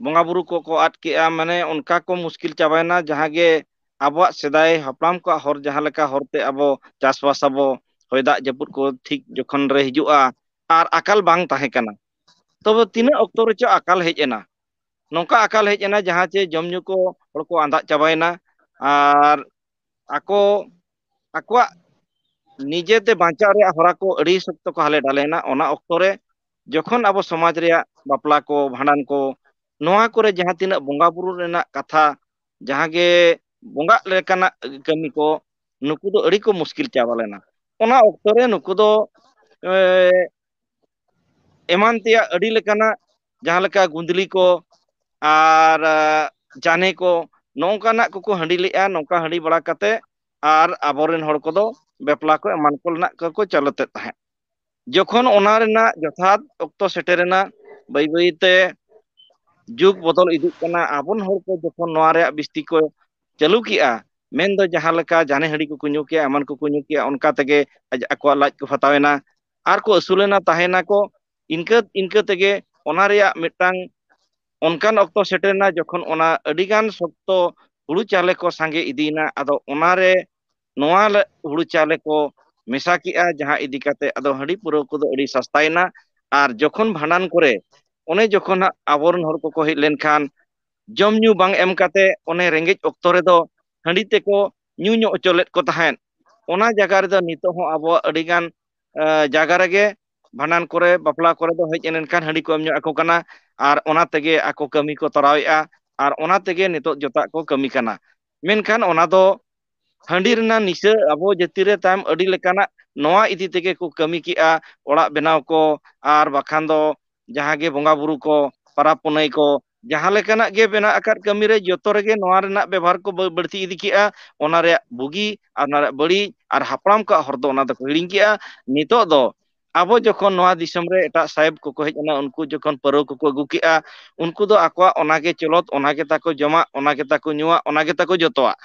ᱵᱚᱸᱜᱟ ᱵᱩᱨᱩ ᱠᱚᱠᱚ ᱟᱫ ᱠᱮᱜᱼᱟ, ᱢᱟᱱᱮ ᱚᱱᱠᱟ ᱠᱚ ᱢᱩᱥᱠᱤᱞ ᱪᱟᱵᱟᱭᱮᱱᱟ, ᱡᱟᱦᱟᱸ ᱜᱮ ᱟᱵᱚᱣᱟᱜ ᱥᱮᱫᱟᱭ ᱦᱟᱯᱲᱟᱢ ᱠᱚᱣᱟᱜ ᱦᱚᱨ, ᱡᱟᱦᱟᱸ ᱞᱮᱠᱟ ᱦᱚᱨᱛᱮ ᱟᱵᱚ ᱪᱟᱥᱵᱟᱥ ᱟᱵᱚ, ᱦᱚᱭ ᱫᱟᱜ ᱡᱟᱹᱯᱩᱫ ᱠᱚ ᱴᱷᱤᱠ ᱡᱚᱠᱷᱚᱱ ᱨᱮ ᱦᱤᱡᱩᱜᱼᱟ, ᱟᱨ ᱟᱠᱟᱞ ᱵᱟᱝ ᱛᱟᱦᱮᱸ ᱠᱟᱱᱟ᱾ ᱛᱚᱵᱮ ᱛᱤᱱᱟᱹᱜ ᱚᱠᱛᱚ ᱨᱮᱪᱚ ᱟᱠᱟᱞ ᱦᱮᱡ ᱮᱱᱟ᱾ ᱱᱚᱝᱠᱟ ᱟᱠᱟᱞ ᱦᱮᱡ ᱮᱱᱟ, ᱡᱟᱦᱟᱸ ᱪᱮ ᱡᱚᱢ ᱧᱩ ᱠᱚ ᱦᱚᱲ ᱠᱚ ᱟᱸᱫᱟᱜ ᱪᱟᱵᱟᱭᱮᱱᱟ, ᱟᱨ ᱟᱠᱚ ᱟᱠᱚᱣᱟᱜ ᱱᱤᱡᱮᱛᱮ ᱵᱟᱧᱪᱟᱣ ᱨᱮᱭᱟᱜ ᱦᱚᱨᱟ ᱠᱚ ᱟᱹᱰᱤ ᱥᱚᱠᱛᱚ ᱠᱚ ᱦᱟᱞᱮ ᱰᱟᱞᱮᱭᱮᱱᱟ᱾ ᱚᱱᱟ ᱚᱠᱛᱚ ᱨᱮ ᱡᱚᱠᱷᱚᱱ ᱟᱵᱚ ᱥᱚᱢᱟᱡᱽ ᱨᱮᱭᱟᱜ ᱵᱟᱯᱞᱟ ᱠᱚ, ᱵᱷᱟᱸᱰᱟᱱ ᱠᱚ, ᱱᱚᱣᱟ ᱠᱚᱨᱮ ᱡᱟᱦᱟᱸ ᱛᱤᱱᱟᱹᱜ ᱵᱚᱸᱜᱟ ᱵᱩᱨᱩ ᱨᱮᱱᱟᱜ ᱠᱟᱛᱷᱟ, ᱡᱟᱦᱟᱸ ᱜᱮ ᱵᱚᱸᱜᱟᱜ ᱞᱮᱠᱟᱱᱟᱜ ᱠᱟᱹᱢᱤ ᱠᱚ, ᱱᱩᱠᱩ ᱫᱚ ᱟᱹᱰᱤ ᱠᱚ ᱢᱩᱥᱠᱤᱞ ᱪᱟᱵᱟ ᱞᱮᱱᱟ᱾ ᱚᱱᱟ ᱚᱠᱛᱚ ᱨᱮ ᱱᱩᱠᱩ ᱫᱚ, ᱮ, ᱮᱢᱟᱱ ᱛᱮᱭᱟᱜ ᱟᱹᱰᱤ ᱞᱮᱠᱟᱱᱟᱜ, ᱡᱟᱦᱟᱸ ᱞᱮᱠᱟ ᱜᱩᱸᱫᱽᱞᱤ ᱠᱚ ᱟᱨ, ᱟ, ᱡᱟᱱᱮ ᱠᱚ, ᱱᱚᱝᱠᱟᱱᱟᱜ ᱠᱚᱠᱚ ᱦᱟᱺᱰᱤ ᱞᱮᱜᱼᱟ᱾ ᱱᱚᱝᱠᱟ ᱦᱟᱺᱰᱤ ᱵᱟᱲᱟ ᱠᱟᱛᱮ ᱟᱨ ᱟᱵᱚᱨᱮᱱ ᱦᱚᱲ ᱠᱚᱫᱚ ᱵᱟᱯᱞᱟ ᱠᱚ ᱮᱢᱟᱱ ᱠᱚ ᱨᱮᱱᱟᱜ ᱠᱚᱠᱚ ᱪᱟᱞᱟᱛᱮᱫ ᱛᱟᱦᱮᱸᱫ᱾ ᱡᱚᱠᱷᱚᱱ ᱚᱱᱟ ᱨᱮᱱᱟᱜ ᱡᱚᱛᱷᱟᱛ ᱚᱠᱛᱚ ᱥᱮᱴᱮᱨᱮᱱᱟ, ᱵᱟᱹᱭ ᱵᱟᱹᱭ ᱛᱮ ᱡᱩᱜᱽ ᱵᱚᱫᱚᱞ ᱤᱫᱤᱜ ᱠᱟᱱᱟ᱾ ᱟᱵᱚᱱ ᱦᱚᱲ ᱠᱚ ᱡᱚᱠᱷᱚᱱ ᱱᱚᱣᱟ ᱨᱮᱭᱟᱜ ᱵᱤᱥᱛᱤ ᱠᱚ ᱪᱟᱹᱞᱩ ᱠᱮᱜᱼᱟ, ᱢᱮᱱᱫᱚ ᱡᱟᱦᱟᱸ ᱞᱮᱠᱟ ᱡᱟᱱᱮ ᱦᱟᱺᱰᱤ ᱠᱚᱠᱚ ᱧᱩ ᱠᱮᱜᱼᱟ, ᱮᱢᱟᱱ ᱠᱚᱠᱚ ᱧᱩ ᱠᱮᱜᱼᱟ, ᱚᱱᱠᱟ ᱛᱮᱜᱮ ᱟᱡ-, ᱟᱠᱚᱣᱟᱜ ᱞᱟᱡ ᱠᱚ ᱯᱷᱟᱛᱟᱣᱮᱱᱟ ᱟᱨ ᱠᱚ ᱟᱹᱥᱩᱞᱮᱱᱟ, ᱛᱟᱦᱮᱸᱱᱟᱠᱚ᱾ ᱤᱱᱠᱟᱹ ᱤᱱᱠᱟᱹ ᱛᱮᱜᱮ ᱚᱱᱟ ᱨᱮᱭᱟᱜ ᱢᱤᱫᱴᱟᱝ ᱚᱱᱠᱟᱱ ᱚᱠᱛᱚ ᱥᱮᱴᱮᱨᱮᱱᱟ, ᱡᱚᱠᱷᱚᱱ ᱚᱱᱟ ᱟᱹᱰᱤᱜᱟᱱ ᱥᱚᱠᱛᱚ ᱦᱩᱲᱩ ᱪᱟᱣᱞᱮ ᱠᱚ ᱥᱟᱸᱜᱮ ᱤᱫᱤᱭᱮᱱᱟ᱾ ᱟᱫᱚ ᱚᱱᱟᱨᱮ ᱱᱚᱣᱟ ᱞᱮ-, ᱦᱩᱲᱩ ᱪᱟᱣᱞᱮ ᱠᱚ ᱢᱮᱥᱟ ᱠᱮᱜᱼᱟ, ᱡᱟᱦᱟᱸ ᱤᱫᱤ ᱠᱟᱛᱮ ᱟᱫᱚ ᱦᱟᱺᱰᱤ ᱯᱟᱹᱣᱨᱟᱹ ᱠᱚᱫᱚ ᱟᱹᱰᱤ ᱥᱟᱥᱛᱟᱭᱮᱱᱟ᱾ ᱟᱨ ᱡᱚᱠᱷᱚᱱ ᱵᱷᱟᱸᱰᱟᱱ ᱠᱚᱨᱮ, ᱚᱱᱮ ᱡᱚᱠᱷᱚᱱ ᱦᱟᱸᱜ ᱟᱵᱚᱨᱮᱱ ᱦᱚᱲ ᱠᱚᱠᱚ ᱦᱮᱡ ᱞᱮᱱᱠᱷᱟᱱ, ᱡᱚᱢ ᱧᱩ ᱵᱟᱝ ᱮᱢ ᱠᱟᱛᱮ ᱚᱱᱮ ᱨᱮᱸᱜᱮᱡ ᱚᱠᱛᱚ ᱨᱮᱫᱚ ᱦᱟᱺᱰᱤ ᱛᱮᱠᱚ ᱧᱩ ᱧᱚᱜ ᱦᱚᱪᱚ ᱞᱮᱫ ᱠᱚ ᱛᱟᱦᱮᱸᱫ᱾ ᱚᱱᱟ ᱡᱟᱭᱜᱟ ᱨᱮᱫᱚ ᱱᱤᱛᱚᱜ ᱦᱚᱸ ᱟᱵᱚᱣᱟᱜ ᱟᱹᱰᱤᱜᱟᱱ, ᱮ, ᱡᱟᱭᱜᱟ ᱨᱮᱜᱮ ᱵᱷᱟᱸᱰᱟᱱ ᱠᱚᱨᱮ, ᱵᱟᱯᱞᱟ ᱠᱚᱨᱮ ᱫᱚ ᱦᱮᱡ ᱮᱱᱠᱷᱟᱱ ᱦᱟᱺᱰᱤ ᱠᱚ ᱮᱢ ᱧᱚᱜ ᱟᱠᱚ ᱠᱟᱱᱟ, ᱟᱨ ᱚᱱᱟ ᱛᱮᱜᱮ ᱟᱠᱚ ᱠᱟᱹᱢᱤ ᱠᱚ ᱛᱚᱨᱟᱣᱮᱫᱼᱟ, ᱟᱨ ᱚᱱᱟ ᱛᱮᱜᱮ ᱱᱤᱛᱚᱜ ᱡᱚᱛᱚᱣᱟᱜ ᱠᱚ ᱠᱟᱹᱢᱤ ᱠᱟᱱᱟ᱾ ᱢᱮᱱᱠᱷᱟᱱ ᱚᱱᱟ ᱫᱚ ᱦᱟᱺᱰᱤ ᱨᱮᱱᱟᱜ ᱱᱤᱥᱟᱹ ᱟᱵᱚ ᱡᱟᱹᱛᱤ ᱨᱮ ᱛᱟᱭᱚᱢ ᱟᱹᱰᱤ ᱞᱮᱠᱟᱱᱟᱜ ᱱᱚᱣᱟ ᱤᱫᱤ ᱛᱮᱜᱮ ᱠᱚ ᱠᱟᱹᱢᱤ ᱠᱮᱜᱼᱟ, ᱚᱲᱟᱜ ᱵᱮᱱᱟᱣ ᱠᱚ, ᱟᱨ ᱵᱟᱠᱷᱟᱱ ᱫᱚ ᱡᱟᱦᱟᱸ ᱜᱮ ᱵᱚᱸᱜᱟ ᱵᱩᱨᱩ ᱠᱚ, ᱯᱟᱨᱟᱵᱽ ᱯᱩᱱᱟᱹᱭ ᱠᱚ, ᱡᱟᱦᱟᱸ ᱞᱮᱠᱟᱱᱟᱜ ᱜᱮ ᱢᱮᱱᱟᱜ ᱟᱠᱟᱫ ᱠᱟᱹᱢᱤ ᱨᱮ, ᱡᱚᱛᱚ ᱨᱮᱜᱮ ᱱᱚᱣᱟ ᱨᱮᱱᱟᱜ ᱵᱮᱵᱚᱦᱟᱨ ᱠᱚ ᱵᱟᱹ-, ᱵᱟᱹᱲᱛᱤ ᱤᱫᱤ ᱠᱮᱜᱼᱟ᱾ ᱚᱱᱟ ᱨᱮᱭᱟᱜ ᱵᱩᱜᱤ ᱟᱨ ᱚᱱᱟ ᱨᱮᱭᱟᱜ ᱵᱟᱹᱲᱤᱡ, ᱟᱨ ᱦᱟᱯᱲᱟᱢ ᱠᱚᱣᱟᱜ ᱦᱚᱨ ᱫᱚ ᱚᱱᱟ ᱫᱚᱠᱚ ᱦᱤᱲᱤᱧ ᱠᱮᱜᱼᱟ᱾ ᱱᱤᱛᱚᱜ ᱫᱚ ᱟᱵᱚ ᱡᱚᱠᱷᱚᱱ ᱱᱚᱣᱟ ᱫᱤᱥᱚᱢ ᱨᱮ ᱮᱴᱟᱜ ᱥᱟᱦᱮᱵᱽ ᱠᱚᱠᱚ ᱦᱮᱡ ᱮᱱᱟ, ᱩᱱᱠᱩ ᱡᱚᱠᱷᱚᱱ ᱯᱟᱹᱨᱣᱟᱹ ᱠᱚᱠᱚ ᱟᱹᱜᱩ ᱠᱮᱜᱼᱟ, ᱩᱱᱠᱩ ᱫᱚ ᱟᱠᱚᱣᱟᱜ ᱚᱱᱟ ᱜᱮ ᱪᱚᱞᱚᱛ, ᱚᱱᱟ ᱜᱮ ᱛᱟᱠᱚ ᱡᱚᱢᱟᱜ, ᱚᱱᱟ ᱜᱮ ᱛᱟᱠᱚ ᱧᱩᱣᱟᱜ, ᱚᱱᱟ ᱜᱮ ᱛᱟᱠᱚ ᱡᱚᱛᱚᱣᱟᱜ᱾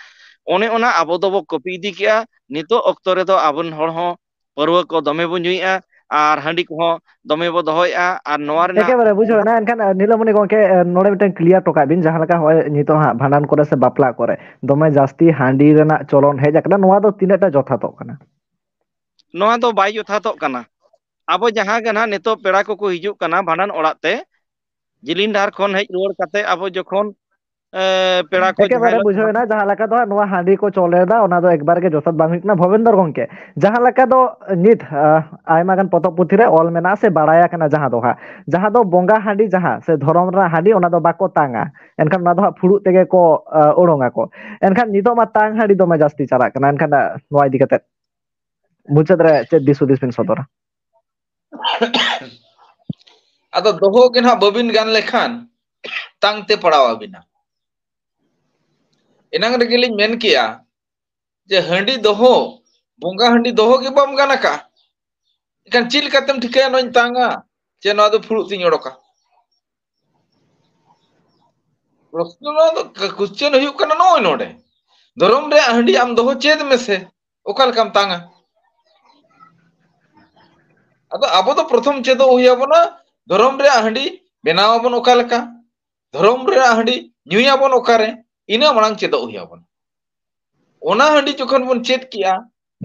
ᱚᱱᱮ ᱚᱱᱟ ᱟᱵᱚ ᱫᱚᱵᱚ ᱠᱚᱯᱤ ᱤᱫᱤ ᱠᱮᱜᱼᱟ᱾ ᱱᱤᱛᱚᱜ ᱚᱠᱛᱚ ᱨᱮᱫᱚ ᱟᱵᱚᱨᱮᱱ ᱦᱚᱲ ᱦᱚᱸ ᱯᱟᱹᱨᱣᱟᱹ ᱠᱚ ᱫᱚᱢᱮ ᱵᱚ ᱧᱩᱭᱮᱜᱼᱟ ᱟᱨ ᱦᱟᱺᱰᱤ ᱠᱚᱦᱚᱸ ᱫᱚᱢᱮ ᱵᱚ ᱫᱚᱦᱚᱭᱮᱜᱼᱟ᱾ ᱟᱨ ᱱᱚᱣᱟ ᱨᱮᱱᱟᱜ ᱮᱠᱮᱵᱟᱨᱮ ᱵᱩᱡᱷᱟᱹᱣ ᱮᱱᱟ᱾ ᱮᱱᱠᱷᱟᱱ, ᱟᱨ, ᱱᱤᱞᱟᱹᱢᱚᱱᱤ ᱜᱚᱢᱠᱮ, ᱟᱨ, ᱱᱚᱰᱮ ᱢᱤᱫᱴᱟᱝ ᱠᱞᱤᱭᱟᱨ ᱦᱚᱴᱚ ᱠᱟᱜ ᱵᱤᱱ, ᱡᱟᱦᱟᱸ ᱞᱮᱠᱟ ᱦᱚᱸᱜᱼᱚᱭ ᱱᱤᱛᱚᱜ ᱦᱟᱸᱜ ᱵᱷᱟᱸᱰᱟᱱ ᱠᱚᱨᱮ ᱥᱮ ᱵᱟᱯᱞᱟ ᱠᱚᱨᱮ ᱫᱚᱢᱮ ᱡᱟᱹᱥᱛᱤ ᱦᱟᱺᱰᱤ ᱨᱮᱱᱟᱜ ᱪᱚᱞᱚᱱ ᱦᱮᱡ ᱟᱠᱟᱱᱟ, ᱱᱚᱣᱟ ᱫᱚ ᱛᱤᱱᱟᱹᱜ ᱴᱟ ᱡᱚᱛᱷᱟᱛᱚᱜ ᱠᱟᱱᱟ? ᱱᱚᱣᱟ ᱫᱚ ᱵᱟᱭ ᱡᱚᱛᱷᱟᱛᱚᱜ ᱠᱟᱱᱟ᱾ ᱟᱵᱚ ᱡᱟᱦᱟᱸ ᱜᱮ ᱱᱟᱦᱟᱜ ᱱᱤᱛᱚᱜ ᱯᱮᱲᱟ ᱠᱚᱠᱚ ᱦᱤᱡᱩᱜ ᱠᱟᱱᱟ ᱵᱷᱟᱸᱰᱟᱱ ᱚᱲᱟᱜ ᱛᱮ, ᱡᱤᱞᱤᱧ ᱰᱟᱦᱟᱨ ᱠᱷᱚᱱ ᱦᱮᱡ ᱨᱩᱣᱟᱹᱲ ᱠᱟᱛᱮ ᱟᱵᱚ ᱡᱚᱠᱷᱚᱱ, ᱮ, ᱯᱮᱲᱟ ᱠᱚ ᱡᱟᱦᱟᱸ ᱮᱠᱮᱵᱟᱨᱮ ᱦᱤᱞᱳᱜ ᱵᱩᱡᱷᱟᱹᱣ ᱮᱱᱟ, ᱡᱟᱦᱟᱸ ᱞᱮᱠᱟ ᱫᱚ ᱦᱟᱸᱜ ᱱᱚᱣᱟ ᱦᱟᱺᱰᱤ ᱠᱚ ᱪᱚᱞᱮᱫᱟ, ᱚᱱᱟ ᱫᱚ ᱮᱠᱵᱟᱨ ᱜᱮ ᱡᱚᱛᱷᱟᱛ ᱵᱟᱝ ᱦᱩᱭᱩᱜ ᱠᱟᱱᱟ᱾ ᱵᱷᱚᱵᱮᱱᱫᱚᱨ ᱜᱚᱝᱠᱮ, ᱡᱟᱦᱟᱸ ᱞᱮᱠᱟ ᱫᱚ ᱱᱤᱛ, ᱟ, ᱟᱭᱢᱟ ᱜᱟᱱ ᱯᱚᱛᱚᱵ ᱯᱩᱛᱷᱤ ᱨᱮ ᱚᱞ ᱢᱮᱱᱟᱜᱼᱟ ᱥᱮ ᱵᱟᱲᱟᱭ ᱟᱠᱟᱱᱟ, ᱡᱟᱦᱟᱸ ᱫᱚ ᱦᱟᱸᱜ, ᱡᱟᱦᱟᱸ ᱫᱚ ᱵᱚᱸᱜᱟ ᱦᱟᱺᱰᱤ, ᱡᱟᱦᱟᱸ ᱥᱮ ᱫᱷᱚᱨᱚᱢ ᱨᱮᱱᱟᱜ ᱦᱟᱺᱰᱤ, ᱚᱱᱟ ᱫᱚ ᱵᱟᱠᱚ ᱛᱟᱝᱟ, ᱮᱱᱠᱷᱟᱱ ᱚᱱᱟ ᱫᱚ ᱦᱟᱸᱜ ᱯᱷᱩᱲᱩᱜ ᱛᱮᱜᱮ ᱠᱚ, ᱟ, ᱩᱰᱩᱝ ᱟᱠᱚ᱾ ᱮᱱᱠᱷᱟᱱ ᱱᱤᱛᱚᱜ ᱢᱟ ᱛᱟᱝ ᱦᱟᱺᱰᱤ ᱫᱚᱢᱮ ᱡᱟᱹᱥᱛᱤ ᱪᱟᱞᱟᱜ ᱠᱟᱱᱟ᱾ ᱮᱱᱠᱷᱟᱱ, ᱟ, ᱱᱚᱣᱟ ᱤᱫᱤ ᱠᱟᱛᱮ ᱢᱩᱪᱟᱹᱫ ᱨᱮ ᱪᱮᱫ ᱫᱤᱥ ᱦᱩᱫᱤᱥ ᱵᱤᱱ ᱥᱚᱫᱚᱨᱟ? ᱟᱫᱚ ᱫᱚᱦᱚ ᱜᱮ ᱱᱟᱦᱟᱜ ᱵᱟᱹᱵᱤᱱ ᱜᱟᱱ ᱞᱮᱠᱷᱟᱱ ᱛᱟᱝ ᱛᱮ ᱯᱟᱲᱟᱣ ᱟᱹᱵᱤᱱᱟ᱾ ᱮᱱᱟᱝ ᱨᱮᱜᱮᱞᱤᱧ ᱢᱮᱱ ᱠᱮᱜᱼᱟ ᱡᱮ ᱦᱟᱺᱰᱤ ᱫᱚᱦᱚ, ᱵᱚᱸᱜᱟ ᱦᱟᱺᱰᱤ ᱫᱚᱦᱚ ᱜᱮ ᱵᱟᱢ ᱜᱟᱱ ᱟᱠᱟᱜᱼᱟ, ᱮᱱᱠᱷᱟᱱ ᱪᱮᱫ ᱞᱮᱠᱟᱛᱮᱢ ᱴᱷᱤᱠᱟᱹᱭᱟ ᱱᱚᱣᱟᱧ ᱛᱟᱝᱟ ᱪᱮ ᱱᱚᱣᱟ ᱫᱚ ᱯᱷᱩᱲᱩᱜ ᱛᱤᱧ ᱚᱰᱚᱠᱟ? ᱯᱨᱚᱥᱱᱚ ᱱᱚᱣᱟ ᱫᱚ, question ᱦᱩᱭᱩᱜ ᱠᱟᱱᱟ ᱱᱚᱜᱼᱚᱭ ᱱᱚᱰᱮ, ᱫᱷᱚᱨᱚᱢ ᱨᱮᱭᱟᱜ ᱦᱟᱺᱰᱤ ᱟᱢ ᱫᱚᱦᱚ ᱪᱮᱫ ᱢᱮᱥᱮ, ᱚᱠᱟ ᱞᱮᱠᱟᱢ ᱛᱟᱝᱟ? ᱟᱫᱚ ᱟᱵᱚ ᱫᱚ ᱯᱨᱚᱛᱷᱚᱢ ᱪᱮᱫᱚᱜ ᱦᱩᱭ ᱟᱵᱚᱱᱟ, ᱫᱷᱚᱨᱚᱢ ᱨᱮᱭᱟᱜ ᱦᱟᱺᱰᱤ ᱵᱮᱱᱟᱣ ᱟᱵᱚᱱ ᱚᱠᱟ ᱞᱮᱠᱟ, ᱫᱷᱚᱨᱚᱢ ᱨᱮᱭᱟᱜ ᱦᱟᱺᱰᱤ ᱧᱩᱭᱟᱵᱚᱱ ᱚᱠᱟᱨᱮ, ᱤᱱᱟᱹ ᱢᱟᱲᱟᱝ ᱪᱮᱫᱚᱜ ᱦᱩᱭ ᱟᱵᱚᱱᱟ᱾ ᱚᱱᱟ ᱦᱟᱺᱰᱤ ᱡᱚᱠᱷᱚᱱ ᱵᱚᱱ ᱪᱮᱫ ᱠᱮᱜᱼᱟ,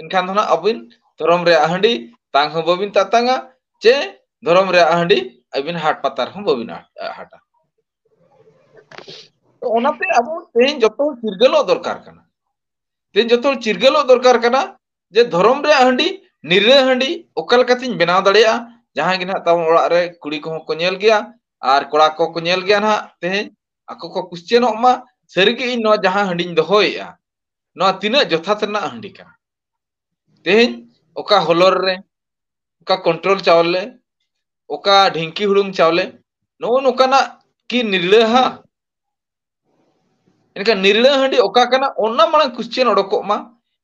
ᱮᱱᱠᱷᱟᱱ ᱫᱚ ᱱᱟᱜ ᱟᱹᱵᱤᱱ ᱫᱷᱚᱨᱚᱢ ᱨᱮᱭᱟᱜ ᱦᱟᱺᱰᱤ ᱛᱟᱝ ᱦᱚᱸ ᱵᱟᱹᱵᱤᱱ ᱛᱟᱛᱟᱝᱟ, ᱪᱮ ᱫᱷᱚᱨᱚᱢ ᱨᱮᱭᱟᱜ ᱦᱟᱺᱰᱤ ᱟᱹᱵᱤᱱ ᱦᱟᱴ ᱯᱟᱛᱟ ᱨᱮᱦᱚᱸ ᱵᱟᱹᱵᱤᱱ ᱦᱟᱴ-, ᱦᱟᱴᱟ᱾ ᱛᱚ ᱚᱱᱟᱛᱮ ᱟᱵᱚ ᱛᱮᱦᱮᱧ ᱡᱚᱛᱚ ᱦᱚᱲ ᱪᱤᱨᱜᱟᱹᱞᱚᱜ ᱫᱚᱨᱠᱟᱨ ᱠᱟᱱᱟ᱾ ᱛᱮᱦᱮᱧ ᱡᱚᱛᱚ ᱦᱚᱲ ᱪᱤᱨᱜᱟᱹᱞᱚᱜ ᱫᱚᱨᱠᱟᱨ ᱠᱟᱱᱟ ᱡᱮ ᱫᱷᱚᱨᱚᱢ ᱨᱮᱭᱟᱜ ᱦᱟᱺᱰᱤ, ᱱᱤᱨᱞᱟᱹ ᱦᱟᱺᱰᱤ ᱚᱠᱟ ᱞᱮᱠᱟᱛᱤᱧ ᱵᱮᱱᱟᱣ ᱫᱟᱲᱮᱭᱟᱜᱼᱟ, ᱡᱟᱦᱟᱸᱭ ᱜᱮ ᱱᱟᱦᱟᱜ ᱛᱟᱵᱚᱱ ᱚᱲᱟᱜ ᱨᱮ ᱠᱩᱲᱤ ᱠᱚᱦᱚᱸ ᱠᱚ ᱧᱮᱞ ᱜᱮᱭᱟ ᱟᱨ ᱠᱚᱲᱟ ᱠᱚᱠᱚ ᱧᱮᱞ ᱜᱮᱭᱟ ᱱᱟᱦᱟᱜ, ᱛᱮᱦᱮᱧ ᱟᱠᱚ ᱠᱚ ᱠᱩᱥᱪᱮᱱᱚᱜ ᱢᱟ, ᱥᱟᱹᱨᱤᱜᱮ ᱤᱧ ᱱᱚᱣᱟ ᱡᱟᱦᱟᱸ ᱦᱟᱺᱰᱤᱧ ᱫᱚᱦᱚᱭᱮᱫᱼᱟ, ᱱᱚᱣᱟ ᱛᱤᱱᱟᱹᱜ ᱡᱚᱛᱷᱟᱛ ᱨᱮᱱᱟᱜ ᱦᱟᱺᱰᱤ ᱠᱟᱱᱟ᱾ ᱛᱮᱦᱮᱧ ᱚᱠᱟ ᱦᱚᱞᱚᱨ ᱨᱮ, ᱚᱠᱟ ᱠᱚᱱᱴᱨᱳᱞ ᱪᱟᱣᱞᱮ, ᱚᱠᱟ ᱰᱷᱤᱝᱠᱤ ᱦᱩᱲᱩᱝ ᱪᱟᱣᱞᱮ, ᱱᱚᱜᱼᱚ ᱱᱚᱝᱠᱟᱱᱟᱜ ᱠᱤ ᱱᱤᱨᱞᱟᱹᱦᱟ? ᱮᱱᱠᱷᱟᱱ ᱱᱤᱨᱞᱟᱹ ᱦᱟᱺᱰᱤ ᱚᱠᱟ ᱠᱟᱱᱟ, ᱚᱱᱟ ᱢᱟᱲᱟᱝ ᱠᱩᱥᱪᱮᱱ ᱚᱰᱚᱠᱚᱜ ᱢᱟ᱾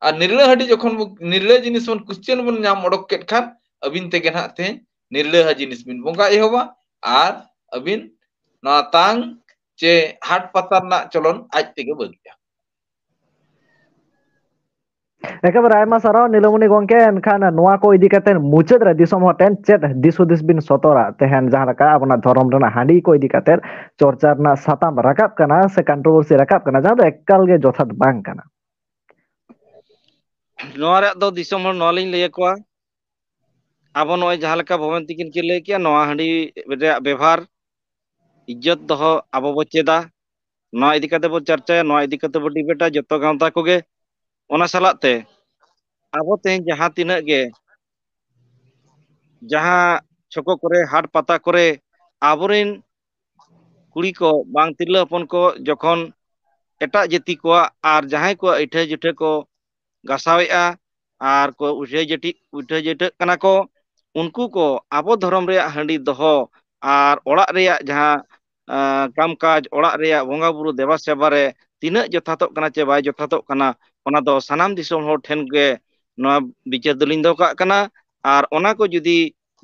ᱟᱨ ᱱᱤᱨᱞᱟᱹ ᱦᱟᱺᱰᱤ ᱡᱚᱠᱷᱚᱱ ᱵᱚ-, ᱱᱤᱨᱞᱟᱹ ᱡᱤᱱᱤᱥ ᱵᱚᱱ ᱠᱩᱥᱪᱮᱱ ᱵᱚᱱ ᱧᱟᱢ ᱚᱰᱚᱠ ᱠᱮᱫ ᱠᱷᱟᱱ, ᱟᱹᱵᱤᱱ ᱛᱮᱜᱮ ᱱᱟᱦᱟᱜ ᱛᱮᱦᱮᱧ ᱱᱤᱨᱞᱟᱹᱦᱟ ᱡᱤᱱᱤᱥ ᱵᱤᱱ ᱵᱚᱸᱜᱟ ᱮᱦᱚᱵᱟ ᱟᱨ ᱟᱹᱵᱤᱱ ᱱᱚᱣᱟ ᱛᱟᱝ ᱪᱮ ᱦᱟᱴ ᱯᱟᱛᱟ ᱨᱮᱱᱟᱜ ᱪᱚᱞᱚᱱ ᱟᱡ ᱛᱮᱜᱮ ᱵᱟᱹᱜᱤᱜᱼᱟ᱾ ᱮᱠᱮᱵᱟᱨᱮ ᱟᱭᱢᱟ ᱥᱟᱨᱦᱟᱣ ᱱᱤᱞᱚᱢᱚᱱᱤ ᱜᱚᱝᱠᱮ᱾ ᱮᱱᱠᱷᱟᱱ ᱱᱚᱣᱟ ᱠᱚ ᱤᱫᱤ ᱠᱟᱛᱮ ᱢᱩᱪᱟᱹᱫ ᱨᱮ ᱫᱤᱥᱚᱢ ᱦᱚᱲ ᱴᱷᱮᱱ ᱪᱮᱫ ᱫᱤᱥ ᱦᱩᱫᱤᱥ ᱵᱤᱱ ᱥᱚᱫᱚᱨᱟ? ᱛᱮᱦᱮᱧ ᱡᱟᱦᱟᱸ ᱞᱮᱠᱟ ᱟᱵᱚᱱᱟᱜ ᱫᱷᱚᱨᱚᱢ ᱨᱮᱱᱟᱜ ᱦᱟᱺᱰᱤ ᱠᱚ ᱤᱫᱤ ᱠᱟᱛᱮ ᱪᱚᱨᱪᱟ ᱨᱮᱱᱟᱜ ᱥᱟᱛᱟᱢ ᱨᱟᱠᱟᱵ ᱠᱟᱱᱟ ᱥᱮ ᱠᱚᱱᱴᱨᱳᱵᱷᱟᱨᱥᱤ ᱨᱟᱠᱟᱵ ᱠᱟᱱᱟ, ᱡᱟᱦᱟᱸ ᱫᱚ ᱮᱠᱟᱞ ᱜᱮ ᱡᱚᱛᱷᱟᱛ ᱵᱟᱝ ᱠᱟᱱᱟ᱾ ᱱᱚᱣᱟ ᱨᱮᱭᱟᱜ ᱫᱚ ᱫᱤᱥᱚᱢ ᱦᱚᱲ ᱱᱚᱣᱟ ᱞᱤᱧ ᱞᱟᱹᱭ ᱟᱠᱚᱣᱟ, ᱟᱵᱚ ᱱᱚᱜᱼᱚᱭ ᱡᱟᱦᱟᱸ ᱞᱮᱠᱟ ᱵᱷᱚᱵᱚᱱ ᱛᱤᱠᱤᱱ ᱠᱤᱱ ᱞᱟᱹᱭ ᱠᱮᱜᱼᱟ, ᱱᱚᱣᱟ ᱦᱟᱺᱰᱤ ᱨᱮᱭᱟᱜ ᱵᱮᱵᱷᱟᱨ ᱤᱡᱽᱡᱚᱛ ᱫᱚᱦᱚ ᱟᱵᱚ ᱵᱚ ᱪᱮᱫᱟ᱾ ᱱᱚᱣᱟ ᱤᱫᱤ ᱠᱟᱛᱮ ᱵᱚ ᱪᱟᱨᱪᱟᱭᱟ, ᱱᱚᱣᱟ ᱤᱫᱤ ᱠᱟᱛᱮ ᱵᱚ ᱰᱤᱵᱮᱴᱟ ᱡᱚᱛᱚ ᱜᱟᱶᱛᱟ ᱠᱚᱜᱮ᱾ ᱚᱱᱟ ᱥᱟᱞᱟᱜ ᱛᱮ ᱟᱵᱚ ᱛᱮᱦᱮᱧ ᱡᱟᱦᱟᱸ ᱛᱤᱱᱟᱹᱜ ᱜᱮ ᱡᱟᱦᱟᱸ ᱪᱷᱚᱠᱚ ᱠᱚᱨᱮ, ᱦᱟᱴ ᱯᱟᱛᱟ ᱠᱚᱨᱮ ᱟᱵᱚᱨᱮᱱ ᱠᱩᱲᱤ ᱠᱚ ᱵᱟᱝ ᱛᱤᱨᱞᱟᱹ ᱦᱚᱯᱚᱱ ᱠᱚ ᱡᱚᱠᱷᱚᱱ ᱮᱴᱟᱜ ᱡᱟᱹᱛᱤ ᱠᱚᱣᱟᱜ ᱟᱨ ᱡᱟᱦᱟᱸᱭ ᱠᱚᱣᱟᱜ ᱤᱴᱷᱟᱹ ᱡᱩᱴᱷᱟᱹ ᱠᱚ ᱜᱟᱥᱟᱣᱮᱫᱼᱟ ᱟᱨ ᱠᱚ ᱩᱴᱷᱟᱹ ᱡᱟᱹᱴᱤ-, ᱩᱴᱷᱟᱹ ᱡᱟᱹᱴᱟᱹᱜ ᱠᱟᱱᱟ ᱠᱚ, ᱩᱱᱠᱩ ᱠᱚ ᱟᱵᱚ ᱫᱷᱚᱨᱚᱢ ᱨᱮᱭᱟᱜ ᱦᱟᱺᱰᱤ ᱫᱚᱦᱚ ᱟᱨ ᱚᱲᱟᱜ ᱨᱮᱭᱟᱜ ᱡᱟᱦᱟᱸ, ᱟᱸ, ᱠᱟᱢ ᱠᱟᱡᱽ, ᱚᱲᱟᱜ ᱨᱮᱭᱟᱜ ᱵᱚᱸᱜᱟ ᱵᱩᱨᱩ ᱫᱮᱵᱟ ᱥᱮᱵᱟ ᱨᱮ ᱛᱤᱱᱟᱹᱜ ᱡᱚᱛᱷᱟᱛᱚᱜ ᱠᱟᱱᱟ ᱪᱮ ᱵᱟᱭ ᱡᱚᱛᱷᱟᱛᱚᱜ ᱠᱟᱱᱟ, ᱚᱱᱟ ᱫᱚ ᱥᱟᱱᱟᱢ ᱫᱤᱥᱚᱢ ᱦᱚᱲ ᱴᱷᱮᱱ ᱜᱮ ᱱᱚᱣᱟ ᱵᱤᱪᱟᱹᱨ ᱫᱚᱞᱤᱧ ᱫᱚᱦᱚ ᱠᱟᱜ ᱠᱟᱱᱟ᱾ ᱟᱨ ᱚᱱᱟ ᱠᱚ ᱡᱩᱫᱤ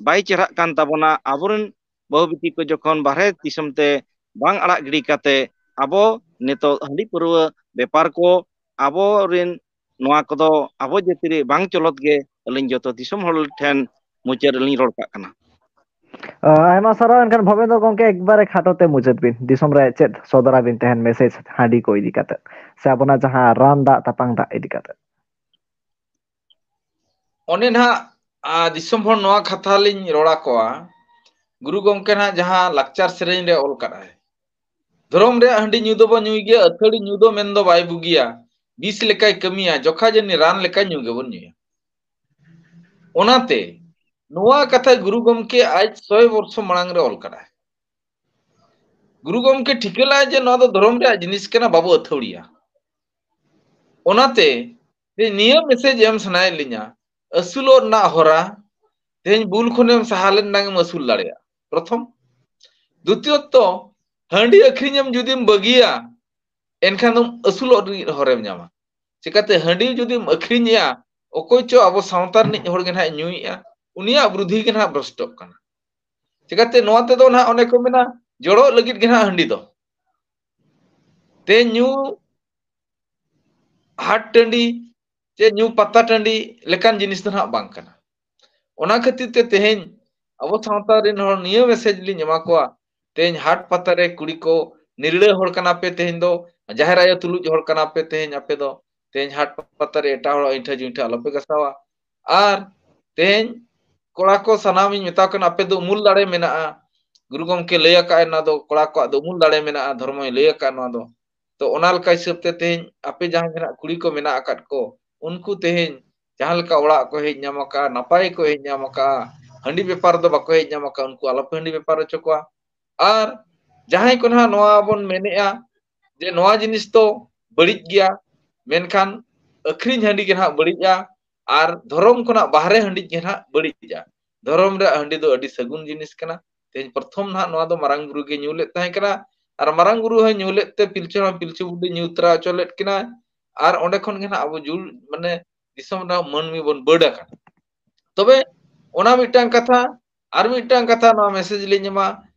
ᱵᱟᱭ ᱪᱮᱦᱨᱟᱜ ᱠᱟᱱ ᱛᱟᱵᱚᱱᱟ, ᱟᱵᱚᱨᱮᱱ ᱵᱟᱹᱦᱩ ᱵᱤᱴᱤ ᱠᱚ ᱡᱚᱠᱷᱚᱱ ᱵᱟᱦᱨᱮ ᱫᱤᱥᱚᱢ ᱛᱮ ᱵᱟᱝ ᱟᱲᱟᱜ ᱜᱤᱰᱤ ᱠᱟᱛᱮ ᱟᱵᱚ ᱱᱤᱛᱚᱜ ᱦᱟᱺᱰᱤ ᱯᱟᱹᱨᱣᱟᱹ ᱵᱮᱯᱟᱨ ᱠᱚ ᱟᱵᱚᱨᱮᱱ ᱱᱚᱣᱟ ᱠᱚᱫᱚ ᱟᱵᱚ ᱡᱟᱹᱛᱤ ᱨᱮ ᱵᱟᱝ ᱪᱚᱞᱚᱛ ᱜᱮ ᱟᱹᱞᱤᱧ ᱡᱚᱛᱚ ᱫᱤᱥᱚᱢ ᱦᱚᱲ ᱴᱷᱮᱱ ᱢᱩᱪᱟᱹᱫ ᱨᱮᱞᱤᱧ ᱨᱚᱲ ᱠᱟᱜ ᱠᱟᱱᱟ᱾ ᱚ, ᱟᱭᱢᱟ ᱥᱟᱨᱦᱟᱣ᱾ ᱮᱱᱠᱷᱟᱱ ᱵᱷᱚᱵᱮᱱᱫᱨᱚ ᱜᱚᱢᱠᱮ, ᱮᱠᱵᱟᱨᱮ ᱠᱷᱟᱴᱚ ᱛᱮ ᱢᱩᱪᱟᱹᱫ ᱵᱤᱱ, ᱫᱤᱥᱚᱢ ᱨᱮ ᱪᱮᱫ ᱥᱚᱫᱚᱨᱟᱵᱤᱱ ᱛᱟᱦᱮᱱ ᱢᱮᱥᱮᱡᱽ ᱦᱟᱺᱰᱤ ᱠᱚ ᱤᱫᱤ ᱠᱟᱛᱮ, ᱥᱮ ᱟᱵᱚᱱᱟᱜ ᱡᱟᱦᱟᱸ ᱨᱟᱱ ᱫᱟᱜ ᱛᱟᱯᱟᱝ ᱫᱟᱜ ᱤᱫᱤ ᱠᱟᱛᱮ? ᱚᱱᱮ ᱱᱟᱦᱟᱜ, ᱟ, ᱫᱤᱥᱚᱢ ᱦᱚᱲ ᱱᱚᱣᱟ ᱠᱟᱛᱷᱟ ᱞᱤᱧ ᱨᱚᱲ ᱟᱠᱚᱣᱟ, ᱜᱩᱨᱩ ᱜᱚᱢᱠᱮ ᱱᱟᱦᱟᱜ ᱡᱟᱦᱟᱸ ᱞᱟᱠᱪᱟᱨ ᱥᱮᱨᱮᱧ ᱨᱮ ᱚᱞ ᱠᱟᱫᱟᱭ, "ᱫᱷᱚᱨᱚᱢ ᱨᱮᱭᱟᱜ ᱦᱟᱺᱰᱤ ᱧᱩ ᱫᱚᱵᱚ ᱧᱩᱭ ᱜᱮᱭᱟ, ᱟᱹᱛᱷᱟᱹᱲᱤ ᱧᱩ ᱫᱚ ᱢᱮᱱ ᱫᱚ ᱵᱟᱭ ᱵᱩᱜᱤᱭᱟ, ᱵᱤᱥ ᱞᱮᱠᱟᱭ ᱠᱟᱹᱢᱤᱭᱟ, ᱡᱚᱠᱷᱟ ᱡᱟᱹᱱᱤ ᱨᱟᱱ ᱞᱮᱠᱟ ᱧᱩ ᱜᱮᱵᱚᱱ ᱧᱩᱭᱟ᱾" ᱚᱱᱟᱛᱮ ᱱᱚᱣᱟ ᱠᱟᱛᱷᱟ ᱜᱩᱨᱩ ᱜᱚᱢᱠᱮ ᱟᱡ ᱥᱚᱭ ᱵᱚᱨᱥᱚ ᱢᱟᱲᱟᱝ ᱨᱮ ᱚᱞ ᱠᱟᱫᱟᱭ᱾ ᱜᱩᱨᱩ ᱜᱚᱢᱠᱮ ᱴᱷᱤᱠᱟᱹ ᱞᱮᱫᱟᱭ ᱡᱮ ᱱᱚᱣᱟ ᱫᱚ ᱫᱷᱚᱨᱚᱢ ᱨᱮᱭᱟᱜ ᱡᱤᱱᱤᱥ ᱠᱟᱱᱟ, ᱵᱟᱵᱚ ᱟᱹᱛᱷᱟᱹᱣᱲᱤᱭᱟ᱾ ᱚᱱᱟᱛᱮ ᱱᱤᱭᱟᱹ ᱢᱮᱥᱮᱡᱽ ᱮᱢ ᱥᱟᱱᱟᱭᱮᱫ ᱞᱤᱧᱟ, ᱟᱹᱥᱩᱞᱚᱜ ᱨᱮᱱᱟᱜ ᱦᱚᱨᱟ, ᱛᱮᱦᱮᱧ ᱵᱩᱞ ᱠᱷᱚᱱᱮᱢ ᱥᱟᱦᱟ ᱞᱮᱱ ᱮᱱᱟᱝ ᱮᱢ ᱟᱹᱥᱩᱞ ᱫᱟᱲᱮᱭᱟᱜᱼᱟ, ᱯᱨᱚᱛᱷᱚᱢ᱾ ᱫᱩᱛᱤᱭᱚᱛᱚ, ᱦᱟᱺᱰᱤ ᱟᱹᱠᱷᱨᱤᱧ ᱮᱢ ᱡᱩᱫᱤᱢ ᱵᱟᱹᱜᱤᱭᱟ, ᱮᱱᱠᱷᱟᱱ ᱫᱚᱢ ᱟᱹᱥᱩᱞᱚᱜ ᱨᱤᱱᱤᱡ ᱦᱚᱨᱮᱢ ᱧᱟᱢᱟ᱾ ᱪᱤᱠᱟᱹᱛᱮ ᱦᱟᱺᱰᱤ ᱡᱩᱫᱤᱢ ᱟᱹᱠᱷᱨᱤᱧᱮᱜᱼᱟ, ᱚᱠᱚᱭ ᱪᱚ ᱟᱵᱚ ᱥᱟᱶᱛᱟ ᱨᱤᱱᱤᱡ ᱦᱚᱲ ᱜᱮ ᱱᱟᱦᱟᱜ ᱧᱩᱭᱮᱜᱼᱟ, ᱩᱱᱤᱭᱟᱜ ᱵᱨᱩᱫᱷᱤ ᱜᱮ ᱱᱟᱦᱟᱜ ᱵᱷᱨᱚᱥᱴᱚᱜ ᱠᱟᱱᱟ᱾ ᱪᱤᱠᱟᱹᱛᱮ ᱱᱚᱣᱟ ᱛᱮᱫᱚ ᱱᱟᱦᱟᱜ ᱚᱱᱮ ᱠᱚ ᱢᱮᱱᱟ, ᱡᱚᱲᱚᱜ ᱞᱟᱹᱜᱤᱫ ᱜᱮ ᱱᱟᱦᱟᱜ ᱦᱟᱺᱰᱤ ᱫᱚ᱾ ᱛᱮ ᱧᱩ ᱦᱟᱴ ᱴᱟᱺᱰᱤ ᱪᱮ ᱧᱩ ᱯᱟᱛᱟ ᱴᱟᱺᱰᱤ ᱞᱮᱠᱟᱱ ᱡᱤᱱᱤᱥ ᱫᱚ ᱱᱟᱦᱟᱜ ᱵᱟᱝ ᱠᱟᱱᱟ᱾ ᱚᱱᱟ ᱠᱷᱟᱹᱛᱤᱨ ᱛᱮ ᱛᱮᱦᱮᱧ ᱟᱵᱚ ᱥᱟᱶᱛᱟ ᱨᱮᱱ ᱦᱚᱲ ᱱᱤᱭᱟᱹ ᱢᱮᱥᱮᱡᱽ ᱞᱤᱧ ᱮᱢᱟ ᱠᱚᱣᱟ, ᱛᱮᱦᱮᱧ ᱦᱟᱴ ᱯᱟᱛᱟ ᱨᱮ ᱠᱩᱲᱤ ᱠᱚ ᱱᱤᱨᱲᱟᱹ ᱦᱚᱲ ᱠᱟᱱᱟ ᱯᱮ, ᱛᱮᱦᱮᱧ ᱫᱚ ᱡᱟᱦᱮᱨ ᱟᱭᱳ ᱛᱩᱞᱩᱡ ᱦᱚᱲ ᱠᱟᱱᱟ ᱯᱮ, ᱛᱮᱦᱮᱧ ᱟᱯᱮ ᱫᱚ ᱛᱮᱦᱮᱧ ᱦᱟᱴ ᱯᱟᱛᱟ ᱨᱮ ᱮᱴᱟᱜ ᱦᱚᱲᱟᱜ ᱟᱹᱭᱴᱷᱟᱹ ᱡᱩᱭᱴᱷᱟᱹ ᱟᱞᱚᱯᱮ ᱜᱟᱥᱟᱣᱟ᱾ ᱟᱨ ᱛᱮᱦᱮᱧ ᱠᱚᱲᱟ ᱠᱚ ᱥᱟᱱᱟᱢᱤᱧ ᱢᱮᱛᱟ ᱠᱚ ᱠᱟᱱᱟ, ᱟᱯᱮ ᱫᱚ ᱩᱢᱩᱞ ᱫᱟᱲᱮ ᱢᱮᱱᱟᱜᱼᱟ, ᱜᱩᱨᱩ ᱜᱚᱢᱠᱮ ᱞᱟᱹᱭ ᱟᱠᱟᱫ ᱱᱚᱣᱟ ᱫᱚ ᱠᱚᱲᱟ ᱠᱚᱣᱟᱜ ᱫᱚ ᱩᱢᱩᱞ ᱫᱟᱲᱮ ᱢᱮᱱᱟᱜᱼᱟ, ᱫᱷᱚᱨᱢᱚᱭ ᱞᱟᱹᱭ ᱟᱠᱟᱫ ᱱᱚᱣᱟ ᱫᱚ᱾ ᱛᱚ ᱚᱱᱟ ᱞᱮᱠᱟ ᱦᱤᱥᱟᱹᱵ ᱛᱮ ᱛᱮᱦᱮᱧ ᱟᱯᱮ ᱡᱟᱦᱟᱸ ᱜᱮ ᱱᱟᱜ ᱠᱩᱲᱤ ᱠᱚ ᱢᱮᱱᱟᱜ ᱟᱠᱟᱫ ᱠᱚ, ᱩᱱᱠᱩ ᱛᱮᱦᱮᱧ ᱡᱟᱦᱟᱸ ᱞᱮᱠᱟ ᱚᱲᱟᱜ ᱠᱚ ᱦᱮᱡ ᱧᱟᱢ ᱟᱠᱟᱫᱼᱟ, ᱱᱟᱯᱟᱭ ᱠᱚ ᱦᱮᱡ ᱧᱟᱢ ᱟᱠᱟᱫᱼᱟ, ᱦᱟᱺᱰᱤ ᱵᱮᱯᱟᱨ ᱫᱚ ᱵᱟᱠᱚ ᱦᱮᱡ ᱧᱟᱢ ᱟᱠᱟᱫᱼᱟ, ᱩᱱᱠᱩ ᱟᱞᱚᱯᱮ ᱦᱟᱺᱰᱤ ᱵᱮᱯᱟᱨ ᱦᱚᱪᱚ ᱠᱚᱣᱟ᱾ ᱟᱨ ᱡᱟᱦᱟᱸᱭ ᱠᱚ ᱱᱟᱦᱟᱜ ᱱᱚᱣᱟ ᱵᱚᱱ ᱢᱮᱱᱮᱫᱼᱟ ᱡᱮ ᱱᱚᱣᱟ ᱡᱤᱱᱤᱥ ᱫᱚ ᱵᱟᱹᱲᱤᱡ ᱜᱮᱭᱟ, ᱢᱮᱱᱠᱷᱟᱱ ᱟᱹᱠᱷᱨᱤᱧ ᱦᱟᱺᱰᱤ ᱜᱮ ᱱᱟᱦᱟᱜ ᱵᱟᱹᱲᱤᱡᱼᱟ, ᱟᱨ ᱫᱷᱚᱨᱚᱢ ᱠᱷᱚᱱᱟᱜ ᱵᱟᱦᱨᱮ ᱦᱟᱺᱰᱤ ᱜᱮ ᱱᱟᱦᱟᱜ ᱵᱟᱹᱲᱤᱡᱼᱟ᱾ ᱫᱷᱚᱨᱚᱢ ᱨᱮᱭᱟᱜ ᱦᱟᱺᱰᱤ ᱫᱚ ᱟᱹᱰᱤ ᱥᱟᱹᱜᱩᱱ ᱡᱤᱱᱤᱥ ᱠᱟᱱᱟ᱾ ᱛᱮᱦᱮᱧ ᱯᱨᱚᱛᱷᱚᱢ ᱱᱟᱦᱟᱜ ᱱᱚᱣᱟ ᱫᱚ ᱢᱟᱨᱟᱝ ᱵᱩᱨᱩ ᱜᱮ ᱧᱩ ᱞᱮᱫ ᱛᱟᱦᱮᱸ ᱠᱟᱱᱟ, ᱟᱨ ᱢᱟᱨᱟᱝ ᱵᱩᱨᱩ ᱦᱚᱸᱭ ᱧᱩ ᱞᱮᱫ ᱛᱮ ᱯᱤᱞᱪᱩ ᱦᱟᱲᱟᱢ ᱯᱤᱞᱪᱩ ᱵᱩᱰᱷᱤ ᱧᱩ ᱛᱚᱨᱟ ᱦᱚᱪᱚ ᱞᱮᱫ ᱠᱤᱱᱟ, ᱟᱨ ᱚᱸᱰᱮ ᱠᱷᱚᱱ ᱜᱮ ᱱᱟᱦᱟᱜ ᱟᱵᱚ ᱡᱩᱲ ᱢᱟᱱᱮ ᱫᱤᱥᱚᱢ ᱨᱮᱱᱟᱜ ᱢᱟᱹᱱᱢᱤ ᱵᱚᱱ ᱵᱟᱹᱰ ᱟᱠᱟᱱᱟ᱾ ᱛᱚᱵᱮ ᱚᱱᱟ ᱢᱤᱫᱴᱟᱝ ᱠᱟᱛᱷᱟ, ᱟᱨ ᱢᱤᱫᱴᱟᱝ ᱠᱟᱛᱷᱟ ᱱᱚᱣᱟ ᱢᱮᱥᱮᱡᱽ ᱞᱤᱧ ᱮᱢᱟ,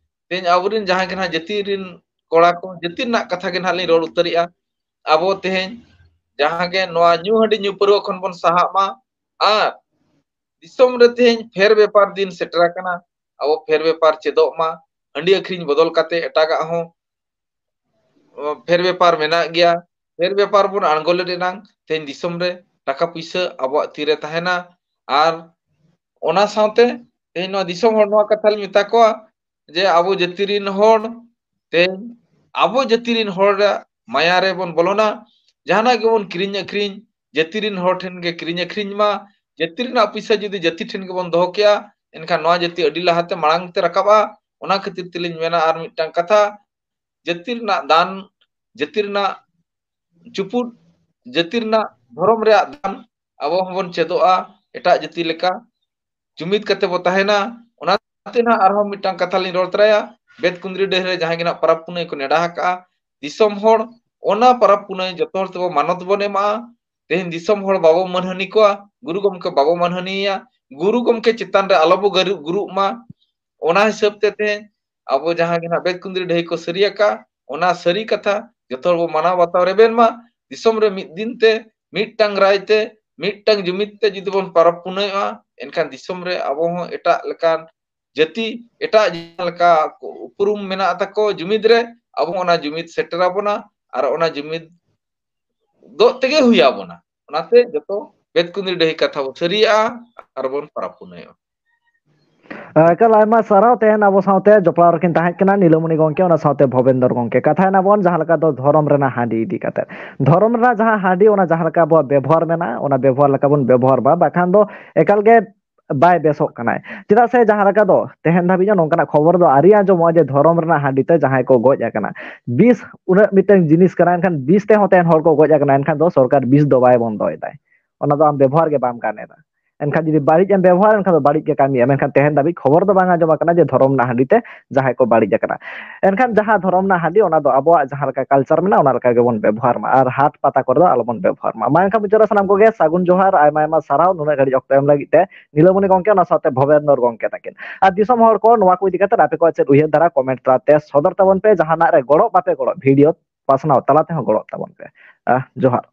ᱛᱮᱦᱮᱧ ᱟᱵᱚᱨᱮᱱ ᱡᱟᱦᱟᱸᱭ ᱜᱮ ᱱᱟᱦᱟᱜ ᱡᱟᱹᱛᱤ ᱨᱮᱱ ᱠᱚᱲᱟ ᱠᱚ, ᱡᱟᱹᱛᱤ ᱨᱮᱱᱟᱜ ᱠᱟᱛᱷᱟ ᱜᱮ ᱱᱟᱦᱟᱜ ᱞᱤᱧ ᱨᱚᱲ ᱩᱛᱟᱹᱨᱮᱜᱼᱟ᱾ ᱟᱵᱚ ᱛᱮᱦᱮᱧ ᱡᱟᱦᱟᱸ ᱜᱮ ᱱᱚᱣᱟ ᱧᱩ ᱦᱟᱺᱰᱤ ᱧᱩ ᱯᱟᱹᱨᱣᱟᱹ ᱠᱷᱚᱱ ᱵᱚᱱ ᱥᱟᱦᱟᱜ ᱢᱟ, ᱟᱨ ᱫᱤᱥᱚᱢ ᱨᱮ ᱛᱮᱦᱮᱧ ᱯᱷᱮᱨ ᱵᱮᱯᱟᱨ ᱫᱤᱱ ᱥᱮᱴᱮᱨ ᱟᱠᱟᱱᱟ᱾ ᱟᱵᱚ ᱯᱷᱮᱨ ᱵᱮᱯᱟᱨ ᱪᱮᱫᱚᱜ ᱢᱟ, ᱦᱟᱺᱰᱤ ᱟᱹᱠᱷᱨᱤᱧ ᱵᱚᱫᱚᱞ ᱠᱟᱛᱮ ᱮᱴᱟᱜᱟᱜ ᱦᱚᱸ ᱯᱷᱮᱨ ᱵᱮᱯᱟᱨ ᱢᱮᱱᱟᱜ ᱜᱮᱭᱟ᱾ ᱯᱷᱮᱨ ᱵᱮᱯᱟᱨ ᱵᱚᱱ ᱟᱬᱜᱚ ᱞᱮᱫ ᱮᱱᱟᱝ ᱛᱮᱦᱮᱧ ᱫᱤᱥᱚᱢ ᱨᱮ ᱴᱟᱠᱟ ᱯᱩᱭᱥᱟᱹ ᱟᱵᱚᱣᱟᱜ ᱛᱤᱨᱮ ᱛᱟᱦᱮᱱᱟ᱾ ᱟᱨ ᱚᱱᱟ ᱥᱟᱶᱛᱮ ᱛᱮᱦᱮᱧ ᱱᱚᱣᱟ ᱫᱤᱥᱚᱢ ᱦᱚᱲ ᱱᱚᱣᱟ ᱠᱟᱛᱷᱟ ᱞᱤᱧ ᱢᱮᱛᱟ ᱠᱚᱣᱟ ᱡᱮ ᱟᱵᱚ ᱡᱟᱹᱛᱤ ᱨᱮᱱ ᱦᱚᱲ ᱛᱮᱦᱮᱧ ᱟᱵᱚ ᱡᱟᱹᱛᱤ ᱨᱮᱱ ᱦᱚᱲᱟᱜ ᱢᱟᱭᱟ ᱨᱮᱵᱚᱱ ᱵᱚᱞᱚᱱᱟ᱾ ᱡᱟᱦᱟᱱᱟᱜ ᱜᱮᱵᱚᱱ ᱠᱤᱨᱤᱧ ᱟᱹᱠᱷᱨᱤᱧ ᱡᱟᱹᱛᱤ ᱨᱮᱱ ᱦᱚᱲ ᱴᱷᱮᱱ ᱜᱮ ᱠᱤᱨᱤᱧ ᱟᱹᱠᱷᱨᱤᱧ ᱢᱟ᱾ ᱡᱟᱹᱛᱤ ᱨᱮᱱᱟᱜ ᱯᱩᱭᱥᱟᱹ ᱡᱩᱫᱤ ᱡᱟᱹᱛᱤ ᱴᱷᱮᱱ ᱜᱮᱵᱚᱱ ᱫᱚᱦᱚ ᱠᱮᱭᱟ, ᱮᱱᱠᱷᱟᱱ ᱱᱚᱣᱟ ᱡᱟᱹᱛᱤ ᱟᱹᱰᱤ ᱞᱟᱦᱟᱛᱮ ᱢᱟᱲᱟᱝ ᱛᱮ ᱨᱟᱠᱟᱵᱼᱟ᱾ ᱚᱱᱟ ᱠᱷᱟᱹᱛᱤᱨ ᱛᱮᱞᱤᱧ ᱢᱮᱱᱟ ᱟᱨ ᱢᱤᱫᱴᱟᱝ ᱠᱟᱛᱷᱟ, ᱡᱟᱹᱛᱤ ᱨᱮᱱᱟᱜ ᱫᱟᱱ, ᱡᱟᱹᱛᱤ ᱨᱮᱱᱟᱜ ᱪᱩᱯᱩᱫ, ᱡᱟᱹᱛᱤ ᱨᱮᱱᱟᱜ ᱫᱷᱚᱨᱚᱢ ᱨᱮᱭᱟᱜ ᱫᱟᱱ ᱟᱵᱚ ᱦᱚᱸᱵᱚᱱ ᱪᱮᱫᱚᱜᱼᱟ᱾ ᱮᱴᱟᱜ ᱡᱟᱹᱛᱤ ᱞᱮᱠᱟ ᱡᱩᱢᱤᱫ ᱠᱟᱛᱮ ᱵᱚ ᱛᱟᱦᱮᱱᱟ᱾ ᱚᱱᱟᱛᱮ ᱱᱟᱦᱟᱜ ᱟᱨᱦᱚᱸ ᱢᱤᱫᱴᱟᱝ ᱠᱟᱛᱷᱟ ᱞᱤᱧ ᱨᱚᱲ ᱛᱚᱨᱟᱭᱟ, ᱵᱮᱛᱠᱩᱸᱫᱽᱨᱤ ᱰᱟᱹᱦᱤ ᱨᱮ ᱡᱟᱦᱟᱸᱭ ᱜᱮ ᱱᱟᱦᱟᱜ ᱯᱚᱨᱚᱵᱽ ᱯᱩᱱᱟᱹᱭ ᱠᱚ ᱱᱮᱰᱟ ᱟᱠᱟᱜᱼᱟ, ᱫᱤᱥᱚᱢ ᱦᱚᱲ ᱚᱱᱟ ᱯᱚᱨᱚᱵᱽ ᱯᱩᱱᱟᱹᱭ ᱡᱚᱛᱚ ᱦᱚᱲ ᱛᱮᱵᱚ ᱢᱟᱱᱚᱛ ᱵᱚᱱ ᱮᱢᱟᱜᱼᱟ᱾ ᱛᱮᱦᱮᱧ ᱫᱤᱥᱚᱢ ᱦᱚᱲ ᱵᱟᱵᱚ ᱢᱟᱹᱱᱦᱟᱹᱱᱤ ᱠᱚᱣᱟ, ᱜᱩᱨᱩ ᱜᱚᱢᱠᱮ ᱵᱟᱵᱚ ᱢᱟᱹᱱᱦᱟᱹᱱᱤᱭᱟ, ᱜᱩᱨᱩ ᱜᱚᱢᱠᱮ ᱪᱮᱛᱟᱱ ᱨᱮ ᱟᱞᱚᱵᱚ ᱜᱟᱹᱨᱩ-, ᱜᱩᱨᱩᱜ ᱢᱟ᱾ ᱚᱱᱟ ᱦᱤᱥᱟᱹᱵ ᱛᱮ ᱛᱮᱦᱮᱧ ᱟᱵᱚ ᱡᱟᱦᱟᱸ ᱜᱮ ᱱᱟᱦᱟᱜ ᱵᱮᱛᱠᱩᱸᱫᱽᱨᱤ ᱰᱟᱹᱦᱤ ᱠᱚ ᱥᱟᱹᱨᱤ ᱟᱠᱟᱫ, ᱚᱱᱟ ᱥᱟᱹᱨᱤ ᱠᱟᱛᱷᱟ ᱡᱚᱛᱚ ᱦᱚᱲ ᱵᱚ ᱢᱟᱱᱟᱣ ᱵᱟᱛᱟᱣ ᱨᱮᱵᱮᱱ ᱢᱟ᱾ ᱫᱤᱥᱚᱢ ᱨᱮ ᱢᱤᱫ ᱫᱤᱱ ᱛᱮ, ᱢᱤᱫᱴᱟᱝ ᱨᱟᱭ ᱛᱮ, ᱢᱤᱫᱴᱟᱝ ᱡᱩᱢᱤᱫ ᱛᱮ ᱡᱩᱫᱤ ᱵᱚᱱ ᱯᱚᱨᱚᱵᱽ ᱯᱩᱱᱟᱹᱭᱚᱜᱼᱟ, ᱮᱱᱠᱷᱟᱱ ᱫᱤᱥᱚᱢ ᱨᱮ ᱟᱵᱚ ᱦᱚᱸ ᱮᱴᱟᱜ ᱞᱮᱠᱟᱱ ᱡᱟᱹᱛᱤ, ᱮᱴᱟᱜ ᱡᱟᱦᱟᱸ ᱞᱮᱠᱟ ᱩᱯᱨᱩᱢ ᱢᱮᱱᱟᱜ ᱛᱟᱠᱚ ᱡᱩᱢᱤᱫ ᱨᱮ, ᱟᱵᱚ ᱦᱚᱸ ᱚᱱᱟ ᱡᱩᱢᱤᱫ ᱥᱮᱴᱮᱨ ᱟᱵᱚᱱᱟ ᱟᱨ ᱚᱱᱟ ᱡᱩᱢᱤᱫ ᱫᱚᱜ ᱛᱮᱜᱮ ᱦᱩᱭ ᱟᱵᱚᱱᱟ᱾ ᱚᱱᱟᱛᱮ ᱡᱚᱛᱚ ᱵᱮᱛᱠᱩᱸᱫᱽᱨᱤ ᱰᱟᱹᱦᱤ ᱠᱟᱛᱷᱟ ᱵᱚ ᱥᱟᱹᱨᱤᱭᱟᱜᱼᱟ ᱟᱨ ᱵᱚᱱ ᱯᱚᱨᱚᱵᱽ ᱯᱩᱱᱟᱹᱭᱚᱜᱼᱟ᱾ ᱮᱠᱟᱞ ᱟᱭᱢᱟ ᱥᱟᱨᱦᱟᱣ᱾ ᱛᱮᱦᱮᱧ ᱟᱵᱚ ᱥᱟᱶᱛᱮ ᱡᱚᱯᱲᱟᱣ ᱨᱮᱠᱤᱱ ᱛᱟᱦᱮᱸ ᱠᱟᱱᱟ ᱱᱤᱞᱟᱢᱚᱱᱤ ᱜᱚᱢᱠᱮ, ᱚᱱᱟ ᱥᱟᱶᱛᱮ ᱵᱷᱚᱵᱮᱱᱫᱚᱨ ᱜᱚᱢᱠᱮ᱾ ᱠᱟᱛᱷᱟᱭᱮᱱᱟ ᱵᱚᱱ ᱡᱟᱦᱟᱸ ᱞᱮᱠᱟ ᱫᱚ ᱫᱷᱚᱨᱚᱢ ᱨᱮᱱᱟᱜ ᱦᱟᱺᱰᱤ ᱤᱫᱤ ᱠᱟᱛᱮ᱾ ᱫᱷᱚᱨᱚᱢ ᱨᱮᱱᱟᱜ ᱡᱟᱦᱟᱸ ᱦᱟᱺᱰᱤ, ᱚᱱᱟ ᱡᱟᱦᱟᱸ ᱞᱮᱠᱟ ᱟᱵᱚᱣᱟᱜ ᱵᱮᱵᱚᱦᱟᱨ ᱢᱮᱱᱟᱜᱼᱟ, ᱚᱱᱟ ᱵᱮᱵᱚᱦᱟᱨ ᱞᱮᱠᱟ ᱵᱚᱱ ᱵᱮᱵᱚᱦᱟᱨ ᱢᱟ, ᱵᱟᱠᱷᱟᱱ ᱫᱚ ᱮᱠᱟᱞ ᱜᱮ ᱵᱟᱭ ᱵᱮᱥᱚᱜ ᱠᱟᱱᱟᱭ᱾ ᱪᱮᱫᱟᱜ ᱥᱮ ᱡᱟᱦᱟᱸ ᱞᱮᱠᱟ ᱫᱚ ᱛᱮᱦᱮᱧ ᱫᱷᱟᱹᱵᱤᱡ ᱦᱚᱸ ᱱᱚᱝᱠᱟᱱᱟᱜ ᱠᱷᱚᱵᱚᱨ ᱫᱚ ᱟᱹᱣᱨᱤ ᱟᱸᱡᱚᱢᱚᱜᱼᱟ ᱡᱮ ᱫᱷᱚᱨᱚᱢ ᱨᱮᱱᱟᱜ ᱦᱟᱺᱰᱤ ᱛᱮ ᱡᱟᱦᱟᱸᱭ ᱠᱚ ᱜᱚᱡ ᱟᱠᱟᱱᱟ᱾ ᱵᱤᱥ ᱩᱱᱟᱹᱜ ᱢᱤᱫᱴᱟᱝ ᱡᱤᱱᱤᱥ ᱠᱟᱱᱟ, ᱮᱱᱠᱷᱟᱱ ᱵᱤᱥ ᱛᱮᱦᱚᱸ ᱛᱮᱦᱮᱧ ᱦᱚᱲ ᱠᱚ ᱜᱚᱡ ᱟᱠᱟᱱᱟ, ᱮᱱᱠᱷᱟᱱ ᱫᱚ ᱥᱚᱨᱠᱟᱨ ᱵᱤᱥ ᱫᱚ ᱵᱟᱭ ᱵᱚᱱᱫᱚᱭᱮᱫᱟᱭ᱾ ᱚᱱᱟ ᱫᱚ ᱟᱢ ᱵᱮᱵᱚᱦᱟᱨ ᱜᱮ ᱵᱟᱢ ᱜᱟᱱ ᱮᱫᱟ᱾ ᱮᱱᱠᱷᱟᱱ ᱡᱩᱫᱤ ᱵᱟᱹᱲᱤᱡ ᱮᱢ ᱵᱮᱵᱚᱦᱟᱨᱟ, ᱮᱱᱠᱷᱟᱱ ᱫᱚ ᱵᱟᱹᱲᱤᱡ ᱜᱮ ᱠᱟᱹᱢᱤᱭᱟ᱾ ᱢᱮᱱᱠᱷᱟᱱ ᱛᱮᱦᱮᱧ ᱫᱷᱟᱹᱵᱤᱡ ᱠᱷᱚᱵᱚᱨ ᱫᱚ ᱵᱟᱝ ᱟᱸᱡᱚᱢ ᱟᱠᱟᱱᱟ ᱡᱮ ᱫᱷᱚᱨᱚᱢ ᱨᱮᱱᱟᱜ ᱦᱟᱺᱰᱤ ᱛᱮ ᱡᱟᱦᱟᱸᱭ ᱠᱚ ᱵᱟᱹᱲᱤᱡ ᱟᱠᱟᱱᱟ᱾ ᱮᱱᱠᱷᱟᱱ ᱡᱟᱦᱟᱸ ᱫᱷᱚᱨᱚᱢ ᱨᱮᱱᱟᱜ ᱦᱟᱺᱰᱤ, ᱚᱱᱟ ᱫᱚ ᱟᱵᱚᱣᱟᱜ ᱡᱟᱦᱟᱸ ᱞᱮᱠᱟ ᱠᱟᱞᱪᱟᱨ ᱢᱮᱱᱟᱜᱼᱟ, ᱚᱱᱟ ᱞᱮᱠᱟ ᱜᱮᱵᱚᱱ ᱵᱮᱵᱚᱦᱟᱨ ᱢᱟ, ᱟᱨ ᱦᱟᱴ ᱯᱟᱛᱟ ᱠᱚᱨᱮ ᱫᱚ ᱟᱞᱚᱵᱚᱱ ᱵᱮᱵᱚᱦᱟᱨ ᱢᱟ᱾ ᱢᱟ ᱮᱱᱠᱷᱟᱱ ᱢᱩᱪᱟᱹᱫ ᱨᱮ ᱥᱟᱱᱟᱢ ᱠᱚᱜᱮ ᱥᱟᱹᱜᱩᱱ ᱡᱚᱦᱟᱨ, ᱟᱭᱢᱟ ᱟᱭᱢᱟ ᱥᱟᱨᱦᱟᱣ ᱱᱩᱱᱟᱹᱜ ᱜᱷᱟᱹᱲᱤᱡ ᱚᱠᱛᱚ ᱮᱢ ᱞᱟᱹᱜᱤᱫ ᱛᱮ ᱱᱤᱞᱟᱢᱚᱱᱤ ᱜᱚᱢᱠᱮ, ᱚᱱᱟ ᱥᱟᱶᱛᱮ ᱵᱷᱚᱵᱮᱱᱫᱚᱨ ᱜᱚᱢᱠᱮ ᱛᱟᱹᱠᱤᱱ᱾ ᱟᱨ ᱫᱤᱥᱚᱢ ᱦᱚᱲ ᱠᱚ, ᱱᱚᱣᱟ ᱠᱚ ᱤᱫᱤ ᱠᱟᱛᱮ ᱟᱯᱮ ᱠᱚᱣᱟᱜ ᱪᱮᱫ ᱩᱭᱦᱟᱹᱨ ᱫᱷᱟᱨᱟ, ᱠᱚᱢᱮᱱᱴ ᱛᱟᱞᱟᱛᱮ ᱥᱚᱫᱚᱨ ᱛᱟᱵᱚᱱ ᱯᱮ᱾ ᱡᱟᱦᱟᱱᱟᱜ ᱨᱮ ᱜᱚᱲᱚ ᱵᱟᱯᱮ ᱜᱚᱲᱚ, ᱵᱷᱤᱰᱤᱭᱳ ᱯᱟᱥᱱᱟᱣ ᱛᱟᱞᱟ ᱛᱮᱦᱚᱸ ᱜᱚᱲᱚ ᱛᱟᱵᱚᱱ ᱯᱮ᱾ ᱟᱦ, ᱡᱚᱦᱟᱨ᱾